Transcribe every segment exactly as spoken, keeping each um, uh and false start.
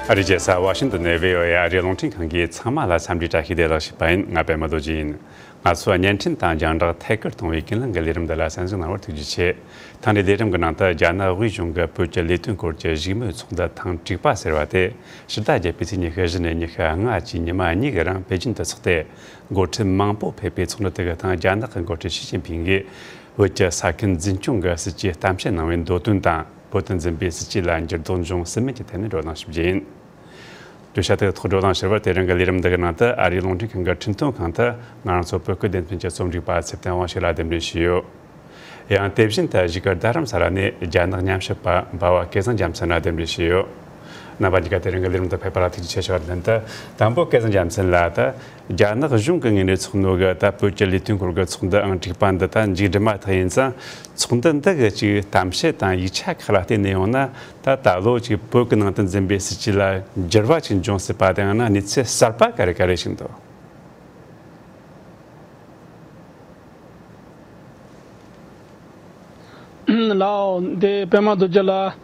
ཨ་རིའི་རྒྱལ་ས་ཝ་ཤིང་ཏོན་ནས་བྷི་ཨོ་ཨེ་ཨ་རིའི་རླུང་འཕྲིན་ཁང་གིས་ཚང་མ་ལ་འཚམས་འདྲིའི་བཀྲ་ཤིས་བདེ་ལེགས་ཞུས་པ་ཡིན། ང་པད་མ་རྡོ་རྗེ་ཡིན། ང་ཚོ་བརྙན་འཕྲིན་དང་རྒྱང་བསྒྲགས་ཐད་ཀར་གཏོང་བའི་ཀུན་གླེང་གི་ལས་རིམ་འདི་ལ་གསན་གཟིགས་གནང་བར་ཐུགས་རྗེ་ཆེ། ཐེངས་འདིའི་ལས་རིམ་གྱི་ནང་དུ་རྒྱ་ནག་དབུས་གཞུང་གིས་བོད་ཀྱི་ལས་དོན་སྐོར་གྱི་བཞུགས་མོལ་ཚོགས་འདུ་ཐེངས་དྲུག་པ་ཟེར་བ་དེ་ཕྱི་ཟླ་བརྒྱད་པའི་ཚེས་ཉི་ཤུ་བཞི་ནས་ཉི་ཤུ་ལྔ་བཅས་ཉི་མ་གཉིས་ཀྱི་རིང་པེ་ཅིན་དུ་འཚོགས་ཏེ། འགོ་ཁྲིད་མང་པོ་ཕེབས་པའི་ཚོགས་འདུ་དེ་གི་སྟེང་རྒྱ་ནག་གི་འགོ་ཁྲིད་ཞི་ཅིན་ཕིང་གིས་བོད་ཀྱི་ས་ཁུལ་འཛིན་སྐྱོང་གི་སྲིད་ཇུས་གཏམ་བཤད་གནང་བའི་མདོ་དོན་དང་། བོད་དུ་འཛིན་པའི་སྲིད་ཇུས་ལ་འགྱུར་ལྡོག་འབྱུང་སྲིད་མིན་གྱི་ཐད་ནས་བགྲོ་གླེང་ཞུ་རྒྱུ་ཡིན། བརྗོད་བྱ་དེ་ཐོག་བགྲོ་གླེང་ཞུ་བར་དེ་རིང་གི་ལས་རིམ་འདི་གི་ནང་དུ་ཨ་རིའི་རླུང་འཕྲིན་ཁང་གི་འཕྲིན་གཏོང་ཁང་དུ་ང་རང་ཚོ་བོད་སྐད་སྡེ་ཚན་གྱི་རྩོམ་སྒྲིག་པ་ཚེ་བརྟན་དབང་ཕྱུག་ལགས་གདན་འདྲེན་ཞུས་ཡོད། ཡང་དེ་བཞིན་དུ་གཞིས་ཀ་རྡ་རམ་ས་ལ་ནས་རྒྱ་ནག་ཉམས་ཞིབ་པ་འབའ་བ་སྐལ་བཟང་རྒྱལ་མཚན་ལགས་གདན་འདྲེན་ཞུས་ཡོད། རྣམ་པ་གཉིས་ཀ་དེ་རིང་གི་ལས་རིམ་དུ་ཕེབས་པ་ལ་ཐུགས་རྗེ་ཆེ་ཞུ་བ་ལན་དུ། དང་པོ་སྐལ་བཟང་རྒྱལ་མཚན་ལགས། ད་རྒྱ་ནག་གཞུང་གི་ངོས་ནས་ཚོགས་ནོ་གི་ད་བོད་ཀྱི་ལས་དོན་སྐོར་གྱི་ཚོགས་འདུ་ཨང་དྲུག་པ་འདི་ད་མཇུག་སྒྲིལ་མ་ཐག་ཡིན་ཙང་། ཚོགས་འདུ་འདི་གི་ཅིག་གཏམ་བཤད་དང་ཡིག་ཆ་ཁག་ལ་བལྟས་ནས་ཡོང་ན། ད་ད་ལོ་ཅིག་བོད་ཀྱི་ནང་དུ་འཛིན་པའི་སྲིད་ཇུས་ལ་འགྱུར་བ་ཅིག་འབྱུང་སྲིད་པ་དང་ཡང་ན་གནས་ཚུལ་གསར་པ་ག་རེ་ག་རེ་ཞིག་འདུག་ལགས་འོང་། འདི་པད་མ་རྡོ་རྗེ་ལགས།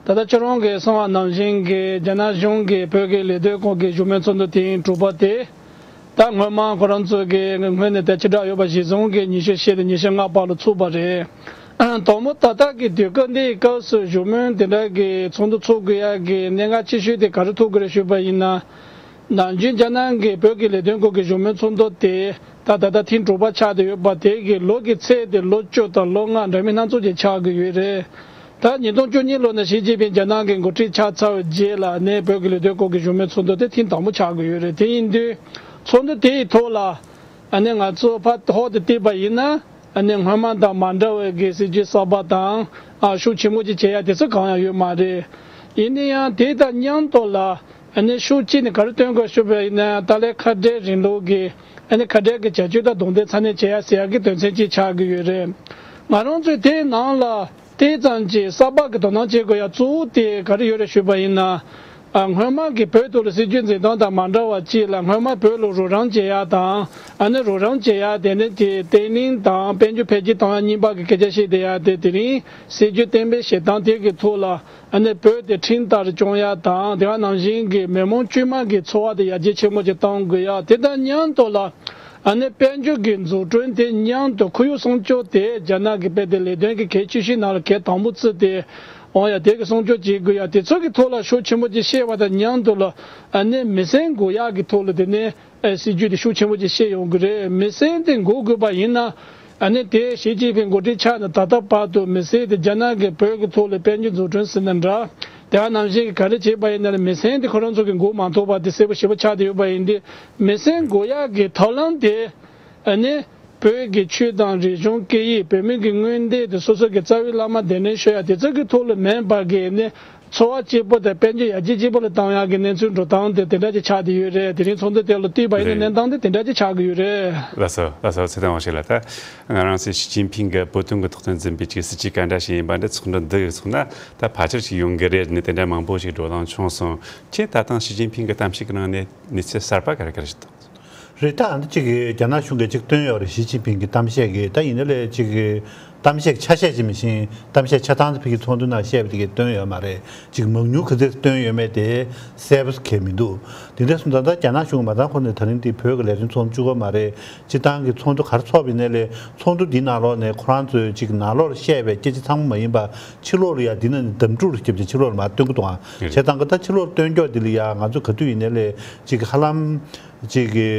ད་ལྟ་ཁྱོད་རང་གིས་གསུངས་པ་ནང་བཞིན་གྱི་རྒྱ་ནག་གཞུང་གིས་བོད་ཀྱི་ལས་དོན་སྐོར་གྱི་བཞུགས་མོལ་ཚོགས་འདུ་ཐེངས་དྲུག་པ་དེ། ད་སྔོན་མ་ཁོ་རང་ཚོ་གི་སྔོན་ནས་དེ་ཕྱི་དྲག་ཡོད་པ་གཞིར་བཟུང་གིས་ཉི་ཤུ་བཞི་ནས་ཉི་ཤུ་ལྔ་བར་ལ་ཚུགས་པ་རེད། དང་པོ་ད་ལྟ་གི་དུས་སྐབས་འདིའི་སྐབས་སུ་བཞུགས་མོལ་དེ་འདྲ་གི་ཚོགས་འདུ་ཚོགས་དགོས་ཡ་གི་གནད་འགག་ཆེ་ཤོས་དེ་ག་རེ་ཐུག་གི་རེད་ཞུས་པ་ཡིན་ན། ནམ་རྒྱུན་རྒྱ་ནག་གིས་བོད་ཀྱི་ལས་དོན་སྐོར་གྱི་བཞུགས་མོལ་ཚོགས་འདུ་དེ་ད་ད་ལྟ་ཐེངས་དྲུག་པ་ཆགས་བསྡད་ཡོད་པ་དེ་གི་ལོ་གི་ཚད་དེ་ལོ་བཅུ་དང་ལོ་ལྔ་འདྲ་མིན་སྣ་ཚོགས་ཅིག་ཆགས་ཀྱི་ཡོད་རེད། ད་ཉིས་སྟོང་བཅུ་གཉིས་ལོ་ནས་ཞི་ཅིན་ཕིང་རྒྱ་ནག་གི་འགོ་ཁྲིད་ཆགས་ཚར་བའི་རྗེས་ལ་ནས་བོད་ཀྱི་ལས་དོན་སྐོར་གྱི་བཞུགས་མོལ་ཚོགས་འདུ་དེ་ཐེངས་དང་པོ་ཆགས་ཀྱི་ཡོད་རེད། དེ་ཡིན་དུས་ཚོགས་འདུ་དེ་ཡི་ཐོག་ལ་ཨ་ནི་ང་ཚོ་ཕར་ཧོག་ཏུ་བལྟས་པ་ཡིན་ན། ཨ་ནི་སྔོན་མ་དང་མ་འདྲ་བའི་གི་སྲིད་ཇུས་གསར་པ་དང་། ཨ་ཤུགས་ཆེན་པོ་ཅིག་བྱེད་ཡ་དེ་ཚོ་གང་ཡང་ཡོད་མ་རེད། ཡིན་ན་ཡང་དེ་དང་མཉམ་དུ་ལ། ཨ་ནི་ཤུགས་གཅིག་ནས་ག་རེ་སྟོན་དགོས་ཞུས་པ་ཡིན་ན་ཏཱ་ལའི་ཁ་བྲལ་རིང་ལུགས་ཀྱི་ཨ་ནི་ཁ་བྲལ་གྱི་བྱ་སྤྱོད་དང་གདོང་ལེན་ཚ་ནན་བྱེད་ཡ་ཟེར་ཡ་གི་དོན་ཚན་གཅིག་ཆགས་ཀྱི་ཡོད་རེད། ང་རང་ཚོས་དེའི་ནང་ལ་དེ་ཙམ་གྱིས་གསར་པ་གི་དོ་སྣང་བྱེད་དགོས་ཡ་གཙོ་བོ་དེ་ག་རེ་ཡོད་རེད་ཞུས་པ་ཡིན་ན། ཨ་སྔོན་མ་གི་བོད་ཐོག་ལ་སྲིད་ཇུས་འཛིན་སྟངས་དང་མ་འདྲ་བ་གཅིག་ལ་སྔོན་མ་བོད་ལ་རོགས་རམ་བྱེད་ཡ་དང་། ཨ་ནི་རོགས་རམ་བྱེད་ཡ་དེ་ནི་དེ་བརྟན་ལྷིང་དང་དཔལ་འབྱོར་འཕེལ་རྒྱས་གཏོང་ཡ་གཉིས་པ་གི་སྐད་ཆ་བཤད་བསྡད་ཡ་དེ་དེ་རིང་སྲིད་ཇུས་གཏན་འབེབས་བྱེད་སྟངས་དེ་གི་ཐོག་ལ། ཨ་ནི་བོད་དེ་ཁྲིམས་ལྟར་སྐྱོང་ཡ་དང་དེ་ག་ནང་བཞིན་གྱི་མི་མང་དཀྱུས་མ་གི་འཚོ་བ་དེ་ཡར་རྒྱས་ཆེན་མོ་ཅིག་གཏོང་དགོས་ཡ་དེ་དང་མཉམ་དུ་ལ། ཨ་ནི་དཔལ་འབྱོར་གྱི་འཛུགས་སྐྲུན་དེ་མཉམ་དུ་ཁོར་ཡུག་སྲུང་སྐྱོབ་དེ་རྒྱ་ནག་གི་དཔེ་དེ་ལས་དོན་གྱི་གལ་ཆེ་ཤོས་ནང་ལ་གལ་དང་པོ་བརྩིས་ཏེ་འོང་ཡ་དེ་གི་སྲུང་སྐྱོབ་བྱེད་དགོས་ཡ་དེ་ཚོ་གི་ཐོག་ལ་ཤུགས་ཆེན་པོ་ཅིག་བཤད་པ་དང་མཉམ་དུ་ལ། ཨ་ནི་མི་སེམས་འགུག་ཡག་གི་ཐོག་ལ་དེ་ནི་ཨ་སྲིད་ཇུས་དེ་ཤུགས་ཆེན་པོ་ཅིག་བཤད་ཡོང་གི་རེད། མི་སེམས་དེ་འགུག་དགོས་པ་ཡིན་ན། ཨ་ནི་དེ་ཞི་ཅིན་ཕིང་འགོ་ཁྲིད་ཆགས་ནས་ད་ལྟ་བར་དུ་མི་སེར་དེ་རྒྱ་ནག་གིས་བོད་ཀྱི་ཐོག་ལ་དཔལ་འབྱོར་འཛུགས་སྐྲུན་ཟེར་ན་འདྲ། དེ་ག་ནང་བཞིན་གྱི་ག་རེ་བྱས་པ་ཡིན་ན་ལ་མི་སེར་དེ་ཁོ་རང་ཚོ་གི་མགོ་མ་འཐོམས་པ་དེ་གསལ་པོ་ཞེ་པོ་ཆགས་བསྡད་ཡོད་པ་ཡིན་དུས། མི་སེར་མགོ་གཡག་གི་ཐབས་ལམ་དེ་ཨ་ནི་བོད་ཀྱི་ཆོས་དང་རིག་གཞུང་སྐད་ཡིག་བོད་མི་གི་མངོན་འདོད་དེ་སོ་སོ་གི་རྩ་བའི་བླ་མ་གདན་འདྲེན་ཞུ་ཡ་དེ་ཚོ་གི་ཐོག་ལ་མིན་པ་གི་ནི། འཚོ་བ་སྐྱིད་པོ་དང་དཔལ་འབྱོར་ཡར་རྒྱས་ཆེན་པོ་ལ་བཏང་ཡག་གི་གནས་ཚུལ་འགྲོ་སྟངས་དེ་དེ་འདྲ་ཅིག་ཆགས་བསྡད་ཡོད་རེད། དེ་རིང་ཚོགས་འདུ་དེ་ལ་བལྟས་པ་ཡིན་ན། རེད། གནས་སྟངས་དེ་དེ་འདྲ་ཅིག་ཆགས་ཀྱི་ཡོད་རེད། ལགས་སོ། ལགས་སོ། ཚེ་བརྟན་དབང་ཕྱུག་ལགས། ད་ང་རང་ཚོས་ཞི་ཅིན་ཕིང་གིས་བོད་དོན་གྱི་ཐོག་ཏུ་འཛིན་པའི་ཅིག་སྲིད་ཇུས་ག་འདྲ་ཞིག་ཡིན་པ་འདི་ཚོགས་འདུ་འདི་གི་ཚོགས་ན་ད་ཕལ་ཆེར་ཞིག་ཡོང་གི་རེད་ནི་དེ་འདྲ་མང་པོ་ཞིག་བགྲོ་གླེང་བྱུང་སོང་། ཁྱེད་ད་ཐེངས་ཞི་ཅིན་ཕིང་གི་གཏམ་བཤད་ཀྱི་ནང་ནས་གནས་ཚུལ་གསར་པ་ག་རེ་ག་རེ་ཞིག་འདུག་རེད། ད་ཨ་ནི་གཅིག་གིས་རྒྱ་ནག་གཞུང་གིས་གཅིག་བཏོན་ཡོད་རེད། ཞི་ཅིན་ཕིང་གི་གཏམ་བཤད་ཀྱིས། ད་ཡིན་ནའི་ལས་གཅིག་གིས་གཏམ་བཤད་ཆ་ཤས་ཅིག་མིན་ཞིང་གཏམ་བཤད་ཆ་ཚང་ཕ་གི་ཚོགས་འདུ་ནང་བཤད་པ་དེ་གས་བཏོན་ཡོད་མ་རེད། གཅིག་མང་ཉུང་ག་ཚོད་བཏོན་ཡོད་མེད་དེ་གསལ་པོ་གང་ཡང་མི་འདུག་དེ་འདྲ་སོང་ཙང་ད་རྒྱ་ནག་གཞུང་མ་ཚང་ཁོ་ནས་ད་རིང་འདི་བོད་ཀྱི་ལས་དོན་ཚོགས་འདུ་བཅུག་གི་མ་རེད། སྤྱིར་བཏང་གི་ཚོགས་འདུ་ག་རེ་ཚོགས་པ་ཡིན་ནའི་ལས་ཚོགས་འདུ་འདིའི་ནང་ལོགས་ནས་ཁོ་རང་ཚོས་གཅིག་ནང་ལོགས་ལ་བཤད་པའི་སྐད་ཆ་ཚང་མ་མ་ཡིན་པ་ཕྱི་ལོགས་ལ་ཡ་འདི་ནང་ནས་འདེམས་སྒྲུག་ལ་བརྒྱབ་བྱས་ཕྱི་ལོགས་ལ་མར་སྟོན་གི་འདུག་ཨང་། བྱས་ཙང་གི་ད་ཕྱི་ལོགས་ལ་སྟོན་ཀྱོག་འདི་ལ་ཡ་ང་ཚོ་ག་དུས་ཡིན་ནའི་ལས་གཅིག་ཧ་ལམ་གཅིག་གི་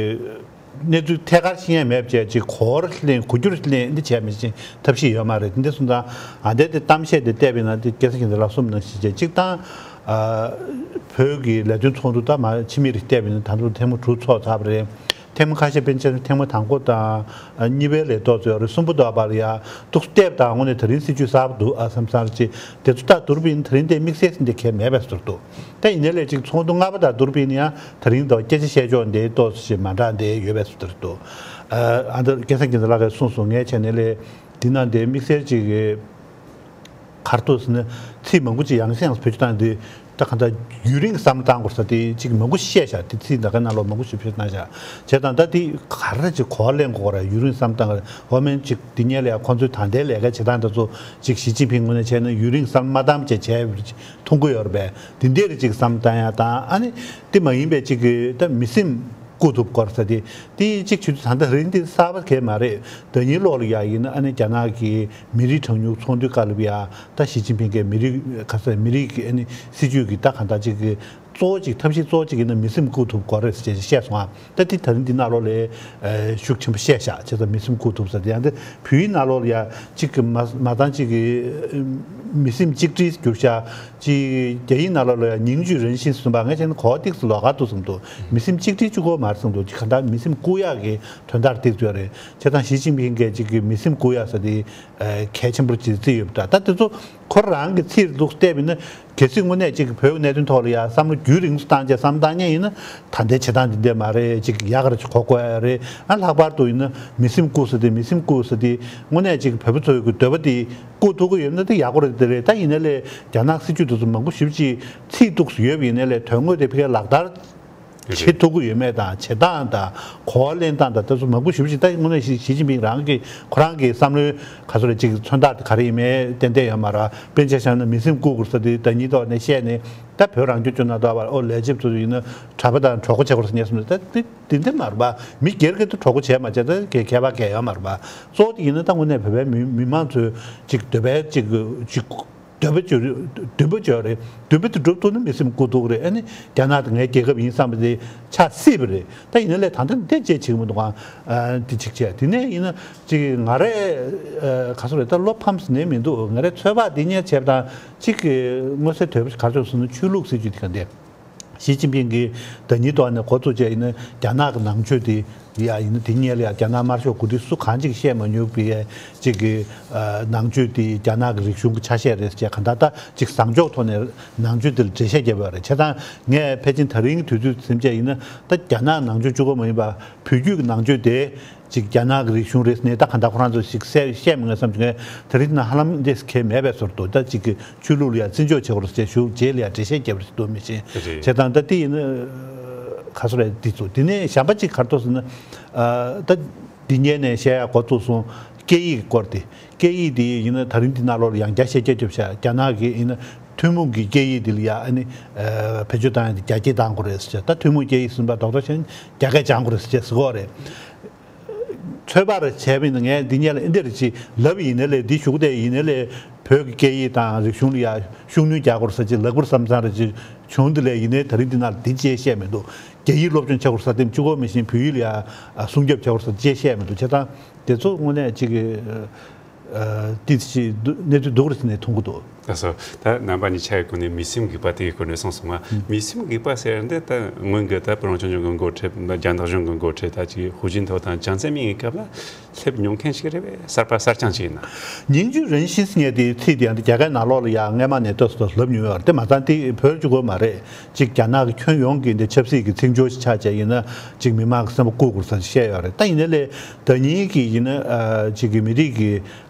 གནས་ཚུལ་ཐད་ཀར་ཤེས་ཡ་མེད་པ་བྱས་ཅིག་གོ་བར་ལེན་གོ་རྒྱུར་ལེན་འདི་བྱས་མི་ཤེས་ཐབས་ཤེས་ཡོད་མ་རེད། དེ་འདྲ་སོང་ཙང་ཨ་འདྲ་དེ་གཏམ་བཤད་དེ་བལྟས་པ་ཡིན་ན་དེ་སྐལ་བཟང་རྒྱལ་མཚན་ལགས་གསུངས་ནང་བཞིན་བྱས་གཅིག་དང་། ཨ་བོད་ཀྱི་ལས་དོན་ཚོགས་འདུ་ད་མ་ཕྱི་མིག་རེ་བལྟས་པ་ཡིན་ན་ད་དུང་ཐེངས་མ་དྲུག་ཚོགས་ཚར་བ་རེད། ཐེངས་མ་ཁ་ཤས་དཔེར་ན་ཆ་བཞག་ཐེངས་མ་དང་པོ་དང་གཉིས་པའི་ལས་ཐོག་ཚོད་རེ་གསུམ་པོ་འདུག་པ་ལ་ཡ་ཏོག་ཙམ་བལྟས་པ་དང་དངོས་གནས་ད་རིང་སྲིད་ཇུས་གསར་པ་འདུག་ཨ་བསམ་བསམ་རེ་ཅིག་དེ་ཚོ་ལྟ་བསྡུར་བ་ཡིན་ན་ད་རིང་དེ་དམིགས་བསལ་ཟིན་དེ་གལ་མེད་པའི་ཟུར་དུ། ད་ཡིན་ནའི་ལས་ཅིག་ཚོགས་འདུ་ལྔ་པ་དང་བསྡུར་བ་ཡིན་ན་ཡང་ད་རིང་དང་སྐད་ཆ་བཤད་ཕྱོགས་འདི་ཏོག་ཙམ་མ་འདྲ་འདི་ཡོད་པའི་ཟུར་དུ། ཨ་འདི་སྐལ་བཟང་རྒྱལ་མཚན་ལགས་ཀྱིས་གསུངས་སོང་། ངས་བྱས་ནས་ལས་འདི་ན་འདི་དམིགས་བསལ་ཅིག་གི་གར་ཐུག་ཟེར་ནས་ཚིག་མང་པོ་ཅིག་ཡང་སེ་ཡང་སེ་བེད་སྤྱོད་བཏང་དུས་ ད་གང་ལྟར་ཡུན་རིང་བསམ་བློ་བཏང་དགོས་ས་དེ་ཅིག་མང་པོ་བཤད་བཞག་དེ་ཚིག་ད་ག་ནང་ལོགས་མང་པོ་ཞིག་བཤད་གནང་བཞག་བྱས་ཙང་ད་དེ་ག་རེ་ཅིག་གོ་བ་ལེན་དགོས་ར། ཡུན་རིང་བསམ་བློ་བཏང་ག་འོ་མན་ཅིག་དེ་ཉལ་ལ་ཡ་ཁོང་ཚོའི་ད་ལྟའི་ལས་ཀ་བྱེད་སྟངས་དེ་ཚོ་ཅིག་ཞི་ཅིན་ཕིང་ངོས་ནས་བྱས་ན་ཡུན་རིང་བསམ་བློ་མ་བཏང་བྱས་བྱས་མཐོང་གི་ཡོད་རེད་པས། དེ་འདྲའི་ཅིག་བསམ་བློ་བཏང་ཡ་དང་ཨ་ནི་དེ་མ་ཡིན་པའི་ཅིག་གི་ད་མི་སེམས་བཀུག་ཐུབ་སྐོར་ས་དེ་དེ་གཅིག་བྱེད་དུས་ད་ལྟ་རིང་དེ་གསར་པ་གས་མ་རེད། ཟླ་ཉིན་ལོག་ལ་ཡ་ཡིན་ན་ཨ་ནི་རྒྱ་ནག་གི་མི་རིགས་གྲངས་ཉུང་ཚོགས་འདུའི་སྐབས་ལ་ཡ་ད་ཞི་ཅིན་ཕིང་གིས་མི་རིགས་ག་ས་མི་རིགས་ཀྱི་ཨ་ནི་སྲིད་ཇུས་ཀྱི་ད་གང་ལྟར་ཅིག་གི་གཙོ་བོ་ཅིག་ཐབས་ཤེས་གཙོ་བོ་ཅིག་ཡིན་ན་མི་སེམས་བཀུག་ཐུབ་དགོས་རེད་ཟེར་བཤད་སོང་ཨ། ད་དེ་ད་རིང་འདི་ནང་ལོགས་ལ་ཤུགས་ཆེན་པོ་བཤད་བཞག་བྱས་ཙང་མི་སེམས་བཀུག་ཐུབ་ས་དེ་ཡང་དེ་བོད་ཡིག་ནང་ལོགས་ལ་ཡ་ཅིག་གི་མ་མ་ཚང་ཅིག་གི་མི་སེམས་གཅིག་སྒྲིལ་གྱུར་བཞག་ཅིག་རྒྱ་ཡིག་ནང་ལོགས་ལ་ཡ་ཉིང་ཅུ་རེན་ཤིན་གསུངས་པ་ངས་བྱས་ན་གོ་བ་ཏིག་ཙམ་ལོགས་ཀ་འདུག་བསམ་འདུག་མི་སེམས་གཅིག་སྒྲིལ་བཅུག་དགོས་མ་རེད་བསམ་འདུག་ཅིག་ག་འདྲ་མི་སེམས་བཀུག་ཡག་གི་དོན་དག་ཏིག་ཙམ་ཡོད་རེད། བྱས་ཙང་ཞི་ཅིན་ཕིང་གིས་ཅིག་གི་མི་སེམས་བཀུག་ཡག་ས་དེ་གལ་ཆེན་པོར་ཅིག་བརྩིས་ཡོད་པ་འདྲ། ད་དེ་ཚོ་ཁོ་རང་གི་ཚིག་ལ་བལྟས་པ་ཡིན་ན་གལ་སྲིད་དངོས་གནས་ཅིག་བོད་ཀྱི་གནད་དོན་ཐོག་ལ་ཡ་བསམ་བློ་རྒྱུན་རིང་པོ་བཏང་བྱས་བསམ་བློ་བཏང་མཁན་ཡིན་ན་ད་ལྟའི་བྱེད་སྟངས་འདི་འདྲ་མ་རེད། ཅིག་ཡག་ག་རེ་ཅིག་གོ་དགོས་ཡ་རེད། ཨ་ལྷག་པར་དུ་ཡིན་ན་མི་སེམས་བཀུག་ས་དེ་མི་སེམས་བཀུག་ས་དེ་དངོས་གནས་ཅིག་བོད་པ་ཚོའི་གི་འདོད་པ་དེ་བཀུག་ཐུབ་ཀྱི་ཡོད་ན་དེ་ཡག་པོ་རེད་དེ་རེད། ད་ཡིན་ན་ལས་རྒྱ་ནག་སྲིད་ཇུས་དེ་ཚོ་མང་པོ་ཞེ་པོ་ཅིག་ཚིག་གཏུགས་སུ་ཡོད་པ་ཡིན་ན་ལས་དོན་དངོས་དེ་ཕ་གིར་ལག་བསྟར་བྱེད་ཐུབ་ཀྱི་ཡོད་མེད་དང་བྱེད་སྟངས་དང་གོ་བ་ལེན་སྟངས་དང་དེ་ཚོ་མང་པོ་ཞེ་པོ་ཅིག་ད་དངོས་གནས་ཞི་ཞི་ཅིན་ཕིང་རང་གི་ཁོ་རང་གི་བསམ་བློའི་ག་ཚོད་རེད་ཅིག་མཚོན་རྟགས་དེ་ག་རེ་ཡིན་མིན་ཏན་ཏན་ཡོད་མ་རེད། དཔེར་ན་ཆ་བཞག་ན་མི་སེམས་བཀུག་དགོས་ས་དེ་ཟླ་ཉིན་ཐོག་ནས་བཤད་ནས་ད་བོད་རང་སྐྱོང་ལྗོངས་ནང་དུ་བ་ཨོ་ལས་བྱེད་ཚོ་ཡིན་ན་གྲྭ་པ་དང་གྲོགས་པོ་བྱེད་དགོས་ས་ཉེ་སོང་ད་དེ་དེ་འདྲ་མ་རེད་པ། མི་སྒེར་གྱི་དུ་གྲོགས་པོ་བྱས་མ་བྱས་ད་གལ་ཁྱད་པར་གལ་ཡོད་མ་རེད་པ། གཙོ་བོ་དེ་ཡིན་ན་ད་དངོས་གནས་བོད་པའི་མི་མི་མང་ཚོའི་ཅིག་འདོད་པའི་ཅིག་ཅིག་འདོད་པ་བཅོལ་འདུན་པ་བཅོལ་རེད། འདུན་པ་དེ་འགྲུབ་ཐུབ་ན་མི་སེམས་བཀུག་ཐུབ་རེད། ཨ་ནི་རྒྱ་ནག་དེ་ངའི་རྒྱལ་ཁབ་ཡིན་བསམ་པ་དེ་ཆགས་སྲིད་པ་རེད། ད་ཡིན་ན་ལས་ད་ལྟ་འདི་བྱེད་ཆེ་གི་མི་འདུག་ག་ཨ་འདི་གཅིག་བྱས་དེ་ནས་ཡིན་ན་ཅིག་ང་རས་ཨ་ག་ཚོད་རེད། ད་བློ་ཕམ་ཟེར་ནས་མི་འདུག་ང་རས་ཚོད་དཔག་འདི་གཉེར་བྱས་པ་དང་ཅིག་གི་མངོན་གསལ་དོད་པོ་ག་ཚོད་ཟེར་ན་ཆོས་ལུགས་སྲིད་ཇུས་དེ་ག་འདི། ཞི་ཅིན་ཕིང་གིས་ཟླ་ཉིན་ཐོག་ནས་འགོ་བཙུགས་བྱས་ཡིན་ན་རྒྱ་ནག་གི་ནང་ཆོས་དེ་ཡ་ཡིན་ན་དེ་སྔོན་ལ་ཡ་རྒྱ་ནག་དམར་ཤོག་འགོ་ཁྲིད་སུ་གང་ཅིག་བཤད་མ་མྱོང་པའི་ཅིག་གི་ནང་ཆོས་དེ་རྒྱ་ནག་གི་རིག་གཞུང་གི་ཆ་ཤས་རེད་ཅེས་གང་ལྟར་ད་ཅིག་བཟང་ཕྱོགས་ཐོག་ནས་ནང་ཆོས་དེ་ལ་འགྲེལ་བཤད་བརྒྱབ་པ་རེད། བྱས་ཙང་ངས་ཕལ་ཆེར་ད་རིང་གི་དུས་ཚོད་ཟིན་བྱས་ཡིན་ན་ད་རྒྱ་ནག་ནང་ཆོས་གཅིག་པོ་མ་ཡིན་པ་བོད་བརྒྱུད་ཀྱི་ནང་ཆོས་དེ། ཅིག་རྒྱ་ནག་གི་རིག་གཞུང་རེད་ཟེར་ནས་ད་གང་ལྟར་ཁོ་རང་ཚོ་ཞིག་གསལ་བཤད་མི་ངེས་བསམ་བྱུང་ངས་དེ་རིང་ན་ཧ་ལམ་འདྲེས་ཁེལ་མེད་པའི་ཟུར་དུ་ད་ཅིག་གི་ཆོས་ལུགས་ལ་ཡང་བརྩི་འཇོག་བྱེད་དགོས་རེད་ཟེར་ཞུ་རྗེས་ལ་ཡང་འགྲེལ་བཤད་བརྒྱབ་རེད་ཟེར་འདུག་མི་ཤེས། རེད། བྱས་ཙང་ད་དེ་ཡིན་ན་ག་ཚོད་རེད་འདི་ཚོ་དེ་ནས་གཞན་པ་ཅིག་ག་རེ་འདུག་ཟེར་ན་ད་འདི་ཉིན་ནས་བཤད་ཡག་འགོ་བཙུགས་སོང་། སྐད་ཡིག་སྐོར་དེ་སྐད་ཡིག་དེ་ཡིན་ན་ད་རིང་འདི་ནང་ལོགས་ལ་ཡང་བསྐྱར་བཤད་རྒྱབ་བྱས་རྒྱ་ནག་གི་ཡིན་ན་ཐུན་མོང་གི་སྐད་ཡིག་འདི་ལ་ཡང་ཨ་ནི་བེད་སྤྱོད་བཏང་ཡག་དེ་རྒྱ་སྐད་བཏང་དགོས་རེད་ཟེར་བྱས་ད་ཐུན་མོང་སྐད་ཡིག་ཟིན་པ་རྡོག་རྡོག་བྱས་ནས་རྒྱ་སྐད་སྦྱང་དགོས་རེད་ཟེར་བྱས་ཟེར་གོ་རེད། ཚོད་དཔག་རེ་བྱས་པ་ཡིན་ན་ངས་འདི་སྔོན་ལ་འདི་འདྲ་ཅིག་ལབ་ཡིན་ནའི་ལས་འདི་ཞུ་གི་བསྡད་ཡིན་ནའི་ལས་བོད་ཀྱི་སྐད་ཡིག་དང་རིག་གཞུང་ལ་ཡ་ཤུགས་སྣོན་རྒྱག་དགོས་རེད་ཟེར་ཅིག་ལབ་དགོས་བསམ་བསམ་རེ་ཅིག་བྱུང་འདི་ལས་ཡིན་ནའི་ད་རིང་འདི་ནང་ལ་འདི་ཅེས་བཤད་མི་འདུག་རྒྱ་ཡིག་སློབ་སྦྱོང་བྱེད་དགོས་རེད་ཟེར་དེ་གཅིག་པོ་མི་ཤེས་བོད་ཡིག་ལ་ཡ་སྲུང་སྐྱོབ་བྱེད་དགོས་རེད་ཟེར་ཅེས་བཤད་མི་འདུག་བྱས་ཙང་དེ་ཚོ་དངོས་གནས་ཅིག་གི་ཏིས་ཅིག་གནས་ཚུལ་འདུག་རེད་ཟེར་ནས་མཐོང་གི་འདུག་ལགས་སོ། ད་རྣམ་པ་གཉིས་ཆ་ཡི་སྒོ་ནས་མི་སེམས་འགུག་པ་དེའི་སྐོར་ནས་གསུངས་སོང་ང་། མི་སེམས་འགུག་པ་ཟེར་འདི་ད་སྔོན་གྱི་ད་བོད་རང་སྐྱོང་ལྗོངས་ཀྱི་འགོ་ཁྲིད་རྒྱ་ནག་གཞུང་གི་འགོ་ཁྲིད་ད་ཅིག་ཧུའུ་ཅིན་ཐའོ་དང་ཅང་ཙེ་མིན་གྱི་སྐབས་ལ་སླེབས་མྱོང་མཁན་ཞིག་རེད་པས། གསར་པ་གསར་རྐྱང་ཅིག་ཡིན་ན། ཉིང་ཅུ་རེན་ཤིན་ཟེར་མཁན་དེའི་ཚིག་དེ་ཡང་རྒྱ་སྐད་ནང་ལོགས་ལ་ཡང་སྔས་མ་ནས་ལྟོས་སུ་ལབ་མྱོང་ཡོད་རེད། དེ་མ་ཚད་དེ་བོད་གཅིག་པོ་མ་རེད། ཅིག་རྒྱ་ནག་གི་ཁྱོན་ཡོངས་ཀྱི་འདི་ཆབ་སྲིད་ཀྱི་ཚིག་སྦྱོར་ཞིག་ཆགས་བྱས་ཡིན་ན་ཅིག་མི་མང་གི་སེམས་པ་བཀུག་དགོས་ཟེར་བཤད་ཡོད་རེད། ད་ཡིན་ནའི་ལས་ཟླ་ཉིན་གྱི་ཡིན་ན་ཅིག་གི་མི་རིགས་ཀྱི་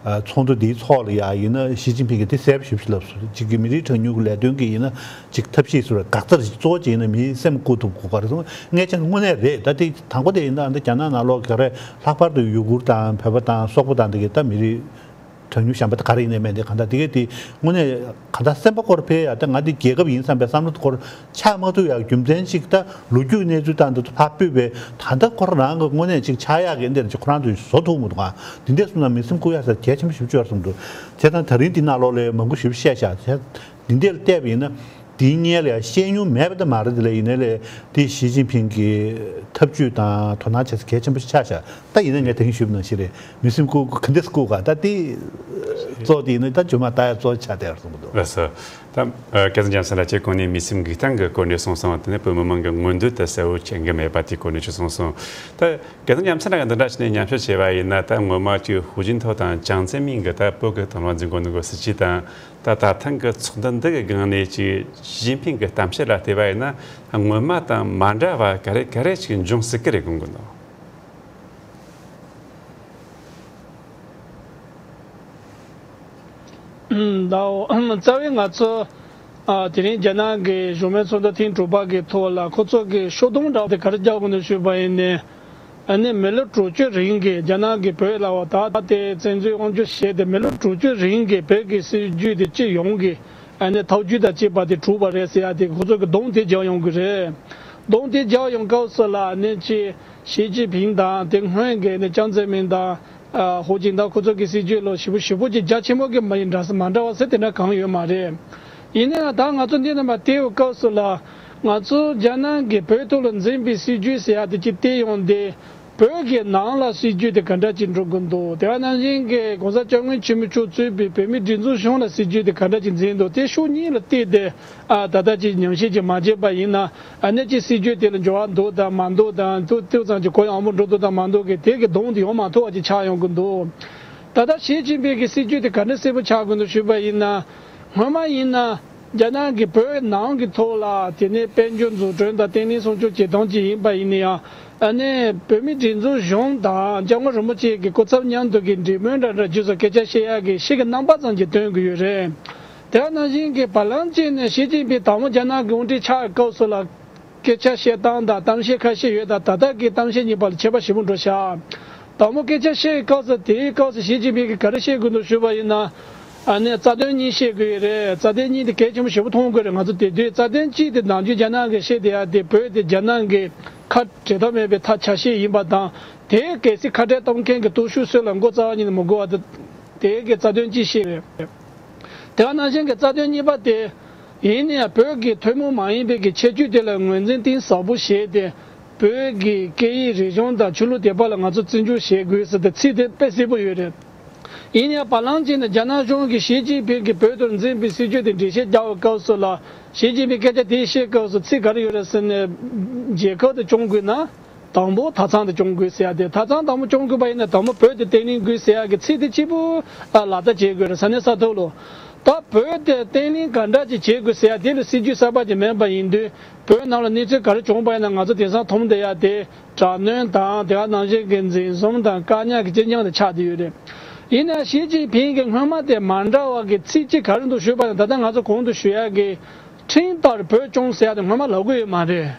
ཚོགས་འདུ་འདིའི་ཐོག་ལ་ཡ་ཡིན་ན་ཞི་ཅིན་ཕིང་གིས་དེ་གསལ་པོ་ཞིབ་ཞིག་ལབ་སོང་། གཅིག་གི་མི་རིགས་གྲངས་ཉུང་གི་ལས་དོན་གྱི་ཡིན་ན་གཅིག་ཐབས་ཤེས་སུ་འགག་རྩར་གཙོ་བོ་གཅིག་ཡིན་ན་མིའི་སེམས་བཀུག་ཐུབ་དགོས་ག་རེ་སོང་ངས་བྱས་ན་དངོས་གནས་རེད། ད་དེ་དང་པོ་དེ་ཡིན་ན་ད་རྒྱ་ནག་ནང་ལོགས་ག་རེ་ལྷག་པར་དུ་ཡུ་གུར་དང་བོད་པ་དང་སོག་པོ་དང་དེ་གའི་ད་མི་རིགས་གྲངས་ཉུང་གཞན་པ་ད་ག་རེ་ཡིན་ནའི་མེད་དེ་གང་ལྟར་དེ་གའི་དེ་དངོས་གནས་གང་ལྟར་སེམས་པ་སྐོར་ཕེ་ཡ་ད་ང་འདི་རྒྱལ་ཁབ་ཡིན་བསམ་པའི་བསམ་བློ་སྐོར་ཆགས་མ་ཐུབ་ཡག་རྒྱུ་མཚན་གཅིག་ད་ལོ་རྒྱུས་གནས་ཚུལ་དང་འདི་ཚོ་ཕར་སྤོས་པའི་ད་ལྟ་ཁོ་རང་གི་དངོས་གནས་གཅིག་ཆགས་ཡག་གི་འདིར་གཅིག་ཁོ་རང་ཚོས་བཟོ་ཐུབ་མི་འདུག་ག་འདི་འདྲས་སོང་ན་མི་སེམས་བཀུག་ཡག་ས་གལ་ཆེན་པོ་ཞིག་ཆགས་སོང་འདུག་བྱས་ཙང་ད་རིང་འདི་ནང་ལོགས་ལ་མང་པོ་ཞིག་བཤད་བཞག་བྱས་འདི་འདྲས་ལ་བལྟས་པ་ཡིན་ན་འདིའི་སྔོན་ལ་ཡང་བཤད་མྱོང་མེད་པ་ད་མ་རེད། དེ་ལ་ཡིན་ནའི་ལས་དེ་ཞི་ཅིན་ཕིང་གི་ཐབས་ཇུས་དང་དོ་སྣང་བྱེད་ས་གལ་ཆེན་པོ་ཞིག་ཆགས་བཞག་ད་ཡིན་ན་ངས་དེང་ཞུས་པ་ནང་བཞིན་རེད། མི་སེམས་བཀུག་ག་འདྲས་བཀུག་ག་ད་དེ་གཙོ་བོ་དེ་ཡིན་ན་ད་རྗེས་མ་ལྟ་ཡག་གཙོ་བོ་ཆགས་བསྡད་ཡོད་བསམ་གི་འདུག་ལགས་སོ། ད་སྐལ་བཟང་རྒྱལ་མཚན་ལགས་ཀྱིས་གོང་ནས་མི་སེམས་འགུག་སྟངས་ཀྱི་སྐོར་ནས་གསུངས་སོང་། དེ་ནས་བོད་མི་མང་གི་མངོན་འདོད་དེ་གསལ་བོ་མཁྱེན་གྱི་མེད་པ་དེའི་སྐོར་ནས་ཅིག་གསུངས་སོང་། ད་སྐལ་བཟང་རྒྱལ་མཚན་ལགས་ཀྱིས་འདི་འདྲ་བྱས་ནས་ཉམས་ཞིབ་བྱས་པ་ཡིན་ན་ད་སྔོན་མ་ཅིག་ཧུའུ་ཅིན་ཐའོ་དང་ཅང་ཙེ་མིན་གྱི་ད་བོད་ཀྱི་དང་བླངས་འཛིན་སྐྱོང་གི་སྲིད་ཇུས་དང་ད་ད་ཐེངས་ཀྱི་ཚོགས་འདུ་འདི་གི་སྒང་ནས་ཅིག་ཞི་ཅིན་ཕིང་གི་གཏམ་བཤད་ལ་བལྟས་པ་ཡིན་ན་སྔོན་མ་དང་མ་འདྲ་བ་ག་རེ་ག་རེ་ཅིག་འབྱུང་སྲིད་ཀྱི་རེད་དགོངས་ཀྱི་འདུག་ད་རྩ་བའི་ང་ཚོ་ ཨ། དེ་རིང་རྒྱ་ནག་གི་གཞུང་མིན་ཚོགས་འདུ་ཐེངས་དྲུག་པ་གི་ཐོག་ལ་ཁོ་ཚོ་གི་ཤོག་དུང་འདྲ་བ་དེ་ག་རེ་རྒྱག་དགོས་འདུག་ཞུས་པ་ཡིན་ནའི། ཨ་ནི་མི་ལོ་དྲུག་ཅུ་རིང་གི་རྒྱ་ནག་གི་བོད་ལ་བ་ད་དེ་བཙན་འཛུལ་དབང་སྒྱུར་བྱས་ཏེ་མི་ལོ་དྲུག་ཅུ་རིང་གི་བོད་ཀྱི་སྲིད་ཇུས་དེ་སྤྱི་ཡོངས་ཀྱི་ཨ་ནི་ཐབས་ཇུས་དང་བཅས་པ་དེ་གྲུབ་པ་རེད་ཟེར་ཡ་དེ་ཁོ་ཚོ་གི་གདོང་དེ་རྒྱག་ཡོང་གི་རེད། གདོང་དེ་རྒྱག་ཡོང་སྐབས་སུ་ལ་ཨ་ནི་ཅི་ཞི་ཅིན་ཕིང་དང་དེ་སྔོན་གྱི་ཨ་ནི་ཅང་ཙེ་མིན་དང་། ཨ། ཧུའུ་ཅིན་ཐའོ་ཁོ་ཚོ་གི་སྲིད་ཇུས་ལ་ཞེ་པོ་ཞེ་པོ་ཅིག་རྒྱ་ཆེན་པོ་གི་མ་ཡིན་འདྲ་ས་མ་འདྲ་བ་ཟེར་དེ་འདྲ་གང་ཡོད་མ་རེད། ཡིན་ནའང་ད་ང་ཚོ་འདི་ནས་མར་བལྟས་པའི་སྐབས་སུ་ལ་ང་ཚོ་རྒྱ་ནག་གིས་བོད་ཐོག་ལ་འཛིན་པའི་སྲིད་ཇུས་ཟེར་ཡ་དེ་ཅིག་བལྟས་ཡོང་དུས་བོད་ཀྱི་ནང་ལ་སྲིད་ཇུས་དེ་ག་འདྲ་ཅིག་འགྲོ་གི་འདུག་དེ་ག་ནང་བཞིན་གྱི་༸གོང་ས་༸སྐྱབས་མགོན་ཆེན་པོ་མཆོག་གཙོས་པའི་བོད་མིའི་སྒྲིག་འཛུགས་གཞུང་ལ་སྲིད་ཇུས་དེ་ག་འདྲ་ཅིག་འཛིན་འདུག་དེ་ཕྱོགས་གཉིས་ལ་བལྟས་ཏེ། ཨ། ད་ལྟ་ཅིག་ཉམས་ཞིབ་ཅིག་མ་བྱས་པ་ཡིན་ན་ཨ་ནི་ཅིག་སྲིད་ཇུས་དེ་ལ་འགྱུར་བ་འདུག་དང་མ་འདུག་དང་ཏོག་ཏོག་ཙམ་ཅིག་གུ་ཡངས་པོ་འགྲོ་འདུག་དང་མ་འདུག་གི་དེ་གི་གདོང་དེ་ཡོང་མ་ཐུབ་པ་ཅིག་ཆགས་ཡོང་གི་འདུག་ད་ལྟ་ཞི་ཅིན་ཕིང་གི་སྲིད་ཇུས་དེ་ག་འདྲ་གསལ་པོ་ཆགས་དགོས་འདུག་ཞུས་པ་ཡིན་ན། སྔོན་མ་ཡིན་ན་རྒྱ་ནག་གི་བོད་ནང་གི་ཐོག་ལ་དེ་ནས་དཔལ་འབྱོར་འཛུགས་སྐྲུན་དང་བརྟན་ལྷིང་སྲུང་སྐྱོབ་བྱེད་སྟངས་ཅིག་ཡིན་པ་ཡིན་ན་ཡང་ཨ་ནི་བོད་མིའི་སྒྲིག་འཛུགས་གཞུང་དང་སྐྱབས་མགོན་རིན་པོ་ཆེ་གི་སྐུ་ཚབ་མཉམ་དུ་གི་འབྲེལ་མོལ་འདྲ་འདྲ་རྗེས་སུ་སྐད་ཆ་བཤད་ཡག་གི་ཤི་གི་རྣམ་པ་ཙམ་ཅིག་སྟོན་གི་ཡོད་རེད། དེ་ནང་བཞིན་གྱི་བར་ལམ་གཅིག་ནས་ཞི་ཅིན་ཕིང་དང་པོ་རྒྱ་ནག་གི་དབང་སྒྲིག་ཆགས་སྐབས་སུ་ལ་སྐད་ཆ་བཤད་སྟངས་དང་གཏམ་བཤད་ཁ་ཤས་ཡོད་ད། ད་ལྟ་གི་གཏམ་བཤད་གཉིས་བར་ལ་ཁྱད་པར་ཞེ་པོ་འགྲོ་ཤག་དང་པོ་སྐད་ཆ་བཤད་སྐབས་སུ་དེའི་སྐབས་སུ་ཞི་ཅིན་ཕིང་གིས་ག་རེ་བཤད་དགོས་འདུག་ཞུས་པ་ཡིན་ན། ཨ་ནི་རྩ་དོན་གཉིས་བཤད་དགོས་ཡོད་རེད། རྩ་དོན་གཉིས་དེ་གལ་ཆེན་པོ་ཞེ་པོ་མཐོང་དགོས་རེད། ང་ཚོ་དེ་དུས་རྩ་དོན་གཅིག་དེ་ནམ་རྒྱུན་རྒྱ་ནག་གིས་བཤད་བསྡད་ཡ་དེ་བོད་དེ་རྒྱ་ནག་གི་ཁ་བྲལ་ཐབས་མེད་པའི་ཐབས་ཆ་ཤས་ཡིན་པ་དང་དེ་གལ་སྲིད་ཁ་བྲལ་གཏོང་མཁན་གྱི་སྟོབས་ཤུགས་སུ་ལ་མགོ་རྩ་བ་ཉིད་ནས་མི་དགོས་པ་དེ་དེ་གི་རྩ་དོན་གཅིག་བཤད་རེད། དེ་ག་ནང་བཞིན་གྱི་རྩ་དོན་གཉིས་པ་དེ། ཡིན་ནའང་བོད་ཀྱི་ཐུན་མོང་མ་ཡིན་པའི་གི་ཁྱད་ཆོས་དེ་ལ་ངོས་འཛིན་གཏིང་ཟབ་པོ་བྱས་ཏེ། བོད་ཀྱི་སྐད་ཡིག་རིག་གཞུང་དང་ཆོས་ལུགས་དད་པ་ལ་ང་ཚོ་བརྩི་འཇོག་བྱེད་དགོས་ཟེར་ཏེ་ཚིག་དེ་དཔེ་གསལ་པོ་ཡོད་རེད། ཡིན་ནའང་བར་ལམ་གཅིག་ནས་རྒྱ་ནག་གཞུང་གིས་ཞི་ཅིན་ཕིང་གིས་བོད་དུ་འཛིན་པའི་སྲིད་ཇུས་དེ་འགྲེལ་བཤད་རྒྱག་པའི་སྐབས་སུ་ལ། ཞི་ཅིན་ཕིང་སྐད་ཆ་དེ་བཤད་སྐབས་སུ་ཚིག་ག་རེ་ཡོད་རེད་ཟེར་ན། རྒྱལ་ཁབ་དེ་སྐྱོང་དགོས་ན། དང་པོ་མཐའ་མཚམས་དེ་སྐྱོང་དགོས་ཟེར་ཡ་དེ། མཐའ་མཚམས་དང་པོ་སྐྱོང་དགོས་པ་ཡིན་ན་དང་པོ་བོད་དེ་བརྟན་ལྷིང་དགོས་ཟེར་ཡ་གི་ཚིག་དེ་གཅིག་པུ་ཨ་ལག་བསྟར་བྱེད་དགོས་རེད། ས་གནས་ས་ཐོག་ལ། ད་བོད་དེ་བརྟན་ལྷིང་ག་འདྲ་ཅིག་བྱེད་དགོས་ཟེར་ཡ་དེ་ལ་སྲིད་ཇུས་གསར་པ་ཅིག་མེད་པ་ཡིན་དུས་བོད་ནང་ལ་གནས་ཚུལ་ག་རེ་བྱུང་པ་ཡིན་ན་ང་ཚོ་དེང་སང་མཐོང་བསྡད་ཡ་དེ་དྲག་གནོན་དང་དེ་ག་ནང་བཞིན་གྱི་འཛིན་བཟུང་དང་བཀག་ཉར་གྱི་རྐྱེན་རྐྱང་དེ་ཆགས་བསྡད་ཡོད་རེད། ཡིན་ན་ཞི་ཅིན་ཕིང་གིས་སྔོན་མ་དེ་མ་འདྲ་བ་གི་ཚིག་གཅིག་ག་རེ་འདུག་ཞུས་པ་ཡིན་ན། ད་ལྟ་ང་ཚོ་གོང་དུ་ཞུ་ཡ་གི་ཁྲིམས་ལྟར་བོད་སྐྱོང་ཟེར་ཡ་དེ་སྔོན་མ་ལབ་ཀྱི་ཡོད་མ་རེད།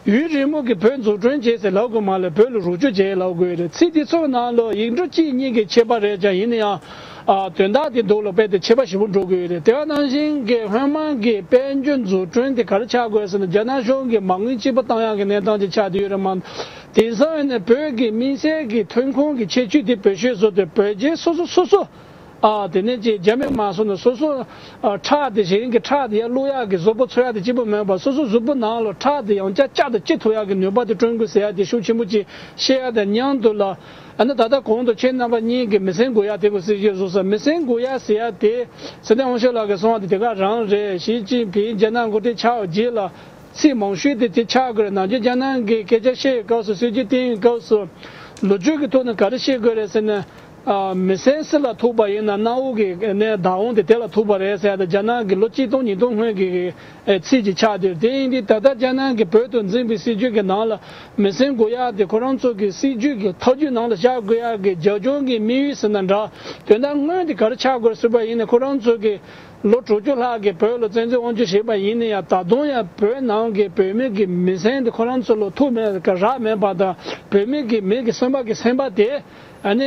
ཡུན་རིང་མོ་གི་བོད་འཛུགས་སྐྲུན་བྱས་ཟེར་ལབ་དགོས་མ་ལས་བོད་ལ་རོགས་སྐྱོར་བྱས་ལབ་དགོས་རེད། ཚིག་འདི་ཚོའི་ནང་ལ་ཡིག་འབྲུ་གཅིག་གཉིས་ཀྱི་ཁྱད་པར་རེད་ཀྱང་ཡིན་ན་ཡང་། ཨ། དོན་དག་དེ་འདུག་ལ་དཔེ་དེ་ཁྱད་པར་ཞེ་པོ་འགྲོ་གི་ཡོད་རེད། དེ་ག་ནང་བཞིན་གྱི་སྔོན་མ་གི་དཔལ་འབྱོར་འཛུགས་སྐྲུན་དེ་ག་རེ་ཆགས་དགོས་ཟེར་ན་རྒྱ་ནག་གཞུང་གིས་མ་དངུལ་གཅིག་པུ་བཏང་ཡག་གི་གནས་སྟངས་ཅིག་ཆགས་བསྡད་ཡོད་རེད་མ། དེང་སང་ཡིན་ན་བོད་ཀྱི་དམིགས་བསལ་གྱི་ཐོན་ཁུངས་ཀྱི་ཁྱད་ཆོས་དེ་བེད་སྤྱོད་བཟོ་སྟེ་བོད་རྒྱལ་སོ་སོ་སོ་སོ། ཨ། དེ་ནས་ཅིག་རྒྱ་མི་མ་སོང་ན་སོ་སོ། ཨ། ཁྲག་དེ་གཞན་གྱི་ཁྲག་དེ་ཡར་བླུག་ཡག་གི་གཟུགས་པོ་འཚོ་ཡག་དེ་གཅིག་པུ་མེད་པར་སོ་སོ་གཟུགས་པོ་ནང་ལ་ཁྲག་དེ་ཡང་བསྐྱར་བསྐྱར་དུ་སྐྱེ་ཐུབ་ཡག་གི་ནུས་པ་དེ་བསྐྲུན་དགོས་ཟེར་ཡག་དེ་ཤུགས་ཆེན་པོ་ཅིག་བཤད་ཡག་དང་མཉམ་དུ་ལ། ཨ་ནི་ད་ལྟ་གོང་དུ་ཁྱེད་རྣམ་པ་གཉིས་ཀྱིས་མི་སེམས་འགུག་ཡག་དེ་གོ་སྲིད་ཞུས་སོང་ས། མི་སེམས་འགུག་ཡག་ཟེར་ཡག་དེ་ཚེ་བརྟན་དབང་ཕྱུག་ལགས་ཀྱིས་གསུངས་པ་དེ་དེ་ག་རང་རེད། ཞི་ཅིན་ཕིང་རྒྱ་ནག་འགོ་ཁྲིད་ཆགས་རྗེས་ལ་ཚིག་མང་ཤོས་དེ་དེ་ཆགས་དགོས་རེད། ནམ་རྒྱུན་རྒྱ་ནག་གིས་སྐད་ཆ་བཤད་ཡོད་སྐབས་སུ་སྲིད་ཇུས་བཏིང་ཡོད་སྐབས་སུ་ལོ་རྒྱུས་ཀྱི་ཐོག་ནས་ག་རེ་བཤད་དགོས་རེད་ཟེར་ན། ཨ། མི་སེམས་སྲིད་ལ་ཐུག་པ་ཡིན་ན་གནམ་འོག་གི་ནས་བདག་འོང་དེ་དེ་ལ་ཐུག་པ་རེད་ཟེར་ཡ་དེ་རྒྱ་ནག་གི་ལོ་གཅིག་སྟོང་ཉིས་སྟོང་སྔོན་གྱི་ཨེ་ཚིག་ཅིག་ཆགས་དེ། དེ་ཡིན་དུས་ད་ལྟ་རྒྱ་ནག་གིས་བོད་དུ་འཛིན་པའི་སྲིད་ཇུས་ཀྱི་ནང་ལ་མི་སེམས་འགུག་ཡག་དེ་ཁོ་རང་ཚོ་གི་སྲིད་ཇུས་ཀྱི་ཐབས་ཇུས་ནང་ལ་བཞག་དགོས་ཡག་གི་རྒྱབ་ལྗོངས་ཀྱི་དམིགས་ཡུལ་ཟེར་ན་འདྲ། དོན་དག་དངོས་དེ་ག་རེ་ཆགས་དགོས་ཟེར་བ་ཡིན་ན་ཁོ་རང་ཚོ་གི་ལོ་དྲུག་ཅུ་ལྷག་གི་བོད་ལ་བཙན་འཛུལ་དབང་སྒྱུར་བྱས་པ་ཡིན་ན་ཡང་ད་དུང་ཡང་བོད་ནང་གི་བོད་མི་གི་མི་སེམས་དེ་ཁོ་རང་ཚོ་ལ་ཐུག་མེད་རག་མེད་པ་དང་བོད་མི་གི་མི་གི་སེམས་པ་གི་སེམས་པ་དེ། ཨ་ནི།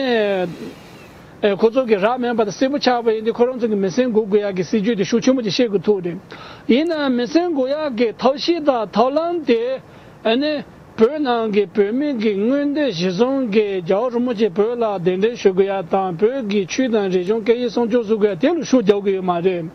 ཨེ། ཁོ་ཚོ་གི་རག་མེད་པ་དང་གསལ་པོ་ཆགས་པ་ཡིན་དུས་ཁོ་རང་ཚོ་གི་མི་སེམས་འགུག་དགོས་ཡག་གི་སྲིད་ཇུས་དེ་ཤུགས་ཆེན་པོ་ཅིག་བཤད་དགོས་ཐུག་རེད། ཡིན་ནའང་མི་སེམས་འགུག་ཡག་གི་ཐབས་ཤེས་དང་ཐབས་ལམ་དེ་ཨ་ནི་བོད་ནང་གི་བོད་མི་གི་མངོན་འདོད་གཞིར་བཟུང་གི་རྒྱལ་བ་རིན་པོ་ཆེ་བོད་ལ་གདན་འདྲེན་ཞུ་དགོས་ཡག་དང་བོད་ཀྱི་ཆོས་དང་རིག་གཞུང་སྐད་ཡིག་སྲུང་སྐྱོབ་བཟོ་དགོས་ཡག་དེ་ལ་ཤུགས་རྒྱག་གི་ཡོད་མ་རེད།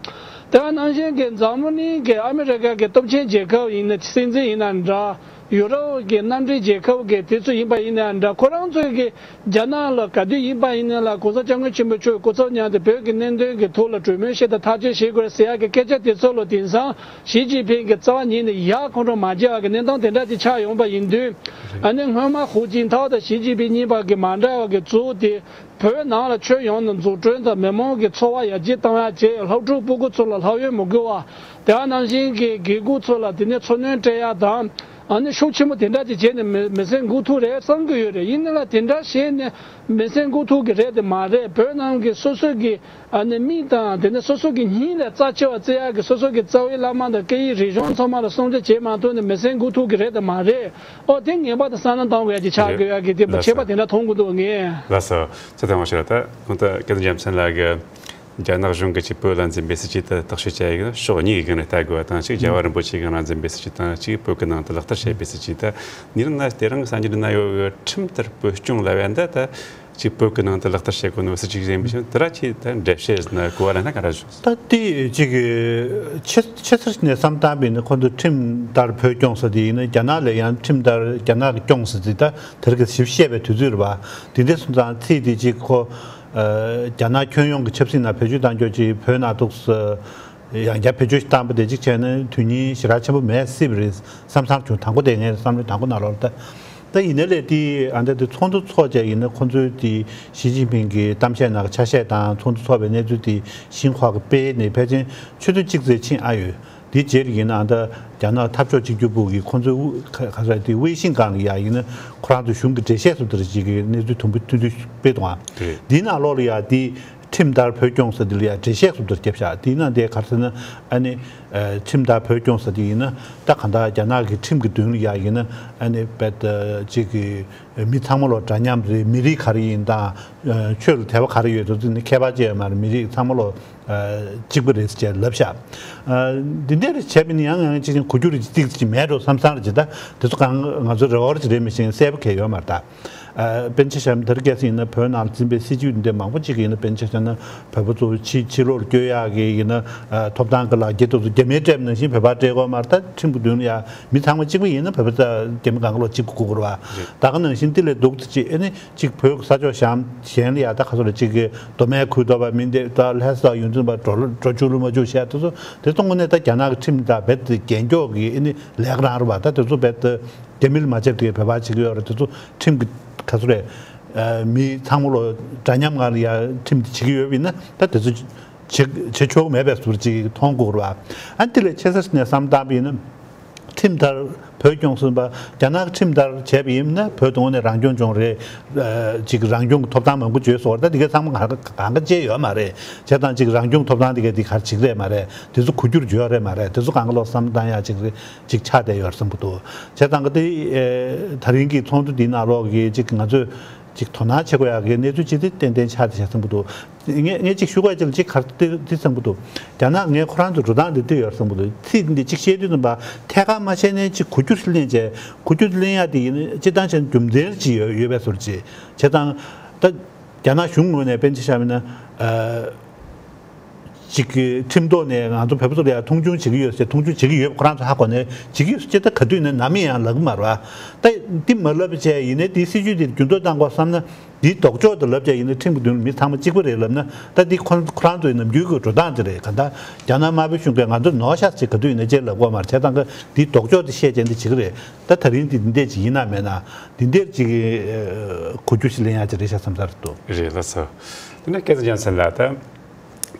དེ་ག་ནང་བཞིན་གྱི་འཛམ་བུ་གླིང་གི་ཨ་མི་རི་ཀ་གི་སྟོབས་ཆེན་རྒྱལ་ཁབ་ཡིན་ན་སྲིད་འཛིན་ཡིན་ན་འདྲ། ཡུ་རོབ་ཀྱི་མནའ་འབྲེལ་རྒྱལ་ཁབ་ཀྱི་དེ་ཚོ་ཡིན་པ་ཡིན་ན་འདྲ། ཁོ་རང་ཚོ་གི་རྒྱ་ནག་ལ་ག་དུས་ཡིན་པ་ཡིན་ན་ལ་༸གོང་ས་༸སྐྱབས་མགོན་ཆེན་པོ་མཆོག་སྐུ་ཚབ་མཉམ་དུ་བོད་ཀྱི་གནད་དོན་གྱི་ཐོག་ལ་གྲོས་མོལ་བྱེད་དང་ཐག་གཅོད་བྱེད་དགོས་ཟེར་ཡག་གི་སྐད་ཆ་དེ་ཚོ་ལ་དེང་སང་ཞི་ཅིན་ཕིང་གི་རྩ་བ་ཉིད་ནས་ཡག་ཁོང་ཁྲོ་མ་བྱེད་པ་གི་གནས་སྟངས་དེ་འདྲ་ཅིག་ཆགས་ཡོང་པ་ཡིན་དུས། ཨ་ནི་སྔོན་མ་ཧུའུ་ཅིན་ཐའོ་དང་ཞི་ཅིན་ཕིང་གཉིས་བར་གྱི་མ་འདྲ་བ་གི་གཙོ་བོ་དེ་བོད་ནང་ལ་ཁྱོན་ཡོངས་ནས་འཛུགས་སྐྲུན་དང་མི་མང་གི་འཚོ་བ་ཡར་རྒྱས་གཏོང་ཡག་བྱས། སློབ་ཕྲུག་སྤུ་གུ་ཚོ་ལ་ལྷག་དབྱེ་མི་དགོས་པ། དེ་ག་ནང་བཞིན་གྱི་དགེ་སྐོས་ཚོ་ལ་དེ་ནས་འཚོ་སྣོན་སྤྲད་ཡག་དང་། ཨ་ནི་ཤུགས་ཆེན་པོ་དེ་འདྲ་ཅིག་བྱས་ནས་མི་མི་སེམས་འགུག་ཐུབ་རེད་བསམ་གྱི་ཡོད་རེད། ཡིན་ན་ལ་དེ་འདྲ་བྱས་ནས་མི་སེམས་འགུག་ཐུབ་ཀྱི་རེད་དེ་མ་རེད། བོད་ནང་གི་སོ་སོ་གི་ཨ་ནི་མིག་དང་དེ་ནས་སོ་སོ་གི་སྙིང་ལ་རྩ་ཆེ་བ་བརྩི་ཡག་གི་སོ་སོ་གི་རྩ་བའི་བླ་མ་དང་སྐད་ཡིག་རིག་གཞུང་ཚང་མ་ལ་སྲུང་བརྩི་བྱེད་མ་ཐུབ་ནས་མི་སེམས་འགུག་ཐུབ་ཀྱི་རེད་དེ་མ་རེད། ཨོ་དེ་ངེས་པར་དུ་བསམ་བློ་གཏོང་དགོས་ཡག་ཅིག་ཆགས་དགོས་ཡག་གི་དེ་ལགས་ཆད་པ་སོ། དེ་འདྲ་མཐོང་གི་འདུག་ངས། ལགས་སོ། ཚེ་བརྟན་དབང་ཕྱུག་ལགས། ད་གོང་དུ་སྐལ་བཟང་རྒྱལ་མཚན་ལགས་ཀྱིས་རྒྱ་ནག་གཞུང་གིས་ཅིག་བོད་ལ་འཛིན་པའི་སྲིད་ཇུས་དེ་བརྟག་དཔྱད་བྱ་ཡི་ཕྱོགས་གཉིས་ཀྱི་སྒང་ནས་ལྟ་དགོས་པ་དང་། གཅིག་རྒྱལ་བ་རིན་པོ་ཆེའི་སྒང་ལ་འཛིན་པའི་སྲིད་ཇུས་དང་། གཅིག་བོད་ཀྱི་ནང་དུ་ལག་བསྟར་བྱེད་པའི་སྲིད་ཇུས་དེ། ཉེ་རིང་ན་དེ་རིང་གི་གསར་འགྱུར་ནང་ཡོད་པའི་ཁྲིམས་ལྟར་བོད་སྐྱོང་ལབ་ཡ་འདི་ད་གཅིག་བོད་ཀྱི་ནང་དུ་ལག་བསྟར་བྱེད་དགོས་ནོ་སྲིད་ཇུས་ཡིན་པ་བཞིན། དེ་ར་ཅིག་ད་འགྲེལ་བཤད་ཟིན་ན་གོ་བ་ལེན་ན་ག་འདྲ་བྱུང་སོང་། ད་དེ་ཅིག་ཆེ་ཆེ་སར་ནས་བསམ་བཏང་བས་ནི། ཁོ་ཚོ་ཁྲིམས་ལྟར་བོད་སྐྱོང་ཟེར་དེ་ཡིན་ན། རྒྱ་ནག་ལ་ཡང་ཁྲིམས་ལྟར་རྒྱ་ནག་གིས་སྐྱོང་ཟེར་དེ་ད་དེ་རིང་གི་ཞིབ་བཤད་པའི་དུས་ཚོད་རེད་པ། དེ་འདྲ་སོང་ཙང་ཚིག་དེ་ཅིག་ཁོ་ཨ་རྒྱ་ནག་ཁྱོན་ཡོངས་ཀྱི་ཆབ་སྲིད་ནང་བེད་སྤྱོད་གཏང་རྒྱུ་ཅིག་བོད་ནང་འདུག་ཟེར། ཡང་བསྐྱར་བེད་སྤྱོད་བཏང་པ་དེ་གཅིག་བྱས་ན་དོན་སྙིང་ཞེ་དྲག་ཆེན་པོ་མེད་སྲིད་པ་རེད་བསམ་བསམ་བྱུང་། དང་པོ་དེ་ངའི་བསམ་བློའི་དང་པོ་ནང་ལོགས་ལ། ད་ད་ཡིན་ནའི་ལས་དེ་ཨ་འདྲ་དེ་ཚོགས་འདུ་ཚོགས་བྱས་ཡིན་ན། ཁོང་ཚོའི་དེ་ཞི་ཅིན་ཕིང་གི་གཏམ་བཤད་ནང་གི་ཆ་ཤས་དང་ཚོགས་འདུ་ཚོགས་པའི་གནས་ཚུལ་དེ་ཤིན་ཧྭ་གི་དཔེ་ནས་ཕལ་ཆེར་ཆུ་ཚོད་གཅིག་ཙམ་ཕྱིན་ཨ་ཡོད། དེ་རྗེས་ལ་ཡིན་ན་ཨ་ད་རྒྱ་ནག་འཐབ་ཕྱོགས་གཅིག་གྱུར་པུའུ་གི་ཁོང་ཚོའི་དབུ་ག་ག་རེ་དེ་ཝེ་ཤིང་སྒང་ལ་ཡ་ཡིན་ན། ཁོ་རང་ཚོ་གཞུང་གི་འགྲེལ་བཤད་སུ་དེར་ཅིག་གི་གནས་ཚུལ་དུམ་བུ་ཐུང་ཐུང་སྤེལ་འདུག་ཨ། རེད། འདིའི་ནང་ལོགས་ལ་ཡ་དེ། ཁྲིམས་ལྟར་བོད་སྐྱོང་ཟེར་དེ་ལ་ཡང་འགྲེལ་བཤད་སུ་དེར་བརྒྱབ་བཞག་དེ་ཡིན་ན་དེ་ག་རེ་ཟེར་ན། ཨ་ནི་ཨ་ཁྲིམས་ལྟར་བོད་སྐྱོང་ཟེར་དེ་ཡིན་ན། ད་གང་ལྟར་རྒྱ་ནག་གི་ཁྲིམས་ཀྱི་མདུན་ལ་ཡང་ཡིན་ན། ཨ་ནི་བེད་ཅིག་གི་མི་ཚང་མ་ལོ་འདྲ་མཉམ་རེད། མི་རིགས་ག་རེ་ཡིན་དང་། ཨ་ཆོས་ལ་དད་པ་ག་རེ་ཡོད་དོ་དེ་ནི་ཁྱད་པར་ཅི་ཡང་མ་རེད། མི་རིགས་ཚང་མ་ལོ་ཨ་གཅིག་པ་རེད་ཅེས་ལབ་བཞག་ཨ་འདི་འདྲ་རེ་བྱས་པ་ཡིན་ན་ཡང་ཡང་གཅིག་ཅིག་གོ་རྒྱུ་རེ་ཅིག་ཅིག་མེད་འགྲོ་བསམ་བསམ་རེ་ཅིག་ད་དེ་ཚོ་གང་ང་ཚོ་རེ་བ་རེ་ཅིག་རེད། མི་ཤེས། གསལ་པོ་གང་ཡང་ཡོད་མ་རེད་ད། ཨ་དཔེར་ན་ཆ་བཞག་ན་དེ་རིང་ཁ་སང་ཡིན་ན་བོད་ནང་ལ་འཛིན་པའི་སྲིད་ཇུས་འདི་མང་པོ་ཅིག་ཡིན་ན། དཔེར་ན་ཆ་བཞག་ན་བོད་པ་ཚོ་ཕྱི་ཕྱི་ལོགས་ལ་བསྐྱོད་ཡག་གི་ཡིན་ན། ཨ་ཐོབ་ཐང་གི་ལག་འཁྱེར་དེ་ཚོ་རྒྱ་མིར་སྤྲད་པ་ནང་བཞིན་བོད་པར་སྤྲད་དགོས་མ་རེད། ད་ཁྲིམས་ཀྱི་མདུན་ལ་ཡ་མི་ཚང་མ་གཅིག་པ་ཡིན་ན་བོད་པ་ད་རྒྱ་མི་གང་ག་ལོག་གཅིག་པ་དགོས་ཀྱི་རེད་པ། རེད། ད་ག་ནང་བཞིན་དེ་ལས་སྡུག་ཙམ་ཅིག་ཨ་ནི་གཅིག་བོད་ས་ཕྱོགས་གཞན་གཞན་ལ་ཡ་ད་ག་ཚོད་ལ་གཅིག་གི་མདོ་སྨད་ཁུལ་དོ་པ་མིན་ཏེ། ད་ལྷ་ས་ཡོང་དུས་པ་འགྲོ་འགྲོ་ཆོག་ལ་མ་ཆོག་བཤད་དེ་ཚོ། དེ་ཚོ་དངོས་གནས་ད་རྒྱ་ནག་གི་ཁྲིམས་དང་རྦད་དེ་རྒྱན་འཁྱོག་གི་ཨ་ནི་ལས་ཀ་རང་རེད་པ། ད་དེ་ཚོ་རྦད་དེ། རྒྱ་མི་ལ་མ་བྱས་པ་དེ་བོད་པ་བྱེད་ཀྱི་ཡོད་རེད། དེ་ཚོ་ཁྲིམས་ཀྱི་ག་ཚོད་རེད། ཨ་མི་ཚང་མ་ལོ་འདྲ་མཉམ་ངང་ལ་ཡ་ཁྲིམས་དེ་བྱེད་ཀྱི་ཡོད་པ་ཡིན་ན། ད་དེ་ཚོ་བྱེད་བྱེད་ཆོག་གི་མེད་པའི་བཟོ་འདྲ་ཅིག་མཐོང་དགོས་རེད་པ། ཨ་དེ་ལས་ཆེ་ས་ནས་བསམ་བཏང་པ་ཡིན་ན། ཁྲིམས་ལྟར་བོད་སྐྱོང་གསུངས་པ། རྒྱ་ནག་གི་ཁྲིམས་ལྟར་བྱས་པ་ཡིན་ན་བོད་དུ་དངོས་གནས་རང་སྐྱོང་ལྗོངས་རེད། ཨ་ཅིག་རང་སྐྱོང་གི་ཐོབ་ཐང་མང་པོ་བརྗོད་སོང་བ། ད་དེ་ག་ཚང་མ་གང་ག་གང་ག་བཅད་ཡོད་མ་རེད། བྱས་ཙང་ཅིག་རང་སྐྱོང་ཐོབ་ཐང་དེ་ག་དེ་ག་རེ་ཅིག་རེད་མ་རེད། དེ་ཚོ་གོ་རྒྱུར་བརྗོད་རེད་མ་རེད། དེ་ཚོ་གང་ག་ལོག་བསམ་བཏང་ཡག་ཅིག་རེད། ཅིག་ཆགས་བསྡད་ཡོད་བསམ་གྱི་འདུག་བྱས་ཙང་གི་དེ་ཨེ་ད་རིང་གི་ཚོགས་འདུ་འདིའི་ནང་ལོགས་ཀྱི་ཅིག་ང་ཚོས་ཅིག་དོ་སྣང་བྱེད་དགོས་ཡག་གི་གནས་ཚུལ་ཅིག་དེ་ཏན་ཏན་ཆགས་བསྡད་བསམ་གྱི་འདུག་ངས་ངས་ཅིག་ཞུ་དགོས་ཅིག་ཅིག་ག་རེ་དེ་དེ་བསམ་གྱི་འདུག་རྒྱ་ནག་ངས་ཁོ་རང་ཚོ་འགྲོ་སྟངས་དེ་འདི་ཡོད་བསམ་གྱི་འདུག་ཚིག་འདི་ཅིག་བཤད་དུས་ཙམ་པ་ཐད་ཀར་མ་བཤད་ནས་ཅིག་གོ་རྒྱུ་ལེན་བྱས། གོ་རྒྱུ་ལེན་ཡག་དེ་ཡིན་ན་སྤྱིར་བཏང་བྱས་ན་རྒྱུ་མཚན་ཅིག་ཡོད་ཡོད་པའི་བཟོ་འདྲ་ཅིག་བྱས་ཙང་ད། རྒྱ་ནག་གཞུང་ངོས་ནས་དཔེར་ན་ཆ་བཞག་པ་ཡིན་ན། ཨ་ཅིག་གི་ཁྲིམས་ཐོག་ནས་ང་ཚོ་བོད་པ་ཚོ་ལ་ཡང་མཐོང་ཆུང་བྱེད་ཀྱི་ཡོད་ཟེར། མཐོང་ཆུང་བྱེད་ཀྱི་ཡོད་པ་ཁོ་རང་ཚོ་ཧ་གོ་ནས་བྱེད་ཀྱི་ཡོད་ཟེར། ཅི་ད་ག་དུས་ནས་ནམ་ཡང་ལབ་ཀྱི་མ་རེད་པ། ད་འདི་མ་ལབ་པ་བྱས་ཡིན་ནའི་འདིའི་སྲིད་ཇུས་འདི་འགྱུར་ལྡོག་བཏང་དགོས་བསམ་ན། འདིའི་ལྡོག་ཕྱོགས་དེ་ལབ་བྱས་ཡིན་ན་ཁྲིམས་ཀྱི་མདུན་ལ་མི་ཚང་མ་གཅིག་པ་རེད་ལབ་ན། ད་འདི་ཁོ་ཁོ་རང་ཚོའི་ནམ་རྒྱུན་གྱི་འགྲོ་སྟངས་དེ་རེད། གང་ལྟར་རྒྱ་ནག་དམར་པོའི་གཞུང་གིས་ང་ཚོ་ནོར་ཤག་ཅིག་ག་དུས་ཡིན་ནའི་ཅེས་ལབ་ཀྱི་ཡོད་མ་རེད། བྱས་ཙང་གི་འདིའི་ལྡོག་ཕྱོགས་དེ་བཤད་བྱས་འདི་བྱེད་ཀྱི་རེད། ད་ད་རིང་འདི་འདི་འདྲས་ཅིག་ཡིན་ན་མེད་ན། འདི་འདིར་ཅིག་གི་གོ་རྒྱུ་ཞིག་ལེན་ཡག་ཅིག་རེད་ཤག་བསམ་ས་རེད་འདུག་རེད་ལགས་སོ། དེ་ནས་སྐལ་བཟང་རྒྱལ་མཚན་ལགས།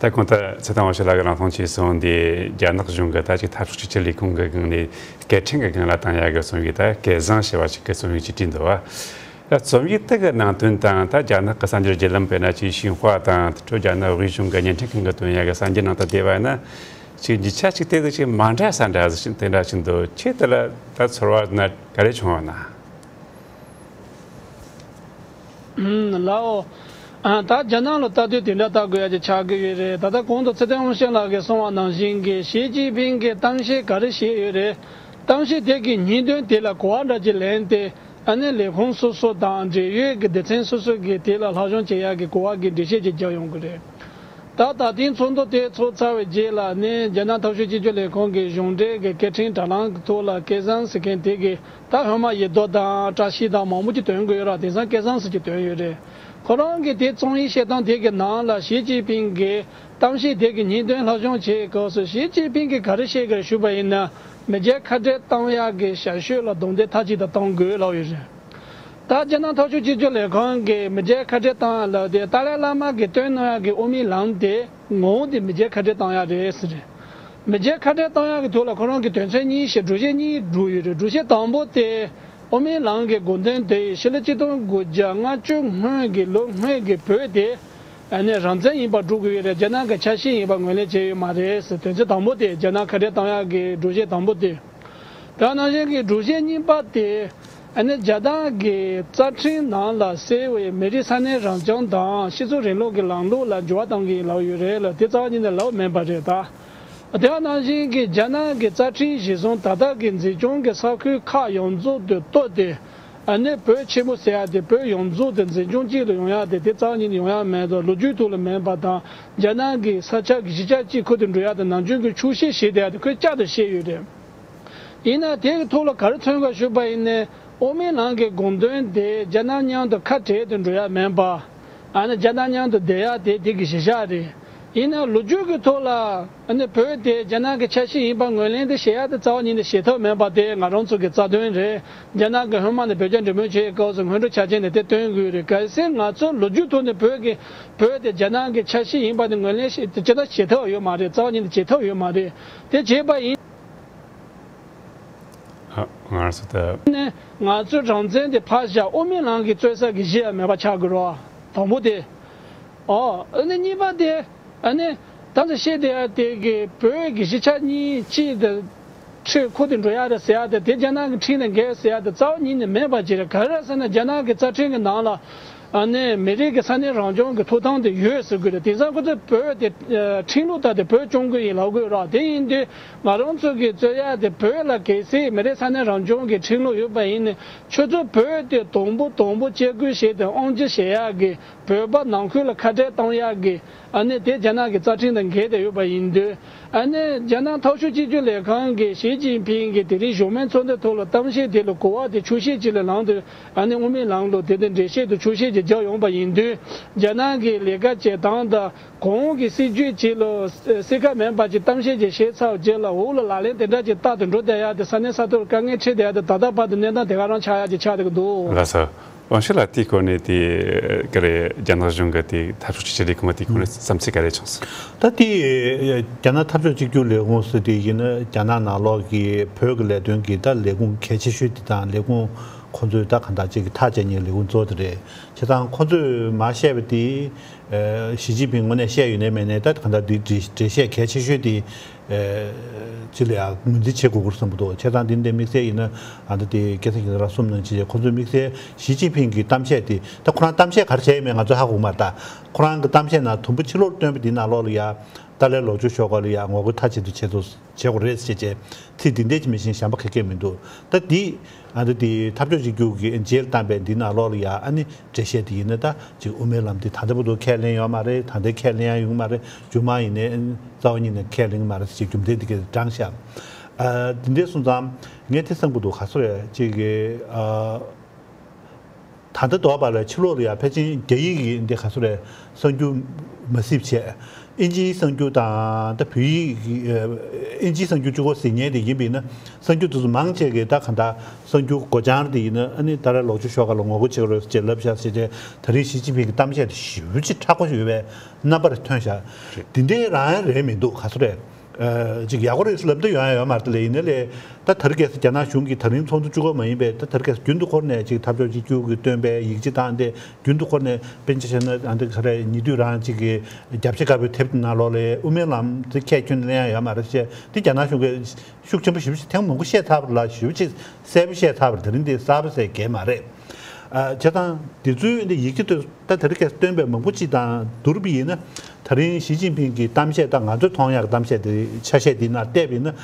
ད་ད་གོང་ད་ཚེ་བརྟན་དབང་ཕྱུག་ལགས་ཀྱིས་རང་མཐོང་ཆེད་སོང་དེ་རྒྱ་ནག་གཞུང་གི་ད་ཅིག་འཐབ་ཕྱོགས་གཅིག་གྱུར་ལས་ཁུངས་ཀྱི་སྒང་ནས་སྐད་འཕྲིན་གྱི་སྒང་ལ་བཏང་ཡག་གི་རྩོམ་ཡིག་ད་སྐལ་བཟང་ཞེས་པ་ཅིག་གི་རྩོམ་ཡིག་ཅིག་བྲིས་འདུག་བ། ད་རྩོམ་ཡིག་དེ་གི་ནང་དོན་དང་ད་རྒྱ་ནག་གི་གསར་འགྱུར་བརྒྱུད་ལམ་དཔེར་ན་ཅིག་ཤིན་ཧྭ་དང་དེ་འཕྲོ་རྒྱ་ནག་དབུས་གཞུང་གི་བརྙན་འཕྲིན་ཁང་གིས་བཏོན་ཡག་གི་གསར་འགྱུར་ནང་ད་བལྟས་པ་ཡིན་ན། ཅིག་རྒྱུ་ཆ་ཅིག་དེ་ཟིག་ཅིག་མ་འདྲ་ས་འདྲ་ཟིག་དེ་འདྲ་ཅིག་འདུག་ཁྱེད་དེ་ལ་ད་ཚོར་བ་ན་ག་རེ་བྱུང་བ་ན། ཨུམ། ལའོ། ཨ་ད་རྒྱ་ནག་ལ་ལྟ་དུས་དེ་འདྲ་ལྟ་དགོས་ཡ་ཅིག་ཆགས་ཀྱི་ཡོད་རེད། ད་ལྟ་གོང་དུ་ཚེ་བརྟན་དབང་ཕྱུག་ལགས་ཀྱིས་གསུངས་པ་ནང་བཞིན་གྱི་ཞི་ཅིན་ཕིང་གིས་གཏམ་བཤད་ག་རེ་བྱས་ཡོད་རེད། གཏམ་བཤད་དེ་གི་ཉིན་དོན་དེ་ལ་གོ་བ་འདྲ་ཅིག་ལེན་ཏེ། ཨ་ནི་ལས་ཁུངས་སོ་སོ་དང་འབྲེལ་ཡོད་ཀྱི་སྡེ་ཚན་སོ་སོ་གིས་དེ་ལ་སློབ་སྦྱོང་བྱེད་ཡག་གི་གོ་བ་གི་འགྲེལ་བཤད་ཅིག་རྒྱག་ཡོང་གི་རེད། ད་ད་ཐེངས་ཚོགས་འདུ་དེ་ཚོགས་ཚར་བའི་རྗེས་ལ་ནི་རྒྱ་ནག་འཐབ་ཕྱོགས་གཅིག་གྱུར་ལས་ཁུངས་ཀྱི་གཞུང་འབྲེལ་གྱི་སྐད་འཕྲིན་དྲ་ལམ་གྱི་ཐོག་ལ་སྐལ་བཟང་ཟེར་མཁན་དེ་གིས་ད་སྔོན་མ་ཡི་དོ་དང་བཀྲ་ཤིས་དང་མང་པོ་ཅིག་བཏོན་གྱི་ཡོད་ར། དེང་སང་སྐལ་བཟང་ཟེར་གྱི་བཏོན་ཡོད་རེད། ཁོ་རང་གིས་དེ་རྩོམ་ཡིག་བཤད་སྟངས་དེ་གི་ནང་ལ་ཞི་ཅིན་ཕིང་གིས་གཏམ་བཤད་དེ་གི་ཉིན་དོན་སློབ་སྦྱོང་བྱེད་སྐབས་སུ་ཞི་ཅིན་ཕིང་གིས་ག་རེ་བཤད་ཀྱི་རེད་ཞུས་པ་ཡིན་ན། མི་སྐྱ་ཁ་བྲལ་གཏོང་ཡག་གི་བྱ་སྤྱོད་ལ་རྡུང་རྡེག་མཐའ་གཅིག་ཏུ་གཏོང་དགོས་ལབ་ཡོད་རེད། ད་རྒྱ་ནག་འཐབ་ཕྱོགས་གཅིག་གྱུར་ལས་ཁང་གིས་མི་སྐྱ་ཁ་བྲལ་གཏོང་ཡག་ལབ་དེ་ཏཱ་ལའི་བླ་མ་གིས་བཏོན་གནང་ཡག་གི་དབུ་མའི་ལམ་དེ་ངོ་བོ་དེ་མི་སྐྱ་ཁ་བྲལ་གཏོང་ཡག་རེད་ཟེར་རེད། མི་རྒྱལ་ཁ་བྲལ་བཏང་ཡག་གི་ཐོག་ལ་ཁོ་རང་གི་དོན་ཚན་གཉིས་ཤིག་སྒྲོམ་གཞི་གཉིས་བསྒྲིགས་ཡོད་རེད། སྒྲོམ་གཞི་དང་པོ་དེ་དབུ་མའི་ལམ་གྱི་དགོངས་དོན་དེ་ཕྱི་ལོ་ཆིག་སྟོང་དགུ་བརྒྱ་ལྔ་བཅུ་སྔོན་གྱི་ལོ་སྔོན་གྱི་བོད་དེ་ཨ་ནི་རང་བཙན་ཡིན་པར་སྒྲུབ་དགོས་ཡོད་རེད། རྒྱ་ནག་གི་ཆ་ཤས་ཡིན་པ་ངོས་ལེན་བྱས་ཡོད་མ་རེད་ཟེར། དོན་ཚན་དང་པོ་དེ་རྒྱ་ནག་ཁ་བྲལ་བཏང་ཡག་གི་སྒྲོམ་གཞི་དང་པོ་དེ། དེ་ནང་བཞིན་གྱི་སྒྲོམ་གཞི་གཉིས་པ་དེ་ཨ་ནི་རྒྱ་ནག་གི་རྩ་ཁྲིམས་ནང་ལ་གསལ་བའི་མི་རིགས་ས་གནས་རང་སྐྱོང་དང་སྤྱི་ཚོགས་རིང་ལུགས་ཀྱི་ལམ་ལུགས་ལ་འགྱུར་བ་གཏོང་གི་ཡིན་ལབ་ཡོད་རེད་ལ། དེ་རྩ་བ་ཉིད་ནས་ལབ་མེད་པ་རེད་ད། དེ་ནང་བཞིན་གྱི་རྒྱ་ནག་གི་རྩ་ཁྲིམས་གཞིར་བཟུང་ད་ལྟ་གི་འཛིན་སྐྱོང་གི་ས་ཁུལ་ཁག་ཡོངས་རྫོགས་དུ་གཏོར་ཏེ། ཨ་ནི་བོད་ཆེན་པོ་ཟེར་ཡ་དེ་བོད་ཡོངས་རྫོགས་དུ་འཛིན་སྐྱོང་གཅིག་ལ་ཡོང་ཡ་དེ་དེ་རྩ་བ་ཉིད་ནས་ཡོང་ཡ་མེད་དོ། ལོ་རྒྱུས་ཐོག་ལ་མེད་པ་དང་། རྒྱ་ནག་གི་ས་ཆ་གི་གཞིས་ཆགས་གཅིག་ཁུལ་དུ་འགྲོ་ཡ་དང་ནམ་རྒྱུན་གྱི་འཁྱོག་བཤད་བྱེད་བསྡད་ཡ་དེ་ཁོས་བསྐྱར་དུ་བཤད་ཡོད་རེད། ཡིན་ན་དེ་གི་ཐོག་ལ་ག་རེ་མཚོན་ག་ཞུས་པ་ཡིན་ན། དབུ་མའི་ལམ་གྱི་དགོངས་དོན་དེ་རྒྱ་ནག་མཉམ་དུ་ཁ་བྲལ་དུ་འགྲོ་ཡ་མིན་པ། ཨ་ནི་རྒྱ་ནག་མཉམ་དུ་བསྡད་ཡ་དེ་དེ་གི་གཞི་བཞག་རེད། ཡིན་ན་ལོ་རྒྱུས་ཀྱི་ཐོག་ལ་ཨ་ནི་བོད་དེ་རྒྱ་ནག་གི་ཆ་ཤས་ཡིན་པ་ངོས་ལེན་དེ་བྱེད་ཡ་དེ་རྩ་བ་ཉིད་ནས་བྱེད་ཐབས་མིན་པ་དེ་ང་རང་ཚོ་གི་རྩ་དོན་རེད། རྒྱ་ནག་གི་སྔོན་མ་ནས་བོད་རྒྱ་འབྲེལ་མོལ་བྱེད་སྐབས་སུ་སྔོན་འགྲོ་ཆ་རྐྱེན་ནས་དེ་སྟོན་དགོས་རེད། གལ་སྲིད་ང་ཚོ་ལོ་རྒྱུས་ཐོག་ནས་བོད་ཀྱི་བོད་དེ་རྒྱ་ནག་གི་ཆ་ཤས་ཡིན་པ་དེ་ངོས་ལེན་བྱེད་ཅི་ལྟར་བྱེད་ཐབས་ཡོད་མ་རེད། རྩ་བ་ཉིད་ནས་བྱེད་ཐབས་ཡོད་མ་རེད། དེ་བྱས་པ་ཡིན། ཨ། ང་རང་ཚོ་ད། ནས་ང་ཚོའི་རང་བཙན་དེ་ཕར་བཞག་དབུ་མའི་ལམ་གྱི་རྩོད་ས་གི་གཞི་ཡང་མེད་པ་ཆགས་དགོས་རོགས། དང་པོ་དེ། ཨོ། ཨ་ནི་གཉིས་པ་དེ། ཨ་ནི། ད་ཚོ་བཤད་བསྡད་ཡ་དེ་གི་བོད་ཀྱི་གཞིས་ཆགས་གཉིས་གཅིག་དེ་ཁྲིམས་ཁུར་དེ་འགྲོ་ཡ་རེད་ཟེར་ཡ་དེ་དེ་རྒྱ་ནག་གི་ཁྲིམས་དང་འགལ་ཟེར་ཡ་དེ་རྩ་བ་ཉིད་ནས་མེད་པ་ཅིག་རེད། ག་རེ་རེད་ཟེར་ན་རྒྱ་ནག་གི་རྩ་ཁྲིམས་ཀྱི་ནང་ལ། ཨ་ནི་མི་རིགས་ཀྱི་ས་གནས་རང་སྐྱོང་གི་ཐོབ་ཐང་དེ་ཡོད་ཟེར་དགོས་རེད། དེང་སང་ཁོ་ཚོས་བོད་དེ་ཁྲིམས་ལུགས་ལྟར་དེ་བོད་སྐྱོང་གི་ཡིན་ལབ་དགོས་ར། དེ་ཡིན་དུས་ང་རང་ཚོ་གི་རྩོད་ཡ་དེ་བོད་ལ་གལ་སྲིད་མི་རིགས་ས་གནས་རང་སྐྱོང་གི་ཁྲིམས་ལུགས་ཡོད་པ་ཡིན་ན་ཁྱོད་ཚོ་བོད་དེ་དང་པོ་དང་པོ་བཅད་བགོས་བྱས་ཏེ་དབང་སྒྱུར་བྱེད་ཡག་གི་བོད་པ་ནང་ཁུལ་ལ་ཁ་བྲལ་གཏོང་ཡག་གི། ཨ་ནི་དེ་རྒྱ་ནག་གི་རྩ་ཁྲིམས་དང་འགལ་ཏེ་ཡོད་པ་ཡིན་དུས། ཨ་ནི་རྒྱ་ནག་འཐབ་ཕྱོགས་གཅིག་གྱུར་ལས་ཁང་གི་ཞི་ཅིན་ཕིང་གིས་དེ་རིང་གཞུང་མང་ཚོགས་འདུའི་ཐོག་ལ་གཏམ་བཤད་དེ་ལ་གོ་བ་དེ་འཁྱོག་བཤད་ཅིག་ལ་ལངས་དུས། ཨ་ནི་དབུ་མའི་ལམ་ལ་དེ་དང་འགྲེལ་བཤད་དུ་འཁྱོག་བཤད་ཅིག་རྒྱག་ཡོང་པ་ཡིན་དུས། རྒྱ་ནག་གི་ལས་ཀ་བྱེད་སྟངས་དང་གོང་གི་སྲིད་ཇུས་ཅིག་ལ་གསལ་ཁ་མེད་པ་ཅིག་གཏམ་བཤད་ཅིག་བྱས་ཚར་རྗེས་ལ་འོག་ལ་ལག་ལེན་དེ་འདྲ་ཅིག་བསྟར་དུ་འགྲོ་བསྡད་ཡ་དེ་ས་གནས་ས་ཐོག་ལ་དཀའ་ངལ་འཕྲད་བསྡད་ཡ་དེ་ད་ལྟ་བར་དུ་གནས་སྟངས་དེ་ག་རང་ཆགས་ཡ་ཅིག་ཆགས་བསྡད་ཀྱི་འདུག་ལགས་སོ། དབང་ཕྱུག་ལགས་དེའི་སྐོར་ནས་དེ་ག་རེ་རྒྱ་ནག་གཞུང་གི་དེ་འཐབ་ཕྱོགས་གཅིག་གྱུར་ལས་ཁུངས་དེའི་སྐོར་ནས་བསམ་ཚུལ་ག་རེ་བྱུང་སོང་། ད་དེ་རྒྱ་ནག་འཐབ་ཕྱོགས་གཅིག་གྱུར་ལས་ཁུངས་ཟེར་དེ་ཡིན་ན་རྒྱ་ནག་ནང་ལོགས་ཀྱི་བོད་ཀྱི་ལས་དོན་གྱི་ད་ལས་ཁུངས་གལ་ཆེ་ཤོས་དེ་དང་ལས་ཁུངས་ཁོ་ཚོས་ད་གང་ལྟར་ཅིག་གི་ཐག་བཅད་མཁན་ལས་ཁུངས་གཙོ་བོ་དེ་རེད། བྱས་ཙང་ཁོ་ཚོས་མར་བཤད་པ་དེ་ཞི་ཅིན་ཕིང་ངོས་ནས་བཤད་ཡོད་ནའི་མེད་ནའི་ད་གང་ལྟར་འདི་འགྲེལ་བཤད་གལ་ཆེ་ཤོས་དེ། ཅི་ལ་ཡང་ངོས་འཛིན་བྱེད་དགོས་ཀྱི་རེད་བསམ་གྱི་འདུག་བྱས་ཙང་འདི་འདྲའི་དམིགས་བསལ་ཡིན་ན་ཨ་ད་དེ་སྐལ་བཟང་རྒྱལ་མཚན་ལགས་གསུངས་ནང་བཞིན་ཁོ་ཚོའི་དམིགས་བསལ་ཞི་ཅིན་ཕིང་གི་གཏམ་བཤད་དེ་ད་ཁོ་རང་གཏམ་བཤད་ག་རེ་བྱས་ཡོད་མེད་ང་ཚོས་ཧ་གོ་གི་མ་རེད། ད་ཁོ་རང་གི་གཏམ་བཤད་ནང་དུམ་བུ་ཕྱི་ལོགས་བཏོན་པ་འདི་ནང་ལོགས་ལ་ཡ་ཏཱ་ལའི་ལོག་སྤྱོད་ཤོག་ཁག་ལ་ཡ་ངོ་རྒོལ་མཐའ་གཅིག་ཏུ་བྱེད་དགོས་བྱེད་དགོས་རེད་ཟེར་བྱས་ཚིག་འདི་འདྲས་ཀྱི་མི་ཤེས་གཞན་པ་ག་གེ་མི་འདུག་ད་འདི་ཨ་ད་དེ་འཐབ་ཕྱོགས་གཅིག་གྱུར་གྱི་རྗེས་ལ་བཏང་པའི་འདི་ནང་ལོགས་ལ་ཡ་ཨ་ནི་འགྲེལ་བཤད་དེ་ཡིན་ན་ད་ཅིག་དབུ་མའི་ལམ་དེ་ད་ལྟ་བར་དུ་ཁས་ལེན་ཡོད་མ་རེད། ད་ལྟའི་ཁས་ལེན་ཡ་ཡོང་མ་རེད། རྗེས་མ་ཡིན་ནའི་རྩ་བ་ཉིད་ནས་ཁས་ལེན་གྱི་མ་རེད་ཅེས་རྒྱུ་མཚན་དེ་གས་དྲངས་ཤག་ཨ་དེ་འདྲས་སོང་ཙང་ངས་དེ་བསམ་གྱི་འདུག་ག་སོ་རེད་ཅིག་གི་ཨ་ད་ལྟ་འདོགས་པ་ལ་ཕྱི་ལོགས་ལ་ཡ་ཕལ་ཆེར་རྒྱ་ཡིག་གི་འདི་ག་སོ་རེད་གསར་འགྱུར་མ་གཟིགས་བྱས། ཨིན་ཇིའི་གསར་འགྱུར་དང་ད་བོད་ཡིག་གི་ཨ་ཨིན་ཇིའི་གསར་འགྱུར་གཅིག་པོ་གཟིགས་མཁན་དེ་ཡིན་པ་ཡིན་ན་གསར་འགྱུར་དེ་ཚོ་མང་ཆེ་གི་ད་ག་འདྲ་གསར་འགྱུར་སྒོ་བྱང་དེ་ཡིན་ན་ཨ་ནི་ཏཱ་ལའི་ལོག་སྤྱོད་ཤོག་ཁག་ལ་ངོ་རྒོལ་བྱེད་ཀྱི་རེད་ཅེས་ལབ་བཞག་ཟེར་བྱས་ད་རིང་ཞི་ཅིན་ཕིང་གི་གཏམ་བཤད་དེ་ཞེ་པོ་ཅིག་མཁྲེགས་པོ་ཞིག་ཡོད་པའི་རྣམ་པ་རེ་ཐོན་བཞག་འདི་འདྲའི་རང་ཡང་རེད་མི་འདུག་ག་སོ་རེད། ཨ་ཅིག་ཡག་པོ་རེད་ཟེར་ལབ་འདོད་ཡོང་ཡ་ཡོད་མ་རེད་དེ་ལས་ཡིན་ནའི་ལས་ད་དེ་རིང་ཁ་སང་རྒྱ་ནག་གཞུང་གིས་ད་རིང་ཚོགས་འདུ་བཅུ་པ་མ་ཡིན་པའི་ད་དེ་རིང་ཁ་སང་རྒྱུན་དུ་འཁོར་ནས་ཅིག་འཐབ་ཕྱོགས་གཅིག་གྱུར་གྱི་སྟོན་པའི་ཡིག་ཆ་དང་དེ་རྒྱུན་དུ་འཁོར་ནས་དཔེར་ན་ཆ་བཞག་ན་ཨ་འདི་ག་རེ་ཉེ་དུས་རང་ཅིག་གི་རྒྱབ་ཤ་དཀར་པོའི་དེབ་དེ་ནང་ལོགས་ལས་དབུ་མའི་ལམ་དེ་ཁས་ཁྱོན་ནས་ལེན་ཡ་ཡོད་མ་རེད་ཅེས་དེ་རྒྱ་ནག་གཞུང་གིས་ཤུགས་ཆེན་པོ་ཞེ་པོ་ཅིག་ཐེངས་མང་པོ་བཤད་ཚར་བ་ལ་ཞེ་པོ་ཅིག་གསལ་པོ་བཤད་ཚར་བ་རེད། དེ་རིང་འདི་གསར་པ་ཟེར་གྱི་མ་རེད། ཨ་བྱས་ཙང་དེ་ཚོའི་འདི་ཡིག་ཆ་དེ་ད་དེ་རིང་ཁ་སང་སྟོན་པའི་མང་པོ་ཅིག་དང་བསྡུར་བ་ཡིན་ན་ད་རིང་ཞི་ཅིན་ཕིང་གི་གཏམ་བཤད་དང་ང་ཚོས་མཐོང་ཡག་གི་གཏམ་བཤད་དེ་ཆ་ཤས་དེ་ནང་བལྟས་པ་ཡིན་ན་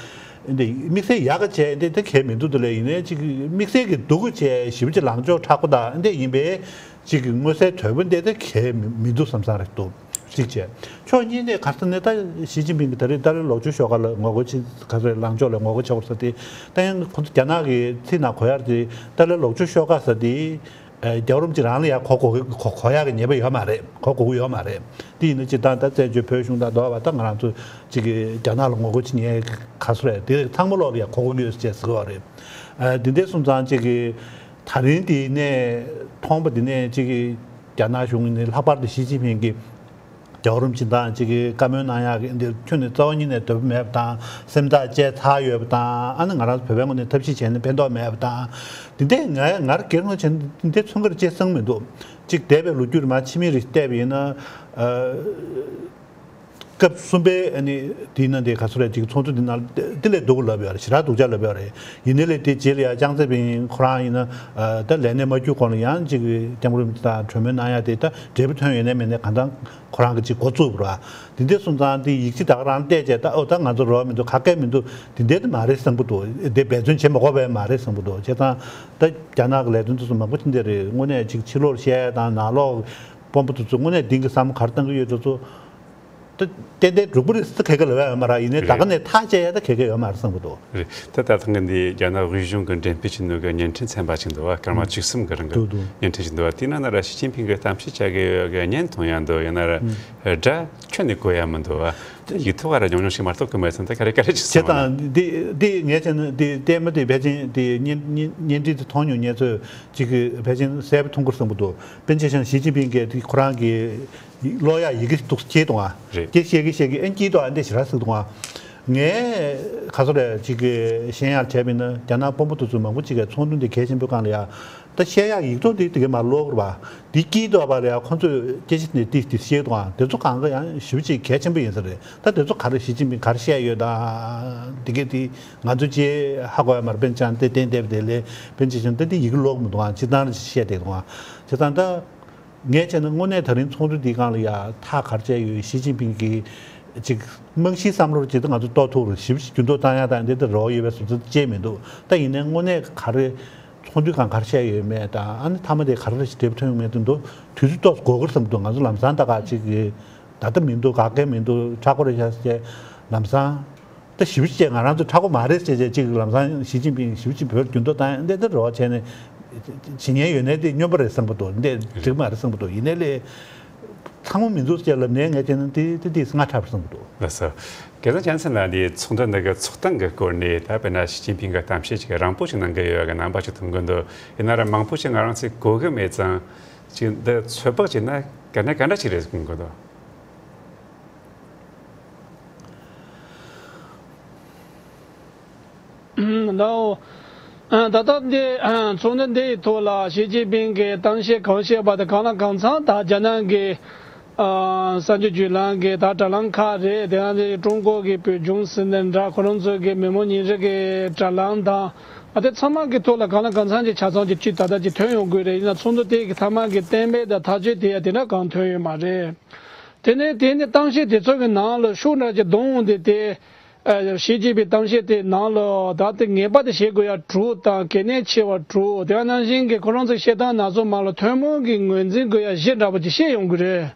འདི་དམིགས་བསལ་ཡག་ག་བྱས་འདི་དེ་གས་མི་འདུག་དེ་ལས་ཡིན་ནའི་ཅིག་དམིགས་བསལ་གྱི་སྡུག་ག་བྱས་ཞེ་པོ་ཅིག་ལངས་ཕྱོགས་མཁྲེགས་པོ་དང་འདི་ཡིན་པས་ཅིག་གི་མངོན་གསལ་དོད་པོ་འདི་དེ་གས་མི་མི་འདུག་བསམ་བསམ་རེད་འདུག་གཅིག་བྱས། ཕྱོགས་གཉིས་ནས་ག་རེ་ཟེར་ན་ད་ཞི་ཅིན་ཕིང་གིས་ད་རེས་ཏཱ་ལའི་ལོག་སྤྱོད་ཤོག་ཁག་ལ་ངོ་རྒོལ་བྱེད་ག་རེ་ལངས་ཕྱོགས་ལ་ངོ་རྒོལ་བྱེད་དགོས་ཟེར་ཏེ་ད་ཡང་ཁོ་ཚོ་རྒྱ་ནག་གི་ཚིག་ནང་གོ་ཡག་དེ་ཏཱ་ལའི་ལོག་སྤྱོད་ཤོག་ཁག་ཟེར་དེ་རྒྱལ་བ་རིན་པོ་ཆེ་རང་ལ་ཡང་གོ་གོ་གོ་གོ་ཡག་གི་ཉེས་པ་ཡོད་མ་རེད། གོ་གོ་གི་ཡོད་མ་རེད། དེ་ཡིན་ན་སྤྱིར་བཏང་ད་བཙན་བྱོལ་བོད་གཞུང་དང་འདོགས་པ་ད་ང་རང་ཚོ་གཅིག་གི་རྒྱ་ནག་ལ་ངོ་རྒོལ་བྱེད་མཁན་ག་ཚོད་རེད་དེ་ཚང་མ་ལོག་ལ་ཡང་གོ་གོ་གི་ཡོད་ཅེས་ཟེར་གི་ཡོད་རེད། དེ་འདྲ་སོང་ཙང་གཅིག་གི་ད་རིང་དེ་ནས་མཐོང་པ་དེ་ནས་གཅིག་གི་རྒྱ་ནག་གཞུང་ནས་ལྷག་པར་དུ་ཞི་ཅིན་ཕིང་གིས། རྒྱལ་བ་རིན་པོ་ཆེ་དང་གཅིག་གི་བཀའ་མོལ་གནང་ཡག་གི་འདི་ཁྱོན་ནས་རྩ་བ་ཉིད་ནས་འདོད་པ་མེད་པ་དང་། སེམས་ཐག་བཅད་ཚར་ཡོད་པ་དང་། ཨ་ནི་ང་རང་ཚོ་བོད་པའི་ངོས་ནས་ཐབས་ཤེས་བྱས་ནས་ཕན་ཐོགས་མེད་པ་དང་། འདི་འདྲའི་ང་ང་རང་སྒེར་ངོས་བྱས་ན་འདི་འདྲའི་ཚོང་ཁེར་བཅད་སོང་མི་འདུག་གཅིག་འདས་པའི་ལོ་རྒྱུས་རིང་མ་ཕྱི་མིག་རེ་བལྟས་པ་ཡིན་ན། ཨ། སྐབས་གསུམ་པའི་ཨ་ནི་དེའི་ནང་དེ་ག་ཚོད་རེད། ཅིག་ཚོགས་འདུ་དེ་ནང་དེ་ལས་སྡུག་ལབ་ཡོད་རེད། ཞེ་དྲག་སྡུག་ཅག་ལབ་ཡོད་རེད། ཡིན་ནའི་ལས་དེ་རྗེས་ལ་ཡང་ཅང་ཙེ་པིན་ཁོ་རང་ཡིན་ན་ཨ་ད་ལས་གནས་མ་བསྐྱུར་གོང་ལ་ཡང་ཅིག་སྐྱབས་མགོན་རིན་པོ་ཆེ་དང་གྲོས་མོལ་གནང་ཡ་དེ་ད་འབྲས་བུ་ཐོན་ཡོད་ནའི་མེད་ནའི་གང་ལྟར་ཁོ་རང་གི་ཅིག་འགོ་བཙུགས་པ་རེད། དེ་འདྲ་སོང་ཙང་དེ་ཡིག་ཆ་ད་ག་རང་བལྟས་བྱས་ད་ཨོ་ད་ང་ཚོ་རོགས་མི་འདུག་ག་གེ་མི་འདུག་དེ་འདྲ་དེ་མ་རེད་བསམ་གྱི་འདུག་དེ་འབད་བརྩོན་བྱེད་མ་དགོས་པ་མ་རེད་བསམ་གྱི་འདུག་བྱས་ཙང་ད་རྒྱ་ནག་གི་ལས་དོན་དེ་ཚོ་མང་པོ་ཅིག་འདི་རེད། དངོས་གནས་ཅིག་ཕྱི་ལོགས་བཤད་ཡ་དང་ནང་ལོགས་དཔོན་པོ་དེ་ཚོ་དངོས་གནས་དེང་གི་བསམ་བློ་ག་རེ་བཏང་གི་ཡོད་དེ་ཚོ། ད་ཏན་ཏན་འགྲུབ་པ་རེད་ཟེར་ག་གེ་ལབ་ཡ་ཡོད་མ་རེད། ཡིན་ནའི་ད་ག་ནས་ཐག་བཅད་ཡ་ད་ག་གེ་ཡོད་མ་རེད་བསམ་གྱི་འདུག་རེད། ད་ད་ཐེངས་འདི་རྒྱ་ནག་དབུས་གཞུང་གི་འབྲེལ་མཐུད་བྱེད་ནུས་ཀྱི་བརྙན་འཕྲིན་ཚན་པ་ཞིག་འདུག་བ། སྐར་མ་ཨུ། བཅུ་གསུམ་གྱི་རིང་གི་འདུག་འདུག་བརྙན་འཕྲིན་ཞིག་འདུག་བ། དེའི་ནང་ན་ར་ཞི་ཅིན་ཕིང་གི་གཏམ་བཤད་བྱ་གི་ཡོད་གི་བརྙན་མཐོང་ཡ་འདུག་ཡིན་ན་ར་ཨུ། སྒྲ་ཁྱོན་ནས་གོ་ཡ་མི་འདུག་བ། ད་ཡིག་ཐོག་ག་ར་ཉུང་ཉུང་ཞིག་མ་གཏོགས་གི་མེད་ཙང་ད་ག་རེ་ག་རེ་ཞིག་བྱས་སོང་བ་ན། ཙང་འདི་འདི་ངས་བྱས་ན་འདི་ལྟད་མོ་འདི་ཕལ་ཆེར་འདི་བརྙན་བརྙན་བརྙན་འཕྲིན་འདི་མཐོང་མྱོང་མཁན་ཚོས་ཅིག་གི་ཕལ་ཆེར་གསལ་པོ་མཐོང་གི་རེད་བསམ་གྱི་འདུག་དཔེར་ན་ཆ་བཞག་ན་ཞི་ཅིན་ཕིང་གིས་འདི་ཁོ་རང་གི་ཀློག་ཡག་ཡི་གེ་འདུག་སེ་བྲིས་འདུག་ཨ། རེད། དེ་བཤད་ཀྱི་བཤད་ཀྱི་ཨེ་སྐྱིད་འདུག་ཨ། འདི་ཞེ་དྲག་ཟེར་འདུག་ཨ། ངས་ག་ཚོད་རེད་ཅིག་གི་ཤེས་ཡག་བྱས་པ་ཡིན་ན་རྒྱ་ནག་དཔོན་པོ་དེ་ཚོ་མང་པོ་ཅིག་གིས་ཚོགས་འདུ་འདི་གལ་ཆེན་པོའི་སྒང་ལ་ཡ། ད་བཤད་ཡག་ཡིག་ཐོག་འདི་དེ་གས་མར་ཀློག་གི་རེད་པ། འདི་སྐྱིད་འདུག་པ་རེད་ཨ། ཁོ་ཚོས་སྐད་ཆ་འདི་ཏིག་ཏིག་བཤད་འདུག་ཨ། དེ་ཚོ་གང་ག་ཡང་ཞེ་པོ་ཅིག་གལ་ཆེན་པོ་ཡིན་ས་རེད། ད་དེ་ཚོ་ག་རེ་ཞི་ཅིན་ཕིང་ག་རེ་བཤད་ཡོད་ད། དེ་གས་དེ་ང་ཚོ་ཅིག་ཧ་གོ་ཡ་མ་རེད། དཔེར་ན་ཆ་བཞག་ན་དེ་གཏན་བསྡད་པ་དེ་ལས་དཔེར་ན་ཆ་བཞག་ན་ད་འདི་ཡི་གེ་ཀློག་མི་འདུག་ཨ། སྤྱིར་བཏང་རེ་བཤད་བསྡད་འདུག་ཨ། བྱས་ཙང་ད། ངས་བྱས་ན་དངོས་གནས་ད་རིང་ཚོགས་འདུ་འདིའི་སྒང་ལ་ཡ་ཐག་ག་རེ་བཅད་ཡོད། ཞི་ཅིན་ཕིང་གི་ཅིག་རྨང་གཞིའི་བསམ་བློར་ཇི་ལྟར་ང་ཚོ་གཏོར་ཐུབ་རེད། ཞིབ་འཇུག་འགྱུར་ལྡོག་བཏང་ཡ་དང་འདི་ལྟར་རོགས་ཡོད་པའི་བཟོ་འདྲ་ཅིག་མི་འདུག་ད་ཡིན་ནའི་དངོས་གནས་ག་རེ་ཚོགས་འདུའི་སྒང་ག་རེ་བཤད་ཡོད་མེད་དང་ཨ་ནི་མཐའ་མ་དེ་ག་རེ་འབྲས་བུ་ཐོན་ཡོད་མེད་དེ་འདུག་དུས་ཚོད་ཏོག་ཙམ་འགོར་གི་རེད་བསམ་འདུག་ང་ཚོ་ལམ་སང་ད་ག་ཅིག་གི་ད་ལྟ་མི་འདུག་ག་གེ་མི་འདུག་ཧྲག་གི་རེད་ཤག་ཟེར་ལམ་སང་། ད་ཞིབ་ཅིག་ང་རང་ཚོ་ཧྲག་གི་མ་རེད་ཟེར་བྱས་ཅིག་ལམ་སང་ཞི་ཅིན་ཕིང་ཞིབ་ཅིག་བོད་འགྱུར་ལྡོག་བཏང་ཡ་འདི་ལྟར་རོགས་བྱས་ནས་བྱེད་ཉན་ཡོད་ནའི་དེ་སྨྱོན་པ་རེད་བསམ་གྱི་འདུག་འདི་འགྲིག་མ་རེད་བསམ་གྱི་འདུག་ཡིན་ནའི་ལས་ཚང་མ་མི་འདུག་ཅེས་ལབ་ནའི་ངས་བྱས་ན་དེ་དེ་དེ་སྔ་དྲགས་པ་བསམ་གྱི་འདུག་ལགས་སོ། སྐལ་བཟང་རྒྱལ་མཚན་ལགས། འདི་ཚོགས་འདུ་འདི་གི་ཚོགས་སྟངས་ཀྱི་སྐོར་ནས་ད་དཔེར་ན་ཞི་ཅིན་ཕིང་གི་གཏམ་བཤད་ཅིག་རིང་པོ་ཞིག་གནང་གི་ཡོད་པའི་རྣམ་པ་ཞིག་མཐོང་གི་འདུག་ཡིན་ན་ར་མང་པོ་ཞིག་ང་རང་ཚོས་གོ་གི་མེད་ཙང་ཅིག་འདི་ཚོད་དཔག་བྱས་ན་ག་འདྲ་ག་འདྲ་ཞིག་རེད་དགོངས་ཀྱི་འདུག་ལའོ། ད་ལྟ་འདི་ཚོགས་འདུ་འདི་ཡི་ཐོག་ལ་ཞི་ཅིན་ཕིང་གིས་གཏམ་བཤད་གང་བཤད་པ་དེ་གང་ལ་གང་འཚམ་ད་རྒྱ་ནག་གི་གསར་འགྱུར་བརྒྱུད་ལམ་གྱི་ད་དྲ་ལམ་ཁག་རེད། དེ་ཡང་ཀྲུང་གོ་གི་བོད་ལྗོངས་ཟེར་ནས་འདྲ། ཁོ་རང་ཚོ་གི་མི་མང་ཉིན་རེ་གི་དྲ་ལམ་དང་ཨ་དེ་ཚང་མ་གི་ཐོག་ལ་གང་ལ་གང་འཚམ་གྱི་ཆ་ཚང་གི་ཅིག་ད་ལྟ་ཅིག་ཐོན་ཡོང་དགོས་རེད། ཡིན་ན་ཚོགས་འདུ་དེ་གི་མཐའ་མ་གི་གཏན་འབེབས་དང་ཐག་གཅོད་དེ་ཡང་དེ་འདྲ་གང་ཐོན་ཡོད་མ་རེད། དེ་ནས་དེ་ནས་གཏམ་བཤད་དེ་ཚོ་གི་ནང་ལ་ཤུགས་འདྲ་ཅིག་གཏོང་འོང་དེ་དེ། ཨ་ཞི་ཅིན་ཕིང་གཏམ་བཤད་དེ་ནང་ལ་ད་དེ་ངེས་པར་དུ་བྱེད་དགོས་ཡ་དྲུག་དང་གལ་གནད་ཆེ་བ་དྲུག་དེ་ནང་བཞིན་གྱི་ཁོ་རང་ཚོའི་བཤད་སྟངས་ནང་ཚོ་མ་ལ་ཐུན་མོང་གི་ངོས་འཛིན་དགོས་ཡ་བཞི་འདྲ་པོ་ཅིག་བཤད་ཡོང་གི་རེད།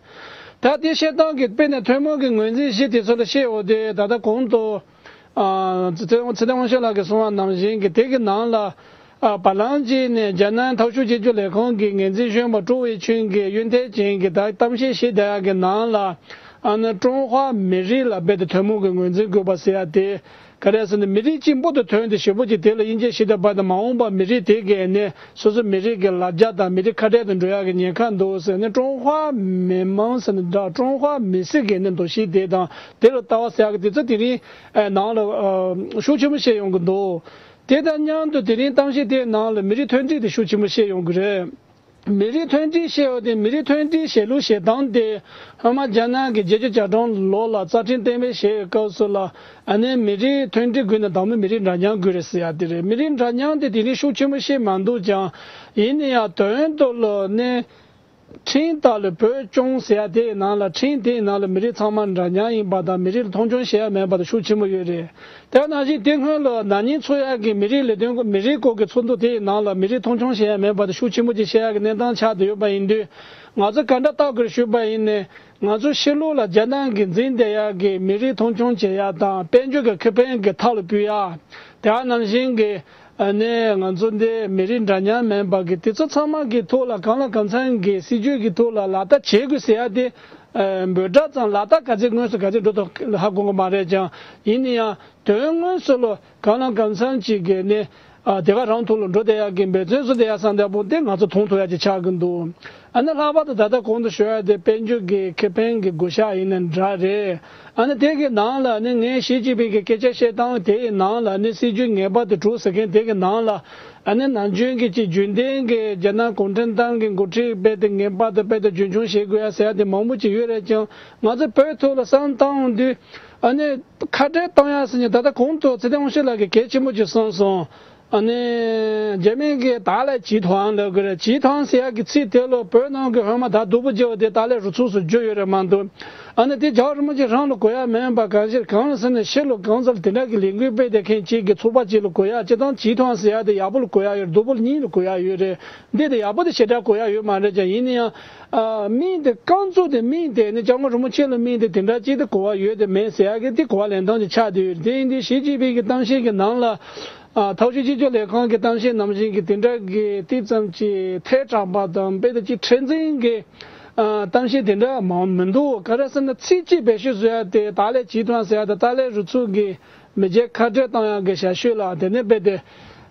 ད་དེ་བཤད་སྟངས་ཀྱི་དཔེ་ནས་ཐུན་མོང་གི་ངོས་འཛིན་བཞི་དེ་ཚོ་ལ་བཤད་འོ་དེ་ད་ལྟ་གོང་དུ་ཨ་ཚེ་ཚེ་བརྟན་དབང་ཕྱུག་ལགས་ཀྱིས་གསུངས་པ་ནང་བཞིན་གྱི་དེ་གི་ནང་ལ། ཨ་བར་ལམ་གཅིག་ནས་རྒྱ་ནག་འཐབ་ཕྱོགས་གཅིག་གྱུར་ལས་ཁུངས་ཀྱི་འགན་འཛིན་གཞོན་པ་ཀྲོའུ་ཝེ་ཆུན་གྱིས་གཡོན་ཐལ་ཅན་གྱི་ད་གཏམ་བཤད་བྱེད་བསྡད་ཡག་གི་ནང་ལ། ཨ་ནི་ཀྲུང་ཧྭ་མི་རིགས་ལ་རྦད་དེ་ཐུན་མོང་གི་ངོས་འཛིན་དགོས་པ་ཟེར་ཡ་དེ། ག་རེ་ཟེར་ན་མི་རིགས་གཅིག་འབུར་དུ་ཐོན་ཏེ་ཞེ་པོ་ཅིག་དེ་ལ་དབྱིན་ཇི་ཞིག་ད་བར་དུ་མ་འོངས་པ་མི་རིགས་དེ་གའི་ནས་སོ་སོ་མི་རིགས་ཀྱི་ལ་རྒྱ་དང་མི་རིགས་ཁ་བྲལ་དུ་འགྲོ་ཡག་གི་ཉེན་ཁ་འདུག་ཟེར་ནས་ཀྲུང་ཧྭ་མི་དམངས་ཟེར་ན་འདྲ་ཀྲུང་ཧྭ་མི་སེར་གྱི་ནས་འདུ་ཤེས་དེ་དང་དེ་ལ་ལྟ་བ་ཟེར་ཡག་གི་དེ་ཚོ་དེ་རིང་ནང་ལ་ཤུགས་ཆེན་པོ་བཤད་ཡོང་གི་འདུག་དེ་དང་མཉམ་དུ་དེ་རིང་གཏམ་བཤད་དེའི་ནང་ལ་མི་རིགས་མཐུན་སྒྲིལ་དེ་ཤུགས་ཆེན་པོ་བཤད་ཡོང་གི་རེད། མི་རིགས་མཐུན་སྒྲིལ་བཤད་ཡོད་དེ་མི་རིགས་མཐུན་སྒྲིལ་བྱེད་ལུགས་བྱེད་སྟངས་དེ་སྔོན་མ་རྒྱ་ནག་གི་བརྒྱད་ཅུ་གྱ་གྲངས་ལོ་ལ་རྩ་ཁྲིམས་གཏན་འབེབས་བྱས་ཡོད་སྐབས་སུ་ལ་ཨ་ནི་མི་རིགས་མཐུན་སྒྲིལ་དགོས་ན་དང་པོ་མི་རིགས་འདྲ་མཉམ་དགོས་རེད་ཟེར་ཡ་དེ་རེད། མི་རིགས་འདྲ་མཉམ་དེ་དེ་རིང་ཤུགས་ཆེན་པོ་བཤད་མ་འདུག་ཀྱང་ཡིན་ན་ཡང་དོན་དུ་ལ་ནི། ཁྲིམས་ལྟར་ལ་བོད་སྐྱོང་ཟེར་ཡ་དེའི་ནང་ལ་ཁྲིམས་དེའི་ནང་ལ་མི་རིགས་ཚང་མ་འདྲ་མཉམ་ཡིན་པ་དང་མི་རིགས་ལ་མཐོང་ཆུང་བྱེད་ཡ་མེད་པ་དང་ཤུགས་ཆེན་པོ་ཡོད་རེད། དེ་ནང་བཞིན་དེ་སྔོན་ལ་ན་ནིང་ཚོགས་ཡག་གི་མི་རིགས་ལས་དོན་མི་རིགས་སྐོར་གྱི་ཚོགས་འདུ་དེའི་ནང་ལ་མི་རིགས་མཐོང་ཆུང་བྱེད་ཡ་མེད་པ་དང་ཤུགས་ཆེན་པོ་ཅིག་བཤད་ཡ་གི་གནས་སྟངས་ཆགས་བསྡད་ཡོད་པ་ཡིན་དུས་ང་ཚོ་ག་འདྲ་བལྟ་དགོས་རེད་ཞུས་པ་ཡིན་ནའི་ང་ཚོ་ཕྱི་ལོགས་ལ་རྒྱ་ནག་གིས་འཛིན་བསྡད་ཡག་གི་མི་རིགས་མཐོང་ཆུང་བྱེད་ཡ་དང་དཔལ་འབྱོར་གྱི་ཁེ་ཕན་གྱི་ཐབས་ལ་ཕུལ་ཡ། དེ་ནང་བཞིན་གྱི་ཨ་ནི་ང་ཚོ་འདི་མི་རིགས་འདྲ་མཉམ་མིན་པ་གི་དེ་ཚོ་ཚང་མ་གི་ཐོག་ལ་གང་ལ་གང་འཚམ་གྱི་སྲིད་ཇུས་ཀྱི་ཐོག་ལ་ལག་བསྟར་བྱེད་དགོས་ཟེར་ཡ་དེ་འབོད་སྒྲ་ཙམ་ལག་བསྟར་ག་ཚད་དངོས་སུ་ག་ཚད་འགྲོ་ཐུབ་ཧ་གོ་གི་མ་རེད་ཀྱང་ཡིན་ན་ཡང་དོན་དངོས་སུ་ལ་གང་ལ་གང་འཚམ་ཅིག་གི་ནི་ ཨ་དེ་ག་རང་ཐོག་ལ་འགྲོ་བསྡད་ཡག་གི་འབད་བརྩོན་བཟོ་བསྡད་ཡག་ས་འདྲ་པོ་དེ་ང་ཚོ་མཐོང་ཐུབ་ཡག་ཅིག་ཆགས་ཀྱི་འདུག་ཨ་ནི་ལྷག་པར་དུ་ད་ལྟ་གོང་དུ་ཞུ་ཡག་དེ་དཔལ་འབྱོར་གྱི་ཁེ་ཕན་གྱི་བགོ་བཤའ་ཡིན་ན་འདྲ་རེད། ཨ་ནི་དེ་གི་ནང་ལ་ནི་ངས་ཞི་ཅིན་ཕིང་གི་སྐད་ཆ་བཤད་སྟངས་དེ་ཡི་ནང་ལ་ནི་སྲིད་ཇུས་ངེས་པར་དུ་གྲུབ་ཟེར་མཁན་དེ་གི་ནང་ལ་ཨ་ནི་ནམ་རྒྱུན་གྱི་ཅིག་རྒྱུན་ལྡན་གྱི་རྒྱ་ནག་གུང་ཁྲན་ཏང་གི་འགོ་ཁྲིད་རྦད་དེ་ངེས་པར་དུ་རྦད་དེ་རྒྱུན་འཁྱོངས་བྱེད་དགོས་ཡ་ཟེར་ཡ་དེ་མང་པོ་ཅིག་ཡོད་རེད་ཀྱང་། ང་ཚོ་བོད་ཐོག་ལ་བསམ་བཏང་འོང་དུས་ཨ་ནི་ཁ་བྲལ་གཏོང་ཡ་ཟེར་ནས་ད་ལྟ་གོང་དུ་ཚེ་བརྟན་དབང་ཕྱུག་ལགས་ཀྱིས་གལ་ཆེན་པོ་ཅིག་གསུངས་སོང་། ཨ་ནི་རྒྱ་མི་གིས་ད་ལས་ཇི་ཐང་ལབ་དགོས་རེད། ཇི་ཐང་ཟེར་ཡག་གི་ཚིག་དེ་ལ་བོད་ནང་གི་སྔོན་མ་ད་སྡུག་པོ་བརྗོད་པ་དེ་ད་ལས་རུ་ཚུགས་སུ་བརྗོད་ཡོད་རེད་མ་གཏོགས། ཨ་ནི་དེ་རྒྱལ་བ་རིན་པོ་ཆེ་རང་ལ་གོ་ཡ་མིན་པ་གང་ཞིག་གང་ལ་ཟེར་ན་ཕྱི་ལ་གང་ཚར་དེ་འདྲ་གི་ལས་འགུལ་སྤེལ་བསྡད་མཁན་གཅིག་གི་ཚོགས་པ་གཅིག་ལ་གོ་ཡ་སྤྱིར་བཏང་ཇི་ཐང་ཟེར་ཡ་དེ་ཡག་པོ་ལ་གོ་ཡ་ཡོད་རེད། སྡུག་པོ་ལ་གཉིས་ལ་གོ་ཡ་ཡོད་རེད། འདི་དེ་ཡག་པོ་དེ་ཞེ་དྲག་གོ་ཡ་ཡོད་མ་རེད་ཀྱང་། ཡིན་ན་ཡང་ཨ་དམིགས་དེ་རྐང་བཙུགས་དེ་དམིགས་དེ་ནི་སྐྱབས་མགོན་རིན་པོ་ཆེ་ལ་དམིགས་དེ་དེ་འདྲ་ཅིག་དེ་གོ་བ་ཡོད་དེ་མེད་ཟེར་ཡ་གི་དེ་གོ་བ་ལེན་སྟངས་ཅིག་ཆགས་བསྡད་ཡོད་རེད། དེ་ཡིན་དུས་ཞི་ཅིན་ཕིང་གི་གཏམ་བཤད་ཀྱི་ནང་ལ་ཨ་ཐོག་ཤོད་སྤྱི་ཁྱབ་ལས་ཁང་གི་གཏམ་བཤད་ནང་བཞིན་གྱི་དེ་འདྲ་གི་ཏིག་ཙམ་གྱི་ཐལ་དྲགས་པ་དང་དཔེ་དེ་ཅིག་མཁྲེགས་འཛིན་གྱི་ཨ་གཏམ་བཤད་དེ་འདྲ་མང་མི་འདུག་ག་རེ་ཟེར་ན་ཚིག་གཅིག་བེད་སྤྱོད་བཟོ་ཡ་དེ་ད་ལས་ཇི་ཐང་ཟེར་ཡ་དེ་ད་ལས་རུ་ཚུགས་ཀྱི་མི་རྗེ་ཁ་བྲལ་གཏོང་ཡག་གི་ཞབས་ཞུ་ལ་དེ་ནས་རྦད་དེ་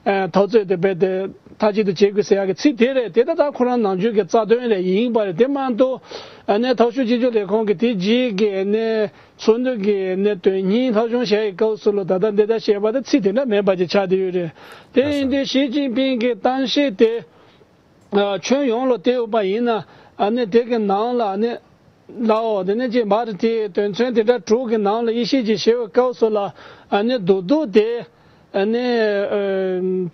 ཨ་འཐབ་རྩོད་དེ་རྦད་དེ་མཐའ་གཅིག་ཏུ་བྱེད་དགོས་ཟེར་ཡག་གི་ཚིག་དེ་རེད། དེ་ད་ལྟ་ཁོ་རང་ནམ་རྒྱུན་གྱི་རྩ་དོན་རེད་ཡིན་པ་རེད། དེ་མ་གཏོགས་ཨ་ནི་ཐོག་ཤོད་སྤྱི་ཁྱབ་ལས་ཁང་གི་དེ་རྗེས་ཀྱི་ཨ་ནི་ཚོགས་འདུ་གི་ཨ་ནི་དོན་སྙིང་སློབ་སྦྱོང་བྱས་ཡི་སྐབས་སུ་ལ་ད་ལྟ་འདི་ལྟར་བཤད་པ་དེ་ཚིག་དེ་འདྲ་མེད་པ་ཅིག་ཆགས་བསྡད་ཡོད་རེད། དེ་ཡིན་དུས་ཞི་ཅིན་ཕིང་གི་གཏམ་བཤད་དེ་ཨ་ཁྱོན་ཡོངས་ལ་བལྟས་ཡོད་པ་ཡིན་ན་ཨ་ནི་དེ་གི་ནང་ལ་ཨ་ནི། ལའོ། དེ་ནས་ཅིག་མར་དེའི་དོན་ཚན་དེ་འདྲ་དྲུག་གི་ནང་ལ་དབྱེ་ཞིབ་ཅིག་བྱེད་པའི་སྐབས་སུ་ལ་ཨ་ནི་རྡོག་རྡོག་དེ་ཨ་ནི་ཨ་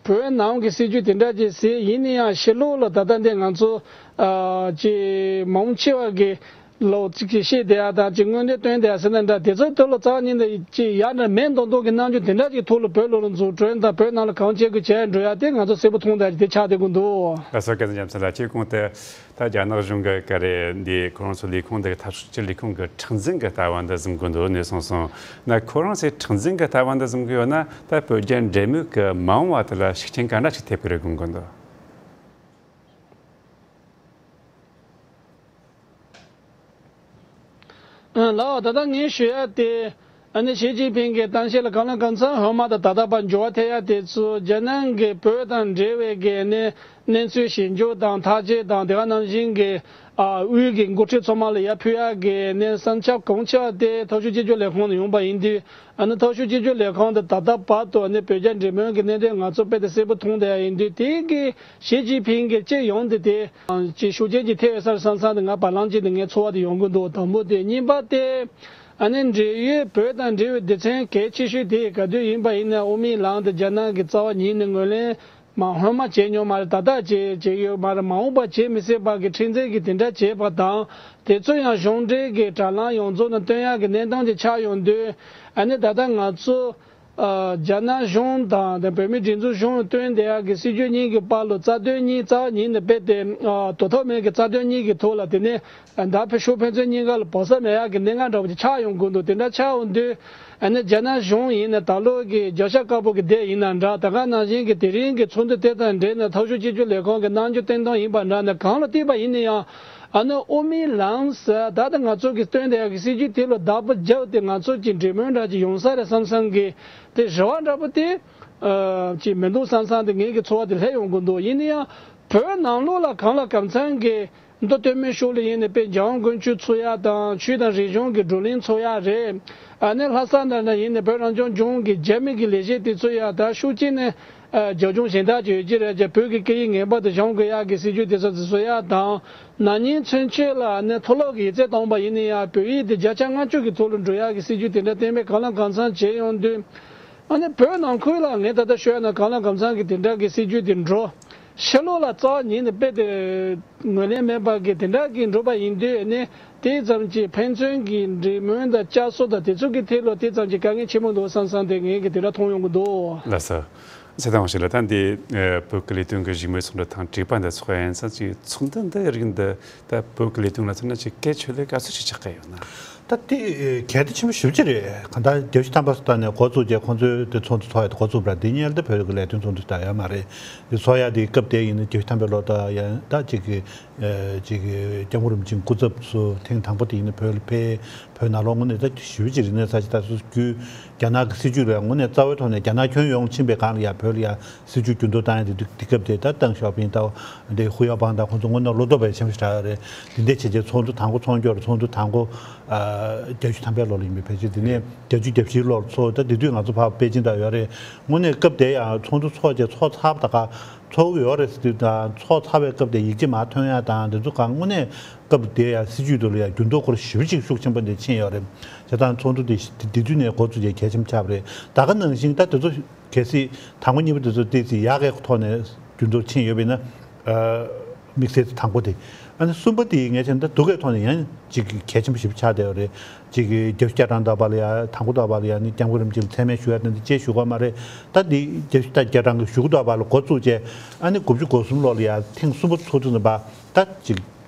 བོད་ནང་གི་སྲིད་ཇུས་དེ་འདྲ་ཅིག་ཟེར་ཡིན་ན་ཡང་ཕྱི་ལོགས་ལ་ད་ལྟ་འདི་ང་ཚོ་ཨ་ཅིག་མང་ཆེ་བ་གི་ལོ་ཅིག་ཅིག་བཤད་བསྡད་ཡ་དང་ཅིག་མངོན་འདོད་སྟོན་བསྡད་ཡ་ཟེར་ན་འདྲ་དེ་ཚོའི་ཐོག་ལ་རྩ་བ་ཉིད་ནས་ཅིག་ཡ་འདྲ་མེད་མདོག་མདོག་གི་རྣམ་འགྱུར་དེ་འདྲ་ཅིག་ཐོག་ལ་བོད་ལ་ལ་འཛུགས་སྐྲུན་དང་བོད་ནང་ལ་གང་བྱེད་དགོས་བྱས་འགྲོ་ཡ་དེ་ང་ཚོ་གསལ་པོ་མཐོང་བསྡད་ཡ་དེ་ཆགས་བསྡད་ཀྱི་འདུག་ལགས་སོ། བཀའ་དྲིན་ཆེ་ལགས། ཁྱེད་གོང་དུ། ད་རྒྱ་ནག་གཞུང་གི་ག་རེ་འདི་ཁོ་རང་ཚོ་ལས་ཁུངས་འདི་འཐབ་ཕྱོགས་གཅིག་གྱུར་ལས་ཁུངས་ཀྱི་གྲངས་འཛིན་གྱི་ལྟ་བ་འདི་བཟུང་གི་འདུག་ནས་གསུངས་སོང་། ན་ཁོ་རང་ཚོས་གྲངས་འཛིན་གྱི་ལྟ་བ་འདི་བཟུང་གི་ཡོད་ན་ད་བོད་རྒྱ་འབྲེལ་མོལ་གྱི་མ་འོངས་བ་དེ་ལ་ཤུགས་རྐྱེན་ག་འདྲ་ཞིག་ཐེབས་ཀྱི་རེད་དགོངས་ཀྱི་འདུག་ལགས། ད་ལྟ་ངས་ཞུ་ཡ་དེ། ཨ་ནི་ཞི་ཅིན་ཕིང་གི་གཏམ་བཤད་ལ་གང་ལ་གང་འཚམ་ཧོན་མ་དང་ད་ལྟ་བར་འགྱུར་བ་ཐེབས་ཡ་དེ་ཚོ་རྒྱ་ནག་གི་བོད་དང་འབྲེལ་བའི་གི་ནི་གནས་ཚུལ་ཞིབ་འཇུག་དང་ཐག་གཅོད་དང་དེ་ག་ནང་བཞིན་གི་ཨ་དབུས་ཀྱི་འགོ་ཁྲིད་ཚང་མ་ལ་ཡར་ཕུལ་ཡ་གི་ནི་བསམ་འཆར་གང་ཆེ་བ་དེ་ཐོག་ཤོད་སྤྱི་ཁྱབ་ལས་ཁང་ནས་ཡོང་པ་ཡིན་དུས། ཨ་ནི་ཐོག་ཤོད་སྤྱི་ཁྱབ་ལས་ཁང་དུ་ད་ལྟ་བར་དུ་ཨ་ནི་བོད་རྒྱ་འབྲེལ་མོལ་གྱི་གནད་དོན་ང་ཚོ་དཔེ་དེ་གསལ་པོ་མཐོང་བསྡད་ཡ་ཡིན་དུས་དེ་གི་ཞི་ཅིན་ཕིང་གི་སྤྱི་ཡོངས་དེ་དེ་ཅིག་ཤུགས་རྐྱེན་ཅིག་ཐེབས་ཡོད་ས་རེད་བསམ་བསམ་དེ་ང་བར་ལམ་ཅིག་ཏུ་ངའི་ཚོར་བ་དེ་ཡོང་གི་འདུག་དང་པོ་དེ། གཉིས་པ་དེ་ཨ་ནི་འབྲེལ་ཡོད་བོད་དང་འབྲེལ་བའི་སྡེ་ཚན་གལ་ཆེ་ཤོས་དེ་ག་དུས་ཡིན་པ་ཡིན་ན་དབུ་མའི་ལམ་དེ་རྒྱ་ནག་གི་རྩ་བ་ཉིད་ནས་ངོས་ལེན་མ་ཧོན་མ་བྱས་མྱོང་མ་རེད། ད་ལྟ་བྱས་བྱས་ཡོད་མ་རེད། མ་འོངས་པ་བྱེད་མི་སྲིད་པ་གི་མཁྲེགས་འཛིན་གྱི་དེ་འདྲ་བྱས་པ་དང་དེ་ཚོ་ཡང་གཞུང་འབྲེལ་གྱི་དྲ་ལམ་ཡོངས་རྫོགས་ནང་སྟོན་ཡག་གི་གནས་སྟངས་ཅིག་ཆགས་ཡོང་དུས་ཨ་ནི་ད་ལྟ་ང་ཚོ། ཨ་རྒྱ་ནག་གཞུང་དང་དང་བོད་མིའི་སྒྲིག་འཛུགས་གཞུང་བཏོན་བསྡད་ཡག་གི་སྲིད་ཇུས་གཉིས་ཀྱི་བར་ལ་རྩ་དོན་གཉིས་རྩ་བ་ཉིད་ནས་རྦད་དེ་ཨ་དོ་ཐོག་མེད་ཀྱི་རྩ་དོན་གཉིས་ཀྱི་ཐོག་ལ་དེ་ནས་ཨ་མདའ་ཕན་ཤུགས་ཕན་ཚུན་གཉིས་ཀ་ལ་བོར་ས་མེད་ཡག་གི་གནད་འགག་འདྲ་བོ་ཅིག་ཆགས་ཡོང་དགོས་འདུག་དེ་འདྲ་ཆགས་ཡོང་དུས་ཨ་ནི་རྒྱ་ནག་གཞུང་ཡིན་ན་ད་ལོ་གི་བརྒྱ་ཤ་དཀར་པོ་གི་ཟླ་ཡིན་ན་འདྲ་ད་ག་ནང་བཞིན་གྱི་དེ་རིང་གི་ཚོགས་འདུ་དེ་དང་འབྲེལ་ནས་ཐོག་ཤོད་སྤྱི་ཁྱབ་ལས་ཁང་གི་རྣམ་འགྱུར་སྟོན་སྟངས་ཡིན་པ་འདྲ་ནས་གང་ལ་བལྟས་པ་ཡིན་ན་ཡང་། ཨ་ནི་དབུ་མའི་ལམ་ཟེར་ད་ལྟ་ང་ཚོ་གིས་སྟོན་བསྡད་ཡག་གི་སྲིད་ཇུས་དེ་ལ་བདག་པོ་རྒྱབ་སྟེ་ང་ཚོ་གི་འབྲེལ་མོལ་འདྲ་ཅིག་ཡོང་ས་རེད་བསམ་བསམ་གི་དེ་རེ་བ་འདྲ་པོ་དེ་ཨ་ཅིག་མི་འདུག་བསམ་བསམ་དེ་ངེད་ཀྱི་ཚོར་བ་དེ་སླེབས་ཡོང་གི་འདུག་ཡིན་ན་ཡང་བོད་ནང་ལོགས་ལ་གང་ལ་གང་འཚམ་གི་མདོ་སྟོད་སྨད་ཕྱོགས་ལ་ཡིན་ནའི་དཔེ་འཇང་དབང་དཀོན་མཆོག་ཚོགས་ཡ་དང་ཆོས་དང་རིག་གཞུང་གི་བགྲོ་གླེང་ཚོགས་ཡ་རེད། ཨ་ནི་ལྷ་ས་འདྲ་ན་ཡིན་ནའི་བོད་རང་སྐྱོང་ལྗོངས་ཀྱི་རྒྱ་མི་གི་ལས་བྱེད་དེ་ཚོ་ཡ་ད་ཤུགས་ཆེ་ནས། ཨ་རྒྱབ་ལྗོངས་གཞན་དག་ཅིག་ཡོད་ཀྱི་རེད་ཀྱང་བོད་ཀྱི་སྐད་ཡིག་ངེས་པར་དུ་སྦྱང་དགོས་ཡག་གི་སྲིད་ཇུས་དེ་ཚོ་བཟོ་ཡག་དང་། ན་ནིང་ཚུན་ཆད་ལ་ནི་མཐོ་སློབ་ཀྱི་ཡིག་ཚད་བཏང་པ་ཡིན་ན་ཡང་བོད་ཡིག་དེ་བརྒྱ་ཆ་ལྔ་བཅུ་གི་ཐོག་ལ་འགྲོ་ཡག་གི་སྲིད་ཇུས་དེ་འདྲ་གཏན་འབེབས་གང་ལ་གང་འཚམ་བྱས་ཡོང་དུས། ཨ་ནི་བོད་ནང་ཁུལ་ལ་ངས་ད་ལྟ་ཤོད་ཡ་ན་གང་ལ་གང་འཚམ་གྱི་དེ་འདྲ་གི་སྲིད་ཇུས་དེ་འགྲོ། ཕྱི་ལོགས་ལ་རྩ་བ་ཉིད་ནས་རྦད་དེ་ངོས་ལེན་མེད་པ་གི་དེ་འདྲ་གི་འགྲོ་པ་ཡིན་དུས་ནི་དེ་ཙམ་གྱི་ཕན་ཚུན་གྱི་འབྲེལ་མོལ་དང་བསྐྱར་གསོ་དང་དེ་ཚོ་གི་ཐད་ལ་དེ་ཙམ་གྱི་དཀའ་ངལ་ཆེན་པོ་འདུག་བསམ་བསམ་དེ་ངས་གི་དེ་འདྲ་མཐོང་ཡོང་གི་འདུག་ལགས་སོ། ཚེ་དང་ཞིག་ལ་ད་འདི་ཨ་བོད་ཀྱི་ལས་དོན་གྱི་བཞུགས་མོལ་ཚོགས་འདུ་དང་བྲིས་པ་འདི་ཚོགས་ཡིན་ཙང་ཅིག་ཚོགས་འདུ་འདི་རིགས་འདི་ད་བོད་ཀྱི་ལས་དོན་ལ་མཚོན་ན་ཅིག་གལ་ཆེ་ལས་ག་ཚོད་ཅིག་ཆགས་ཀྱི་ཡོད་ན། ད་དེ་གལ་ཏེ་ཆེན་པོ་ཞེ་པོ་ཅིག་རེད། གང་ལྟར་བརྒྱད་ཅུ་ཐམ་པ་སོགས་ནས་འགོ་བཙུགས་རྗེས་ཁོང་ཚོའི་དེ་ཚོགས་འདུ་ཚོགས་ཡ་དེ་འགོ་བཙུགས་པ་རེད། དེ་སྔོན་ལ་ད་བོད་ཀྱི་ལས་དོན་ཚོགས་འདུ་ད་ཡོད་མ་རེད། དེ་ཚོགས་ཡ་དེ་སྐབས་དེ་ཡིན་ན་བརྒྱད་ཅུ་ཐམ་པའི་ལོ་ད་ཡང་ད་ཅིག་གི་ཅིག་གི་སྐྱབས་མགོན་རིན་པོ་ཆེའི་སྐུ་ཚབ་ཚོ་ཐེངས་དང་པོ་དེ་ཡིན་ན་བོད་ལ་ཕེབས། བོད་ནང་ལོགས་ངོས་ནས་ད་ཞེ་པོ་ཅིག་རིག་གནས་གསར་བརྗེ་ད་སོ་སོ་བརྒྱུད་རྒྱ་ནག་གི་སྲིད་བྱུས་ལ་ངོས་ནས་རྩ་བའི་ཐོག་ནས་རྒྱ་ནག་ཁྱོན་ཡོངས་ཕྱིན་པའི་སྒང་ལ་ཡང་བོད་ལ་ཡང་སྲིད་བྱུས་འགྱུར་ལྡོག་བཏང་ཡ་དེ་དུས་དེ་སྐབས་དེ་ད་ཏེང་ཞའོ་ཕིང་དང་དེ་ཧུའུ་ཡའོ་པང་དང་ཁོང་ཚོ་དངོས་གནས་བློ་སྟོབས་དཔེ་ཆེན་པོ་ཞིག་རག་ཡོད་རེད། དེ་འདྲའི་བྱས་རྗེས་ཚོགས་འདུ་དང་པོ་ཚོགས་འཁྱོལ་རེད། ཚོགས་འདུ་དང་པོ་ཨ་བརྒྱད་ཅུ་ཐམ་པའི་ལོ་ལ་ཡིན་པའི་ཕལ་ཆེར། དེ་ནས་བརྒྱད་ཅུ་གྱ་བཞིའི་ལོར་ཚོགས། ད་དེ་དུས་ང་ཚོ་ཕར་པེ་ཅིང་ད་ཡོད་རེད། དངོས་གནས་སྐབས་དེ་ཡང་ཚོགས་འདུ་ཚོགས་རྗེས་ཚོགས་ཚར་བ་ད་ག་ཚོགས་ཀྱི་ཡོད་རེད་ཟེར་དུས་དང་ཚོགས་ཚར་བའི་སྐབས་དེ་ཡིག་ཆ་མར་ཐོན་ཡ་དང་དེ་ཚོ་གང་དངོས་གནས་སྐབས་དེ་ཡང་སྲིད་བྱུས་དེ་ལ་ཡང་འགྱུར་ལྡོག་ཁོ་རང་ཞེ་པོ་ཅིག་ཤུགས་ཆེན་པོ་འདི་ཕྱིན་ཡོད་རེད། བྱས་ཙང་ཚོགས་འདུ་དེ་དེ་དུས་ནས་འགོ་བཙུགས་རྗེས་གལ་ཆེན་པོ་ཆགས་པ་རེད། ད་ག་ནང་བཞིན་ད་དེ་ཚོ་གལ་སྲིད་དང་པོ་གཉིས་པ་དེ་ཚོ་ཏོག་ཙམ་ཡག་གི་ཐོག་ནས་འགྱུར་ལྡོག་ཕྱིན་ཡོད་པ་ཡིན་ན། ཨ་དམིགས་བསལ་དང་པོ་དེ། ཨ་ནི་གསུམ་པ་དེ་ངས་བྱས་ན་ད་སྡུག་གི་ཐོག་ནས་ཡང་ཅིག་གལ་ཆེན་པོ་ཞེ་པོ་ཆགས་བསྡད་ཡོད་རེད། ཅིག་གི་བརྒྱད་ཅུ་གྱ་གྲངས་ཐོག་པ་ལ་ཡ་དང་པོ་ཐོག་པ་ལ་ཡ་ནི་སྐྱབས་མགོན་རིན་པོ་ཆེ་ལ་མཚན་སྨད་ཞུ་ཡ་དེ་འདྲ་ཅིག་ཞུ་དགོས་མ་རེད། ད་འདི་བརྒྱད་ཅུ་གྱ་གྲངས་ཀྱི་གཞུག་གུ་ཐོག་པ་ལ་འགོ་བཙུགས་རྗེས་ཨ་ནི་དགུ་བཅུ་གོ་གསུམ་ལོ་ལ་ཡ་ཐེངས་གསུམ་པ་ཚོགས་དུས་ཙམ་པ་ད་ཅིག་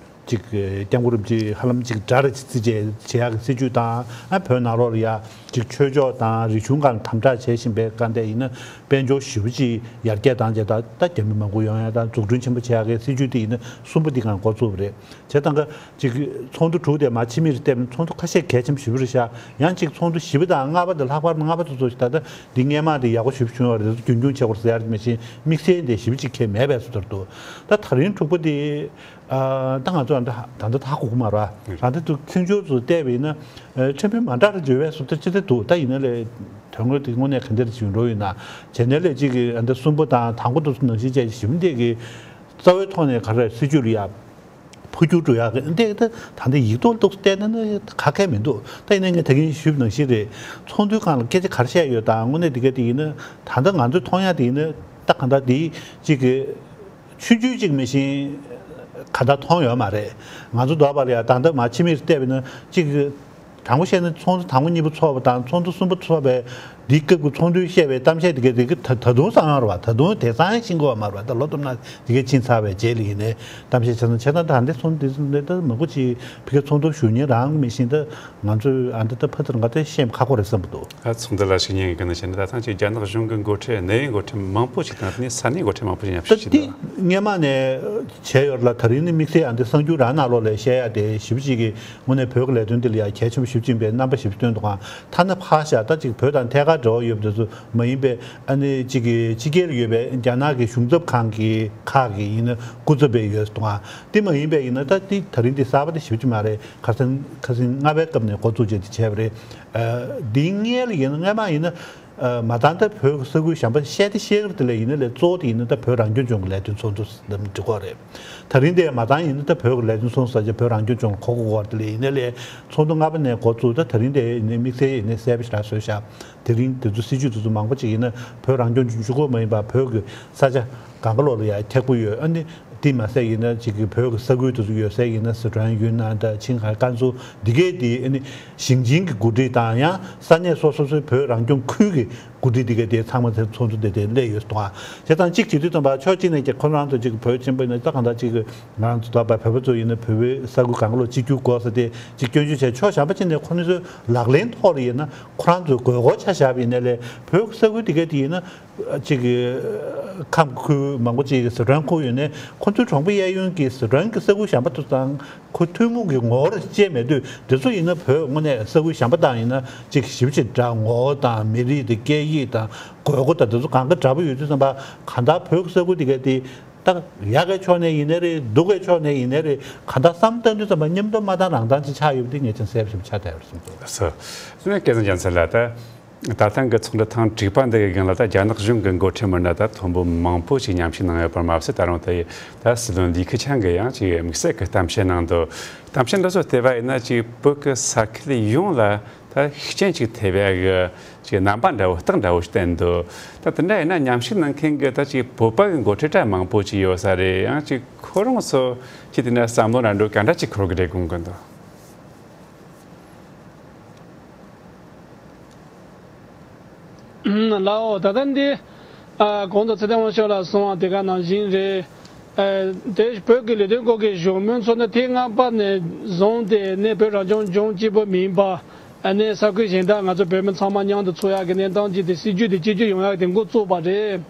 ཅིག་སྐྱབས་མགོན་རིན་པོ་ཆེ་ཧ་ལམ་ཅིག་དགྲ་རེད་ཅེས་བྱེད་ཡག་གི་སྲིད་བྱུས་དང་། ཨ་བོད་ནང་ལོགས་ལ་ཡ་ཅིག་ཆོས་ཕྱོགས་དང་རིག་གཞུང་སྒང་དམ་དྲག་བྱེད་བཞིན་པའི་སྒང་དེ་ཡིན་ན་དཔལ་འབྱོར་ཞེ་པོ་ཅིག་ཡར་རྒྱས་བཏང་རྗེས་ད་ད་རྒྱ་མི་མང་པོ་ཡོང་ཡ་དང་འཛུགས་སྐྲུན་ཆེན་པོ་བྱེད་ཡག་གི་སྲིད་བྱུས་དེ་ཡིན་ན་གསུམ་པ་འདི་སྒང་འགོ་བཙུགས་པ་རེད། བྱས་ཙང་ཀ་ཅིག་ཚོགས་འདུ་དྲུག་དེ་མར་ཕྱི་མིག་རེ་བལྟས་ན་ཚོགས་འདུ་ཁ་ཤས་གལ་ཆེན་པོ་ཞེ་པོ་རེད་ཤག་ཡང་ཅིག་ཚོགས་འདུ་བཞི་པ་དང་ལྔ་པ་དང་ལྷག་པར་ལྔ་པ་དེ་ཚོ་ཞིག་ད་ལྟ་འདི་སྔས་མ་དེ་ཡག་པོ་ཞེ་པོ་བྱུང་བ་རེད། རྒྱུན་འཁྱོངས་བྱེད་དགོས་ཟེར་ཡ་རེད། མི་ཤེས་དམིགས་བསལ་དེ་ཞེ་པོ་ཅིག་གལ་མེད་པའི་བཟོ་ལྟར་འདུག་ད་ད་རིང་དྲུག་པ་དེ། ཨ་ད་ང་ཚོ་ད་ལྟ་ད་ཧ་གོ་གི་མ་རེད། ད་ལྟ་དུ་ཚིག་སྦྱོར་ཚོ་བལྟས་པ་ཡིན་ན་ཨ་ཕྲན་བུ་མ་འདྲ་རུ་འགྱུར་བའི་བཟོ་ལྟ་ཅི་ལྟར་འདུག་ད་ཡིན་ན་ལས་དོན་དངོས་དེ་དངོས་གནས་ག་འདྲ་ཞིག་འགྲོ་ཡོད་ན། བྱས་ནས་ལས་གཅིག་གི་ཨ་འདི་གསུམ་པ་དང་དང་པོ་དེ་ཚོ་ནང་བཞིན་བྱས་ཞིབ་འདེགས་ཀྱི་རྩ་བའི་ཐོག་ནས་ག་རེ་སྲིད་བྱུས་ལ་ཡ་འཕོ་འགྱུར་འགྲོ་ཡག་གི་འདེགས་ད་ད་འདི་ཡིག་ཐོག་ཏུ་བལྟས་ན་ནི་ག་གེ་མི་འདུག་ད་ཡིན་ན་ངས་ད་གིན་ཞུས་པ་ནང་བཞིན་རེད། ཚོགས་འདུའི་སྒང་ལ་སྐད་ཆ་ག་རེ་བཤད་ཡོད་དང་དངོས་གནས་དེ་ག་དེ་ཡིན་ན་ད་ལྟ་ང་ཚོས་མཐོང་ཡག་དེ་ཡིན་ན་ད་གང་ལྟར་དེ་གཅིག་གི་ཆུང་ཆུང་གཅིག་མི་ཤེས་ག་འདྲ་མཐོང་ཡོད་མ་རེད། ང་ཚོ་འདོད་པ་ལ་ཡང་ད་ལྟ་མ་ཕྱི་མིག་བལྟས་པ་ཡིན་ན་གཅིག་དྲང་པོ་བཤད་ན་ཚོགས་འདུ་དང་པོ་གཉིས་པ་ཚོགས་པ་དང་ཚོགས་འདུ་གསུམ་པ་ཚོགས་པའི་འདིའི་སྐབས་ཀྱི་ཚོགས་འདུའི་བཤད་པའི་གཏམ་བཤད་དེ་གའི་དེ་གའི་ད་ད་དུང་བསམ་ཡོང་རེད་བ། ད་དུང་དེང་སང་ཡང་ཤེས་ཀྱི་ཡོད་མ་རེད་བ། ད་ལོ་སྟོང་ན་དེ་གའི་ཕྱིན་ཚར་བའི་རྗེས་ལ་ཡིན་ནའི་གཏམ་བཤད་བྱས་ཙང་བྱས་ཙང་ད་ལྟའི་ཚོགས་འདུ་དེ་ཚོ་འདི་ད་མང་པོ་ཅིག་ཕ་གིའི་ཚོགས་འདུ་ཞུ་མཁན་རང་མི་ཤེས། ད་ང་ཚོས་ཨ་འདི་ད་ཕ་ཚུར་ང་ཚོས་ཤེས་ཁག་པོ་རེད་བསམ་གྱི་འདུག་ཨ་ཚོགས་འདུ་ལ་ཞུགས་མཁན་གྱི་ནང་བཞིན་ད་ཐེངས་ཀྱི་རྒྱ་ནག་གཞུང་གི་འགོ་ཁྲིད་གནད་ཡོད་འགོ་ཁྲིད་མང་པོ་ཞིག་དང་དེ་ནས་ས་གནས་འགོ་ཁྲིད་མང་པོ་ཞིག་མཉམ་ད་ཞུགས་བྱས་འདུག་དེ་སྔས་མ་ནས་བྱས་ཡོད་རེད་ལ། ད་རིང་ནི་དམིགས་བསལ་ཨ་འདི་གསར་འགྱུར་རང་ནང་ལོགས་ལ་བཤད་ཡ་དེ་ཞེ་པོ་ཅིག་གི་དངོས་གནས་བོད་ཀྱི་ལས་དོན་འདི་ལ་ཡ་གལ་ཆེན་པོ་ཞེ་པོ་ཅིག་ཡིན་པའི་རྣམ་པ་ཞེ་པོ་ཅིག་སྟོན་འདུག་ག་ཐ་ན་ཕར་བཞག་ད་ཅིག་བོད་དང་ཐད་ཀར་འབྲེལ་བ་ཡོད་པ་དེ་ཚོ་མ་ཡིན་པའི་ཨ་ནི་ཅིག་གི་ཕྱི་རྒྱལ་ལ་ཡོད་པའི་རྒྱ་ནག་གི་གཞུང་ཚབ་ཁང་གི་ཁག་གི་ཡིན་ན་སྐུ་ཚབ་པའི་ཡོད་འདུག་ག་དེ་མ་ཡིན་པའི་ཡིན་ན་ད་དེ་ད་རིང་དེ་གསར་པ་དེ་ཞེ་པོ་ཅིག་མ་རེད། ཁ་སང་ཁ་སང་ལྔ་པའི་སྐབས་ནས་འགོ་བཙུགས་བྱས་དེ་བྱས་པ་རེད། ཨ་འདིའི་སྔོན་ལ་ཡིན་ན་སྔ་མ་ཡིན་ན། ཨ་མ་དང་ད་བོད་ཀྱི་ས་ཁུལ་གཞན་པ་བཤད་དེ་བཤད་ཀྱི་རེད། དེ་ལས་ཡིན་ན་ལས་གཙོ་བོ་དེ་ཡིན་ན་ད་བོད་རང་སྐྱོང་ལྗོངས་ཀྱི་ལས་དོན་ཚོགས་འདུ་ཟེར་ནས་འགྲིག་གི་རེད། ད་རིང་དེ་མ་དང་ཡིན་ན་ད་བོད་ཀྱི་ལས་དོན་ཚོགས་འདུ་ཟེར་བྱས་བོད་རང་སྐྱོང་ལྗོངས་ལ་གོ་དགོས་ཀྱི་རེད། དེ་ལས་ཡིན་ན་ལས་ཚོགས་འདུ་ལྔ་པ་ནས་འགོ་བཙུགས། ད་ད་རིང་དེ་ཡིན་ན་དམིགས་བསལ་ཡིན་ན་གསལ་པོ་ཞེ་དྲག་བཟོས་ཤག་དེ་རིང་དེ་ཚོ་སྲིད་བྱུས་དེ་ཚོ་མང་པོ་ཅིག་ཡིན་ན་བོད་རང་སྐྱོང་ལྗོངས་གཅིག་པོ་མ་ཡིན་པར་བོད་ཀྱི་ས་ཆ་གང་ག་ལོག་ལ་ཡ་ཁྱབ་ཀྱི་ཡོད། ཨ་ནི་དེ་མ་ཟད་ཡིན་ན་ཅིག་གི་བོད་ཀྱི་ས་ཁུལ་དེ་ཚོ་ཡོད་ས་ཡིན་ན་སི་ཁྲོན་ཡུན་ནན་དང་ཆིང་ཧའེ་ཀན་སུའུ་འདི་གའི་དེ་ཨ་ནི་ཞིང་ཆེན་གྱི་འགོ་ཁྲིད་དང་ཡང་ས་གནས་སོ་སོ་སོའི་བོད་རང་སྐྱོང་ཁུལ་གྱི་འགོ་ཁྲིད་འདི་གའི་དེ་ཚང་མ་དེ་ཚོགས་འདུ་དེ་དེ་སླེབས་ཡོད་འདུག་ག་བྱས་ཙང་གཅིག་བྱེད་དུས་ཙམ་པ་ཕྱོགས་གཅིག་ནས་ཀྱི་ཁོ་རང་ཚོ་ཅིག་བོད་ཆེན་པོ་ཡིན་ན་ད་གང་ལྟར་ཅིག་གི་ང་རང་ཚོ་ད་བོད་པ་ཚོ་ཡིན་ན་བོད་པའི་ས་ཁུལ་གང་ག་ལོག་གཅིག་གྱུར་དགོས་ཟེར་དེ་ཅིག་སྐྱོན་བརྗོད་བྱས། ཕྱོགས་གཞན་པ་ཅིག་ནས་ཁོ་ཚོའི་ལག་ལེན་ཐོག་ལ་ཡིན་ན་ཁོ་རང་ཚོའི་དགོས་མཁོ་ཆ་བཞག་པ་ཡིན་ན་ལས་བོད་ས་ཁུལ་འདི་གའི་དེ་ཡིན་ན། ཅིག་གི་ཁམས་ཁུལ་མང་པོ་ཅིག་གི་སི་ཁྲོན་ཁུལ་ཡོད་ནས་ཁོ་ཚོའི་གྲོང་པ་གཡས་གཡོན་གྱི་སི་ཁྲོན་གྱི་ས་ཁུལ་གཞན་པ་ཚོ་དང་ཁོ་ཐུན་མོང་གི་ངོ་བོར་སྐྱེས་མེད་དུས་དེ་ཚོ་ཡིན་ན་བོད་དངོས་གནས་ས་ཁུལ་གཞན་པ་དང་ཡིན་ན་ཅིག་ཞེ་པོ་ཅིག་འདྲ། ངོ་བོ་དང་མི་རིགས་དང་སྐད་ཡིག་དང་དགོས་མཁོ་དང་དེ་ཚོ་གང་ག་འདྲ་པོ་ཡོད་དུས་ཙམ་པ་གང་ལྟར་བོད་ཀྱི་ས་ཁུལ་དེ་ག་དེ་ད་ཡག་གི་ཕྱོགས་ནས་ཡིན་ནའི་རེད། སྡུག་གི་ཕྱོགས་ནས་ཡིན་ནའི་རེད། གང་ལྟར་བསམ་བཏང་དུས་ཙམ་པ་མཉམ་དུ་མ་བཏང་རང་བཏང་ཅིག་ཆགས་ཡོད་པ་དེ་ངས་ཀྱང་གསལ་པོ་ཞིག་ཆགས་བསྡད་ཡོད་རེད་བསམ་གྱི་འདུག་ལགས་སོ། སོ་ནས་སྐལ་བཟང་རྒྱལ་མཚན་ལགས། ད་ད་ཐེངས་ཀྱི་ཚོགས་འདུ་ཐེངས་དྲུག་པ་འདི་གི་སྒང་ལ་ད་རྒྱ་ནག་གཞུང་གི་འགོ་ཁྲིད་མི་སྣ་ད་མཐོན་པོ་མང་པོ་ཞིག་མཉམ་ཞུགས་གནང་ཡོད་པར་མ་ཟད། ད་རུང་དེ་ད་སྲིད་བློན་ལི་ཁེ་ཆང་གིས་ཡང་ཅིག་དམིགས་བསལ་གྱི་གཏམ་བཤད་གནང་འདུག་གཏམ་བཤད་འདི་ཚོ་བལྟས་པ་ཡིན་ན་ཅིག་བོད་ཀྱི་ས་ཁུལ་ཡོངས་ལ་ད་ཤུགས་རྐྱེན་ཅིག་ཐེབས་ཡ་གི་ཅིག་རྣམ་པ་འདྲ་བོ་རྟགས་འདྲ་བོ་ཞིག་བསྟན་འདུག་ད་དེ་འདྲ་ཡིན་ན་མཉམ་ཞུགས་གནང་མཁན་གྱི་ད་ཅིག་བོད་པ་གི་འགོ་ཁྲིད་གྲས་མང་པོ་ཅིག་ཡོད་ས་རེད། ཡང་ཅིག་ཁོ་རང་ཚོ་ཅིག་དེ་འདྲ་བསམ་བློ་འདྲ་འདྲ་བོ་ག་འདྲ་ཅིག་འཁོར་གི་རེད་དགོངས་ཀྱི་འདུག་ལའོ། ད་ལྟ་འདི་ཨ་གོང་དུ་ཚེ་བརྟན་དབང་ཕྱུག་ལགས་གསུངས་པ་དེ་ག་ནང་བཞིན་རེད། དེ་བོད་ཀྱི་ལས་དོན་སྐོར་གྱི་བཞུགས་མོལ་ཚོགས་འདུ་དེ་སྔ་པ་ནས་བཟུང་སྟེ་ནས་བོད་རང་སྐྱོང་ལྗོངས་གཅིག་པུ་མིན་པ། ཨ་ནི་ས་ཁུལ་གཞན་དག་ང་ཚོ་བོད་མི་ཚང་མ་མཉམ་དུ་ཚོགས་ཡག་གི་གནས་སྟངས་ཅིག་དེ་སྲིད་ཇུས་དེ་གཅིག་གྱུར་ཡོང་ཡག་དེ་འགོ་བཙུགས་པ་རེད།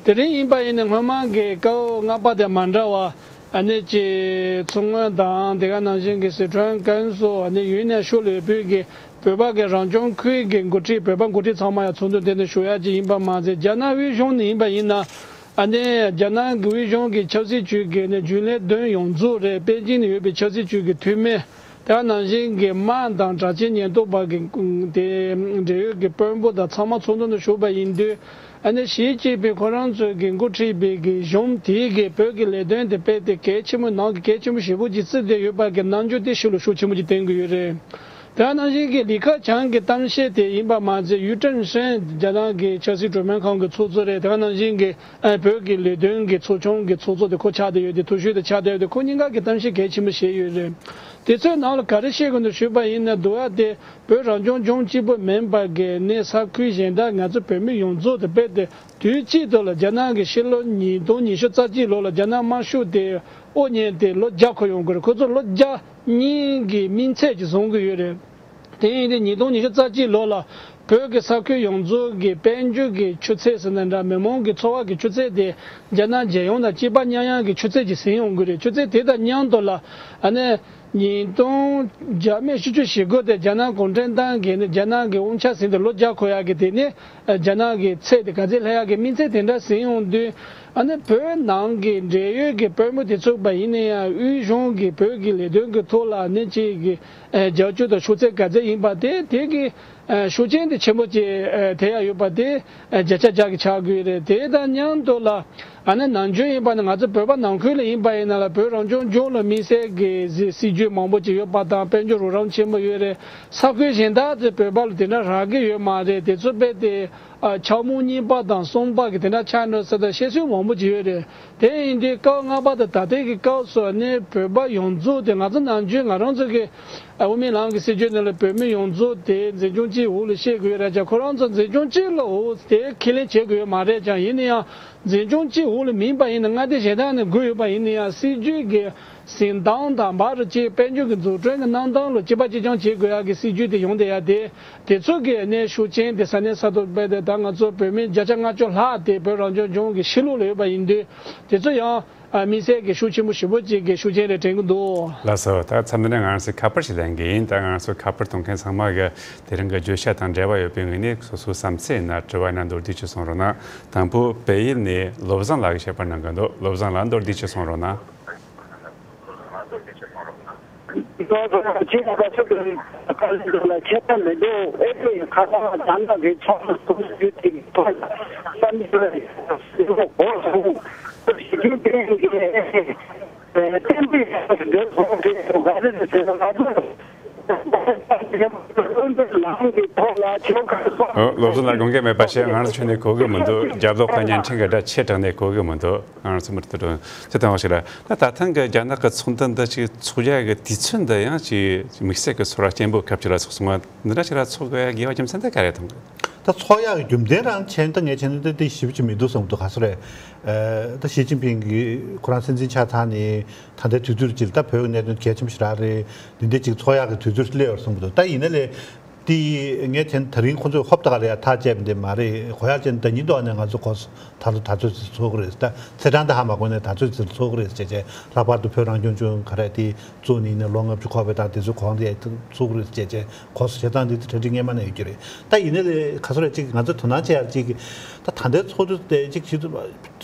དེ་རིང་ཡིན་པ་ཡིན་ན་སྔོན་མ་གི་སྐབས་སྔ་པ་དང་མ་འདྲ་བ། ཨ་ནི་ཅིག་མཚོ་སྔོན་དང་དེ་ག་ནང་བཞིན་གྱི་སི་ཁྲོན་ཀན་སུའུ་ཨ་ནི་ཡུན་ནན་ཕྱོགས་ལས་བོད་ཀྱི་བོད་པ་གི་རང་སྐྱོང་ཁུལ་གྱི་འགོ་ཁྲིད་བོད་པ་འགོ་ཁྲིད་ཚང་མ་ཡང་ཚོགས་འདུ་དེ་ནས་ཞུགས་ཡག་ཅིག་ཡིན་པ་མ་ཟད་རྒྱ་ནག་དབུས་གཞུང་ནས་ཡིན་པ་ཡིན་ན། ཨ་ནི་རྒྱ་ནག་གི་དབུས་གཞུང་གི་ཆབ་སྲིད་ཅུས་ཀྱི་ནས་རྒྱུན་ལས་དོན་ཡོངས་རྫོགས་རེད། པེ་ཅིང་ནས་ཡོད་པའི་ཆབ་སྲིད་ཅུས་ཀྱི་འཐུས་མི། དེ་ནང་བཞིན་གྱི་དམངས་དང་དྲག་ཆས་ཉེན་རྟོག་པ་གི་དེ་འབྲེལ་ཡོད་ཀྱི་དཔོན་པོ་དང་ཚང་མ་ཚོགས་འདུ་ནང་ཞུགས་པ་ཡིན་དུས། ཨ་ནི་ཞི་ཅིན་ཕིང་ཁོ་རང་ཚོས་ཀྱི་འགོ་ཁྲིད་པའི་གི་གཞུང་དེའི་གི་བོད་ཀྱི་ལས་དོན་དེ་སྤེལ་ཏེ་གལ་ཆེན་པོ་ནང་གི་གལ་ཆེན་པོ་ཞེ་པོ་ཅིག་བརྩིས་ཏེ་ཡོད་པ་གི་རྣམ་འགྱུར་དེ་ཕྱི་ལ་ཤུགས་ཆེན་པོ་ཅིག་བསྟན་གྱི་ཡོད་རེད། དེ་ནང་བཞིན་གྱི་ལི་ཁ་ཆང་གི་གཏམ་བཤད་དེ་ཡིན་པ་མ་ཟད་ཡུས་ཀྲེང་ཧྲེང་རྒྱ་ནག་གི་ཆབ་སྲིད་གྲོས་མོལ་ཁང་གི་ཚོགས་གཙོ་རེད། དེ་ནང་བཞིན་གྱི་ཨ་བོད་ཀྱི་ལས་དོན་གྱི་ཚོགས་ཆུང་གི་ཚོགས་གཙོ་དེ་ཁོ་ཆགས་བསྡད་ཡོད་དེ་ཐུགས་ཞུས་དེ་ཆགས་བསྡད་ཡོད་དེ་ཁོ་གཉིས་ཀ་གི་གཏམ་བཤད་གལ་ཆེན་པོ་བྱས་ཡོད་རེད། དེ་ཚོའི་ནང་ལ་ག་རེ་བཤད་དགོས་འདུག་ཞུས་པ་ཡིན་ན་འདུག་ཨ་དེ་བོད་རང་སྐྱོང་ལྗོངས་གཅིག་པུ་མིན་པ་གི་ནས་ས་ཁུལ་གཞན་དག་ང་ཚོ་བོད་མི་ཡོངས་རྫོགས་དེ་རྦད་དེ་དུས་གཅིག་ཏུ་ལ་རྒྱ་ནག་གི་ཕྱི་ལོ་ཉིས་སྟོང་ཉི་ཤུ་རྩ་གཅིག་ལོ་ལ་རྒྱ་ནག་དམར་ཤོག་དེ་དབུ་བརྙེས་ཏེ་ལོ་བརྒྱ་འཁོར་ཡོང་གི་རེད། ཁོ་ཚོ་ལོ་བརྒྱ་གཉིས་ཀྱི་སྨིན་ཚད་ཅིག་བཟུང་གི་ཡོད་རེད། དེ་ཡིན་དུས་ཉིས་སྟོང་ཉི་ཤུ་རྩ་གཅིག་ལོ་ལ་བོད་ཀྱི་ས་ཁུལ་ཡོངས་རྫོགས་ཀྱི་དཔལ་འབྱོར་གྱི་ཆུ་ཚད་ཟེར་ན་འདྲ་མི་མང་གི་འཚོ་བ་གི་ཆུ་ཚད་དེ་རྒྱ་ནག་རྒྱལ་ཡོངས་དང་གཅིག་པ་མཉམ་ཡང་གི་ཆུ་ཚད་ཅིག་ཟིན་ཡོང་གི་རེད། ཆུ་ཚད་དེ་དང་མཉམ་དུ་ལ་ཨ་ནི་ཉིས་སྟོང་བརྒྱ་མེད་བཞི་བཅུ་ཞེ་དགུ་དེ་རྒྱ་ནག་གུང་ཁྲན་ཏང་གིས་ནི་རྒྱ་ནག་གི་དབང་ཆ་ཟིན་ཏེ་ལོ་བརྒྱ་འཁོར་ཡག་གི་དེ་ནི་རྒྱ་ནག་གི་ཚད་དེ་ག་ཚད་སླེབས་ཡག་གི་སྨིན་ཚད་དེ་འདྲ་ཟིན་ཡོང་དུས། ཨ་ནི་བོད་ནང་གི་འབྲེལ་ཡོད་ཀྱི་དཔོན་པོ་དེ་ཚོ་བ་ཡིན་ན་ཡང་དབུས་གཞུང་གི་བོད་ཀྱི་ལས་དོན་གྱི་ཐོག་ལ་ནི་ཅིག་གི་རྒྱབ་སྐྱོར་དང་ཤུགས་ཚད་ག་ཚད་ཡིན་པ་དེ་དེ་གི་ཤུགས་རྐྱེན་དེ་ཆེན་པོ་ཅིག་ཐེབས་ཡག་ཡོད་པ་དེ་བརྒྱ་ཆ་བརྒྱ་གི་ཆགས་དགོས་རེད། དེ་དང་མཉམ་དུ་ལ་ཨ་ནི་ནམ་རྒྱུན་ཡིན་པ་ནི་ང་ཚོ་བོད་པ་ནང་ཁུལ་ལ་ཡིན་པ་ཡིན་ན་ལ་བོད་རང་སྐྱོང་ལྗོངས་ལ་དམིགས་བསལ་གྱི་སྲིད་ཇུས་མང་པོ་ཅིག་ཡོད་པ་དང་དཔལ་འབྱོར་རོགས་རམ་ཆེན་པོ་ཡོད་རེད། ས་ཁུལ་གཞན་དག་ཚོས་བོད་པ་ལ་དེ་འདྲ་རག་གི་ཡོད་མ་རེད། དེ་ཚོ་རྦད་དེ་ཨ་འཕྱ་སྨོད་གཉིས་པ་དང་གསུམ་པ་གི་དེ་འདྲ་ཆགས་འགྲོ་ས་དང་བཤད་སྲོལ་མང་པོ་ཅིག་ཡོད་རེད། དེ་ཡིན་དུས་སྐབས་ལྔ་པ་དང་ད་ལྟའི་གི་སྐབས་སུ་ནི་བོད་པ་ཡོངས་རྫོགས་དེ་ང་ཚོ་ནམ་རྒྱུན་ང་རང་ཚོ་གི་ཨ་དབུ་མའི་ལམ་གི་སྲིད་བྱུས་ནང་ལ་བོད་མི་ཡོངས་རྫོགས་དེ་འཛིན་སྐྱོང་གཅིག་འོག་ལ་བཤད་དགོས་རེད་ཀྱང་ཁོ་རང་ཚོ་འཛིན་སྐྱོང་གཅིག་ལ་འོག་དེ་ཁས་ལེན་བྱེད་དགོས་ཡོད་མ་རེད་ཀྱང་ཡིན་ན་ཡང་འཛིན་སྐྱོང་གཅིག་འོག་ལ་མིན་པ་ཡིན་ན་མངའ་སྡེ་གཞན་དག་ནས་དགོས་ཡོད་པ་ཡིན་ན་ཡང་སྲིད་བྱུས་ཀྱི་ཟིན་སྟངས་དང་བར་གཅིག་དཔལ་འབྱོར་གྱི་འཛུགས་སྐྲུན་གྱི་གནང་སྟངས་ལ་གཅིག་པ་གཅིག་རྐྱང་བྱེད་དགོས་ཡག་གི་སྲིད་བྱུས་དེ་ཡོང་བསྡད་ཡག་དེ། དེ་ཚོ་གི་གནས་ཤུགས་ཆེན་དེ་ས་གནས་ས་ཐོག་སྤེལ་ཏེ་ད་ང་ཚོ་བོད་མི་བརྒྱ་ཆ་ལྔ་བཅུ་ལྷག་དེ་བོད་རང་སྐྱོང་ལྗོངས་ཀྱི་ཕྱི་ལོགས་ལ་ཡོད་པ་ཡིན་དུས་དེ་ཚོ་ཡང་དམིགས་བསལ་གྱི་ཤུགས་ཆེན་པོ་ཞེ་པོ་ཅིག་གི་ཤུགས་རྐྱེན་རེ་དྲན་གྱི་འདུག་ལགས་སོ། ད་མཚམས་འདི་ནས་ང་རང་ཚོས་ཁ་པར་ཞིག་ལེན་གྱི་ཡིན། ད་ང་རང་ཚོ་ཁ་པར་གཏོང་མཁན་ཚང་མ་གི་དེ་རིང་གི་བརྗོད་བྱ་དང་འབྲེལ་བ་ཡོད་པའི་ངོས་ནས་སོ་སོའི་བསམ་ཚུལ་ཡིན་ན་དྲི་བ་ཡིན་ན་མདོར་བསྡུས་ཅིག་གསུང་རོགས་གནང་། དང་པོ་བལ་ཡུལ་ནས་བློ་བཟང་ལགས་ཀྱིས་བཤད་པ་གནང་གི་འདུག་བློ་བཟང་ལགས་མདོར་བསྡུས་ཅིག་གསུང་རོགས་གནང་། ཁྱེད་ཀྱི་བཀའ་ཤོག་གི་བཀའ་ལན་འདི་ལ་ཁྱད་པར་མི་འདུག་ཨེ་ཕེ་ཡི་ཁ་སང་རྒྱ་ནག་གི་ཚོགས་འདུ་དེ་གི་ཐོག་ལ་བསམ་ཚུལ་ཡོད་དགོས་སོང་། ཞི་ཅིན་ཕིང་གིས་ཨེ་ཕེ་བསྟན་པའི་ཡག་གི་འདོད་ཚོགས་འདི་ག་རེ་རེད་ཟེར་ན་ང་ཚོ་བློན་པོའི་ལམ་གྱི་ཐོག་ལ་ཁྱོད་ག་རེ་གསུངས། ཨོ། བློ་བཟང་ལགས་དགོངས་འགལ་མེད་པ་བཤད། ང་རང་ཚོ་ཁྱོན་ནས་གོ་གི་མི་འདུག་རྒྱབ་ལོགས་ལ་བརྙན་འཕྲིན་གྱི་སྒྲ་ཆེ་དྲགས་ནས་གོ་གི་མི་འདུག་ང་རང་ཚོ་མུ་མཐུད་དུ་ཚེ་དང་བ་ཞིག་ལ། ད་ད་ཐེངས་ཀྱི་རྒྱ་ནག་གི་ཚོགས་འདུ་འདི་ཅིག་ཚོགས་ཡག་གི་དུས་ཚོད་འདི་ཡང་ཅིག་དམིགས་བསལ་གྱི་ཚོར་བ་སྐྱེན་པོ་ཁ་ཅིག་ལ་ཚོགས་སོང་བ་འདི་འདྲ་ཅིག་ལ་ཚོགས་དགོས་ཡ་དགོས་པ་རྒྱུ་མཚན་དེ་ག་རེ་མཐོང་གི། ད་ཚོགས་ཡག་གི་རྒྱུ་མཚན་རང་མཚན་ད་ངས་མཚན་ད་དེ་ཞིབ་ཅིག་མི་འདུག་བསམ་འདུག་ག་ཚོད་རེད། ད་ཞི་ཅིན་ཕིང་གིས་ཁོ་རང་སྲིད་འཛིན་ཆགས་ཚར་ནས་ད་ལྟའི་དུས་ཚོད་ཅིག་ད་བོད་ཀྱི་གནད་དོན་གལ་ཆེན་པོ་ཞིག་རག་རེད། འདི་འདྲ་ཅིག་ཚོགས་ཡག་གི་དུས་ཚོད་སླེབས་ཡོད་བསམ་གི་འདུག་ད་ཡིན་ན་ལས། དེ་ངས་དེ་ད་རིང་ཁོ་ཚོས་ཧོབ་ཏེ་ག་ལ་ཡ་ཐག་བཅད་པ་འདི་མ་རེད། གོ་ཡ་ཅན་ད་ཉིན་ཐོག་ནས་ང་ཚོ་གོ་ད་ལོ་ད་ཚོད་ཅིག་ཚོགས་ཀྱི་རེད། ད་ཚེས་གྲངས་ད་ཧ་མ་གོ་ནས་ད་ཚོད་ཅིག་ཚོགས་ཀྱི་རེད་ཟེར་བྱས། ལྷག་པར་དུ་བོད་རང་སྐྱོང་ལྗོངས་ག་རེ་དེ་གཙོ་ནས་ནས་ལོ་ལྔ་བཅུ་འཁོར་བའི་ད་དེ་ཚོ་གོང་དེ་ཚོགས་ཀྱི་རེད་ཟེར་བྱས་གོ་སོང་། བྱས་ཙང་འདི་གྲ་སྒྲིག་སྔས་མ་ནས་ཡོད་ཀྱི་རེད། ད་ཡིན་ན་ལས་ག་ཚོད་རེད་ཅིག་ང་ཚོ་དོ་སྣང་བྱེད་ཡ་ཅིག་ད་ད་ལྟའི་ཚོགས་འདུ་དེ་ཅིག་བྱེད་ཐུབ་པ།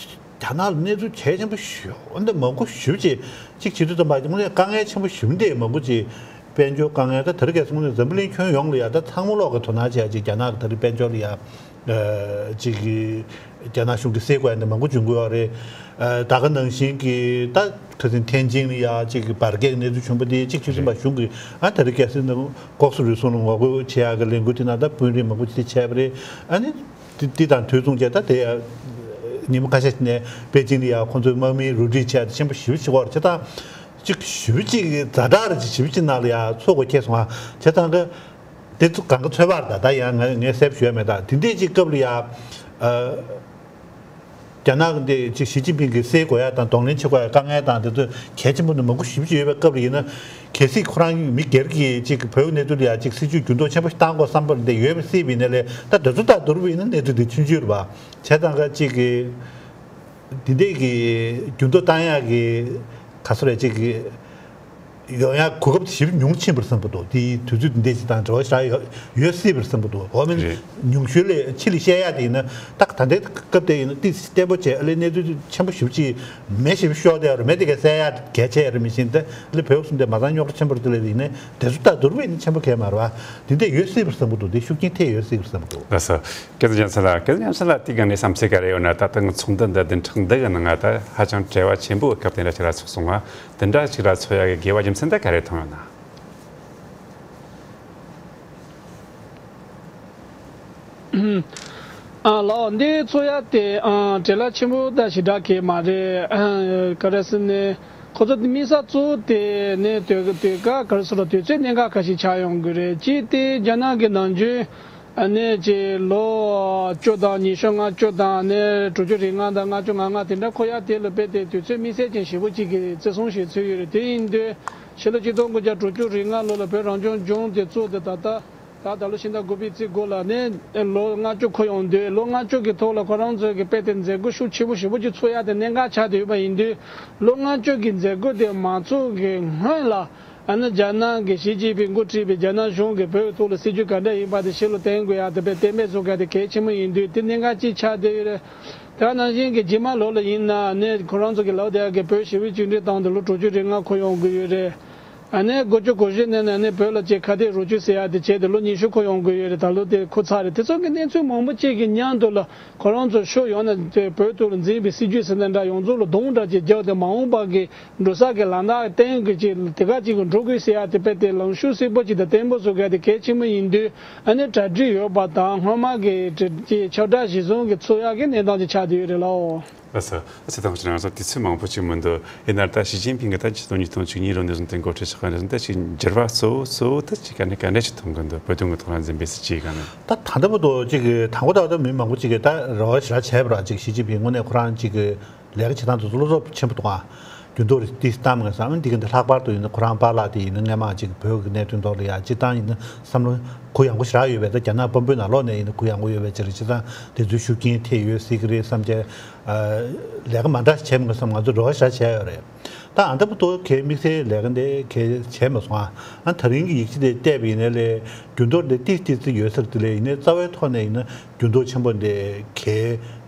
རྒྱ་ནག་ལ་གནས་ཚུལ་གལ་ཆེན་པོ་ཞེ་པོ་འདི་མང་པོ་ཞེ་པོ་ཅིག་ཅིག་བྱེད་དུས་ཙམ་པ་དངོས་གནས་དཀའ་ངལ་ཆེན་པོ་ཞེ་པོ་འདི་མང་པོ་ཅིག་དཔལ་འབྱོར་དཀའ་ངལ་ད་དེ་རིང་ཁ་སང་ནས་འཛམ་བུ་གླིང་ཁྱོན་ཡོངས་ལ་ཡ་ད་ཚང་མ་ལོག་གི་དོ་སྣང་བྱེད་ཡ་ཅིག་རྒྱ་ནག་གི་ད་རིང་དཔལ་འབྱོར་ལ་ཡ་ཅིག་རྒྱ་ནག་གཞུང་གིས་སེལ་དགོས་ཡ་འདི་མང་པོ་འབྱུང་གི་ཡོད་རེད། ད་ག་ནང་བཞིན་གྱི་ད་ཁ་སང་ཐེན་ཅིན་ལ་ཡ་ཅིག་འབར་གས་ཀྱི་གནས་ཚུལ་བྱུང་བ་འདི་ཅིག་བྱེད་ཙམ་པ་གཞུང་གིས་ཨ་ད་རིང་ཁ་སང་ནས་ལྐོག་ཟ་རུལ་སུངས་ལ་ངོ་རྒོལ་བྱེད་ཡ་གི་ལས་འགུལ་དེ་ནང་ད་དཔོན་རིགས་མང་པོ་ཅིག་བྱས་པ་རེད། ཨ་ནི། དེ་དེ་དང་དུས་མཚུངས་བྱས་ད་དེ་ཉིན་མོ་ཁ་ཤས་ཤིག་ནས་པེ་ཅིང་ལ་ཡ་ཁོང་ཚོའི་དམག་མིའི་རུ་སྒྲིག་བྱས་ཏེ་ཆེན་པོ་ཞེ་པོ་ཅིག་བར་བྱས་ད་ཅིག་ཞེ་པོ་ཅིག་ཛ་དྲག་རེ་ཅིག་ཞེ་པོ་ཅིག་ནང་ལ་ཡ་ཚོགས་དགོས་ཁེལ་སོང་ཨ། བྱས་ཙང་གི་དེ་ཚོ་གང་ག་ཚོད་པར་ད་ད་ཡང་ངས་ངས་གསལ་པོ་ཞུ་ཡ་མེད། ད་དེ་འདྲས་ཅིག་སྐབས་ལ་ཡ། རྒྱ་ནག་འདི་ཅིག་ཞི་ཅིན་ཕིང་གིས་སེལ་དགོས་ཡ་དང་གདོང་ལེན་བྱེད་དགོས་ཡ་དཀའ་ངལ་དང་དེ་ཚོ་གལ་ཆེན་པོ་འདི་མང་པོ་ཞེ་པོ་ཅིག་ཡོད་པའི་སྐབས་ལ་ཡིན་ན། གལ་སྲིད་ཁོ་རང་མི་སྒེར་གྱིས་ཅིག་བོད་ཀྱི་གནས་ཚུལ་ལ་ཡ་ཅིག་སྲིད་ཇུས་འགྱུར་ལྡོག་ཆེན་པོ་ཞིག་བཏང་དགོས་བསམ་པ་འདི་ཡོད་པ་སྲིད་པ་ཡིན་ན་ལས། ད་དེ་ཚོ་ལྟར་བསྡུར་བ་ཡིན་ན་གནས་ཚུལ་འདི་ཆུང་ཆུང་རེད་པ། བྱས་ཙང་ཀ་ཅིག་གི་འདི་འདྲས་ཀྱི་འགྱུར་ལྡོག་བཏང་ཡག་གི་ག་ཚོད་རེད་ཅིག་གི་ཡོང་ཡ་གོ་སྐབས་ཞེ་པོ་ཉུང་ཕྱིན་པར་བསམ་གྱི་འདུག་དེའི་དུས་ཚོད་འདི་འདྲ་ཞིག་དང་འབྲེལ་བ་ཞེ་དྲག་ཡོད་སྲིད་པར་བསམ་གྱི་འདུག་འོ་མིན། རེད། ཉུང་ཤོས་ལས་ཕྱི་ལ་བཤད་ཡ་དེ་ཡིན་ན། ད་ད་ལྟའི་སྐབས་དེ་ཡིན་ན་ཏིས་བརྟན་པོ་བྱས། ཨ་ལས་གནས་ཚུལ་ཆེན་པོ་ཞེ་པོ་ཅིག་མེ་ཞེ་པོ་ཤོར་བསྡད་ཡོད་རེད། མེ་དེ་གས་བསད་ཡ་གལ་ཆེ་ཡ་རེད། མི་ཤེས་ཏེ་ཨ་ལས་བོད་གསུམ་དེ་མ་ཚང་རྙོག་དྲ་ཆེན་པོ་རེད། དེ་ལས་ཡིན་ན་དེ་ཚོ་ལྟར་བསྡུར་བ་ཡིན་ན་ཆེན་པོ་གས་མ་རེད་བ། དེ་འདྲ་ཡོད་སྲིད་པར་བསམ་གྱི་འདུག་དེ་ཤུགས་རྐྱེན་ཐེབས་ཡོད་སྲིད་པར་བསམ་གྱི་འདུག་ལགས་སོ། སྐལ་བཟང་རྒྱལ་མཚན་ལགས། སྐལ་བཟང་རྒྱལ་མཚན་ལགས་དེའི་སྒང་ནས་བསམ་ཚུལ་ག་རེ་ཡོད་ན། ད་ལྟ་ཚོགས་འདུ་འདི་བདུན་ཕྲག་འདི་གི་ནང་ང་ད་ཧ་ཅང་བྲེལ་བ་ཆེན་པོའི་སྐབས་དེ་འདྲ་ཞིག་ལ་ཚོགས་སོང་བ། དེ་འདྲ་ཞིག་ལ་ཚོགས་ཡག་གི་དགོས་པ་རྒྱུ་མཚན་དེ་ག་རེ་མཐོང་ཡོད་ན། ཨ་ལགས། འདི་ཚོགས་ཡག་དེ་ཨ་བྲེལ་བ་ཆེན་པོ་ད་ཞེ་དྲག་གས་མ་རེད། ཨ་ག་རེ་ཟེར་ན། ཁོ་ཚོ་དམིགས་བསལ་གཙོ་བོ་དེ་ནས་དུས་དུས་སྐབས་ག་རེ་ཟེར་རོ། དུས་ཚོད་གནད་འགག་ཁ་ཤས་ཆགས་ཡོང་གི་རེད། གཅིག་དེ་རྒྱ་ནག་གི་ནམ་རྒྱུན་ཨ་ནི་ཅིག་ལོ་བཅུ་དང་ཉི་ཤུ་ལྔ་བཅུ་དང་ཨ་ནི་དྲུག་ཅུ་རེ་ལྔ་དང་ལྔ་བཅུ་ང་ལྔ་དེ་འདྲ་འཁོར་ཡག་དེ་ལ་དཔེ་དེ་དུས་ཚོད་དམིགས་བསལ་ཅན་ཞེ་པོ་ཅིག་གི་བརྩི་སྲུང་བྱེད་ཚུལ་ཡོད་རེད། དེ་ཡིན་དུས་ཕྱི་ལོ་ཆིག་སྟོང་དགུ་བརྒྱ་དྲུག་ཅུ་རེ་ལྔ་ལོ་ལ་བོད་རང་སྐྱོང་ལྗོངས་དེ་བཙུགས་ཏེ་ད་ལྟ་ད་ད་ལོ་ཕྱི་ཟླ་དགུ་པའི་ཚེས་དགུ་ལ་ནི་ལོ་ལྔ་བཅུ་འཁོར་ཡོང་དུས། ལོ་ལྔ་བཅུ་གི་ཐོག་ལ་ཁོ་རང་ཚོས་ཀྱི་དཔེ་དེ་མཛད་སྒོ་ཤུགས་ཆེན་པོ་ཞེ་པོ་ཅིག་ཚོགས་ཡག་དེ་གནད་འགག་ཆགས་བསྡད་ཡོད་པ་ཡིན་དུས། ལོ་ལྔ་བཅུ་གི་མཛད་སྒོ་དེ་མ་ཚོགས་ཀྱི་སྔོན་ལ། ཨ་ནི་རྒྱ་ནག་གི་ཞི་ཅིན་ཕིང་འགོ་ཁྲིད་པའི་རྒྱ་ནག་གཞུང་གིས་བོད་ཀྱི་ཐོག་ལ་སྲིད་ཇུས་ག་འདྲ་ཡིན་པ་དེ་ཕྱི་ལ་བསྟན་དགོས་ཡག་དེ་དཔེ་གཏན་འབེབས་བཟོ་མཁན་དེ་གལ་ཆེན་པོ་ཡིན་དུས། དེ་གནད་འགག་ཅིག་ཆགས་བསྡད་ཡོད་རེད། དེ་ནང་བཞིན་གྱི་རྗེས་མ་ལོ་ལ་ཡིན་ན་ནི་ཁོ་རང་ཚོ་གི་ལོ་དེ་གི་བོད་ཞི་བའི་བཅིངས་འགྲོལ་བཏང་དུས་ལོ་དྲུག་ཅུ་རེ་ལྔ་འཁོར་ཡོང་གི་ཡོད་རེད། ཨ་ནི་དགུ་བཅུ་གོ་བཞི་ནས་ནས་ནི་བོད་ལ་ཅིག་ཁ་གཏད་རོགས་སྐྱོར་ཟེར་ཡག་དེ་བྱས་ཏེ་ལོ་ཉི་ཤུ་འཁོར་ཡོང་གི་ཡོད་རེད། ད་ལོ་དེ་འཁོར་ཚར་རེད། དེ་ཚོ་གི་གནས་ཚུལ་མང་པོ་ཅིག་གི་མཉམ་དུ་ལ་ཁོ་རང་ཚོ་ཕྱོགས་ཡོངས་ནས་དེ་བོད་ཐོག་ལ་འཛིན་པའི་སྲིད་ཇུས་ཟེར་ན་འདྲ། ཡོངས་རྫོགས་ལ་རྡུང་འདྲ་ཅིག་བརྒྱབ་སྟེ་མ་འོངས་པ་གི་འགྲོ་ས་གི་ལམ་ཐག་བསྟན་དགོས་ཅིག་དེ་ག་ཅིག་གི་འགྲོ་དགོས་ཟེར་ཡག་དེ་དཔེ་དེ་ལངས་ཕྱོགས་གསལ་པོ་ཅིག་དང་བརྟན་པོ་བཟོ་མཁན་དེ་གལ་ཆེན་པོ་ཡིན་དུས། ཨ་ནི་གྲ་སྒྲིག་ཡོད་པ་དང་སྔོན་མ་གི་གྲ་ཁྱབ་བསྒྲགས་གཞིར་བཟུང་གི་ཚོགས་ཡག་གི་གནས་སྟངས་ཅིག་ཆགས་བསྡད་ཡོད་རེད་ལགས། ལགས་སོ། ཨ་ཙི། ད་ང་ཚོ་དུས་ཚོད་མང་པོ་ཅིག་མི་འདུག་ཡིན་ན་ད་ཞི་ཅིན་ཕིང་གིས་ད་ཆིག་སྟོང་ཉིས་སྟོང་བཅུ་གཉིས་ལོ་ནས་བཟུང་སྟེ་འགོ་ཁྲིད་བྱེད་མཁན་ནས་བཟུང་སྟེ་ཅིག་འགྱུར་བ་གཙོ་བོ་གཙོ་བོ་ད་ཅིག་ག་ནས་ག་འདྲ་ཞིག་མཐོང་གི་འདུག་བོད་དོན་གྱི་ཐོག་ལ་འཛིན་པའི་སྲིད་ཇུས་སྒང་ནས། ད་ད་ལྟ་བར་དུ་ཅིག་དང་པོ་ད་ལྟ་མི་མང་པོ་ཅིག་གིས་ད་རེ་བ་ཞེ་དྲག་བྱས་པ་རེད། ཅིག་ཞི་ཅིན་ཕིང་དངོས་གནས་ཁོ་རང་ཅིག་གི་ལས་ཀ་བྱེད་སྟངས་དེ་ཚོ་བློ་སྟོབས་ཆེན་པོ་འདུག་ཨ། འགྱུར་ལྡོག་རེ་ཏིས་བཏང་མ་སོང་། འདི་ག་འདི་ལྷག་པར་དུ་ཡིན་ན་ཁོ་རང་པཱ་ལགས་དེ་ཡིན་ན་སྔས་མ་ཅིག་བོད་ཀྱི་གནད་དོན་ཐོག་ལ་ཡ་སྤྱིར་བཏང་ཡིན་ན་བསམ་བློ་གུ་ཡངས་པོ་ཞེ་དྲག་ཡོད་པས། ད་རྒྱ་ནག་དཔོན་པོའི་ནང་ལོགས་ནས་ཡིན་ན་གུ་ཡངས་པོ་ཡོད་པའི་ཕྱིར་སྤྱིར་བཏང་དེ་ཚོའི་ཤུགས་རྐྱེན་ཐེབས་ཡོད་སྲིད་ཀྱི་རེད་བསམ་བྱས། ལས་ཀ་མ་འདྲ་བྱས་མ་སོང་། ང་ཚོ་རེ་བ་ཞེ་དྲག་བྱས་ཡོད་རེད། ད་ཨ་འདྲ་པོ་ཏོ་གའི་དམིགས་བསལ་ལས་ཀ་འདི་གའི་བྱས་མ་སོང་ཨ། ཨ་ད་རིང་གི་ཡིག་ཆ་དེ་བལྟས་པ་ཡིན་ན་ལས་འགྱུར་ལྡོག་འདི་ཏིས་ཏིས་ཙི་ཡོད་ས་རེད། དེ་ལས་ཡིན་ན་རྩ་བའི་ཐོག་ནས་ཡིན་ན་འགྱུར་ལྡོག་ཆེན་པོ་འདི་གའི་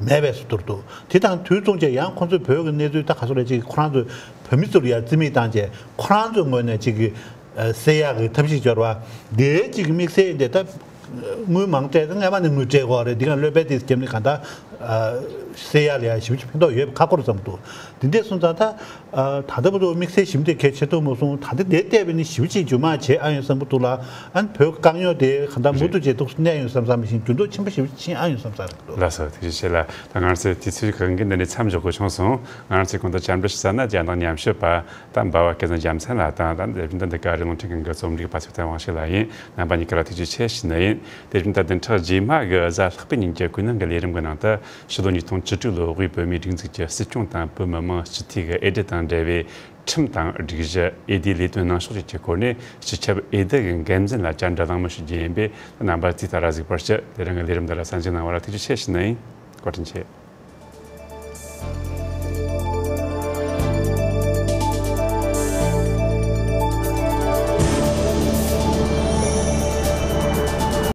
མེད་པའི་བཟོ་འདྲ་འདུག་དེ་དང་དུས་མཚུངས་བྱས་ཡང་ཁོང་ཚོས་བོད་ཀྱི་གནས་ཚུལ་ད་ག་ཚོད་རེད། ཅིག་ཁོ་རང་ཚོས་བོད་མི་ཚོ་ལ་ཡ་རྩིས་མེད་བཏང་བྱས་ཁོ་རང་ཚོའི་ངོས་ནས་ཅིག་གི་ཨ་སེལ་ཡག་གི་ཐབས་ཤེས་སྦྱོར་བ་འདིའི་ཅིག་དམིགས་བསལ་འདི་ད་དངུལ་མང་སྤྲད། སྔས་མ་ནས་དངུལ་སྤྲད་དགོས་རེད། འདི་ག་སློབ་དཔོན་དེ་རྒྱབ་ནས་གང་ལྟར་ཨ་སེལ་ཡག་ལ་ཡ་ཞེ་པོ་ཅིག་ཕན་ཐོགས་ཡོད་པ་ཁག་པོ་རེད་བསམ་འདུག་འདི་འདྲས་སོང་ཙང་ད་ཨ་ད་ལྟ་བར་དུ་དམིགས་བསལ་ཞིབ་འདེགས་གལ་ཆེ་ཐུབ་མ་སོང་། ད་ལྟ་འདིར་བལྟས་པ་ཡིན་ན་ཞེ་པོ་ཅིག་མཇུག་མ་བྱེད་ཨ་ཡོང་བསམ་གྱི་འདུག་ལ། ཨ་ནི་བོད་དཀའ་རྙོག་དེ་གང་ལྟར་མུ་མཐུད་བྱས་ཐུགས་སུ་གནས་ཡོང་བསམ་བསམ་བཞིན་འགྱུར་ལྡོག་ཆེན་པོ་ཞེ་པོ་ཕྱིན་ཨ་ཡོང་བསམ་ས་རེད་འདུག་ལགས་སོ། ཐུགས་རྗེ་ཆེ་ལགས། ད་ང་ཚོས་དུས་ཚོད་གང་གི་འདི་ནས་མཚམས་འཇོག་དགོས་བྱུང་སོང་། ང་རང་ཚོས་གོང་དུ་བཅར་འདྲི་ཞུ་ས་ན་རྒྱ་ནག་ཉམས་ཞིབ་པ་ད་འབའ་བ་སྐལ་བཟང་རྒྱལ་མཚན་ལགས་དང་། ད་དེ་བཞིན་དུ་འདི་ག་རི་རླུང་འཕྲིན་ཁང་གི་རྩོམ་སྒྲིག་པ་ཚེ་བརྟན་དབང་ཕྱུག་ལགས་ཡིན། རྣམ་པ་གཉིས་ཀ་ལ་ཐུགས་རྗེ་ཆེ་ཞུ་ནི་ཡིན། དེ་བཞིན་དུ་བདུན་ཕྲག་རྗེས་མ་གི་གཟའ་ལྷག་པའི་ཉིན་གྱི་ཀུན་གླེང་གི་ལས་རིམ་གྱི་ནང་དུ་ཕྱི་ལོ་ཉིས་སྟོང་བཅུ་དྲུག་ལོའི་དབུས་བོད་མིའི་སྒྲིག་འཛུགས་ཀྱི་སྲིད་སྐྱོང་དང་བོད་མི་མང་སྤྱི་འཐུས་ཀྱི་འོས་བསྡུ་དང་འབྲེལ་བའི་ཁྲིམས་དང་སྒྲིག་གཞི། འོས་བསྡུའི་ལས་དོན་གནང་ཕྱོགས་བཅས་ཀྱི་སྐོར་ནས་སྤྱི་ཁྱབ་འོས་བསྡུ་གི་འགན་འཛིན་ལ་བཅར་འདྲི་གླེང་མོལ་ཞུ་རྒྱུ་ཡིན་པས། རྣམ་པ་ཚོས་ད་ར་གཟིགས་པར་ཞུ། དེ་རིང་གི་ལས་རིམ་འདི་ལ་གསན་གཟིགས་གནང་བ་ལ་ཐུགས་རྗེ་ཆེ་ཞུ་ནི་ཡིན། བཀའ་དྲིན་ཆེ།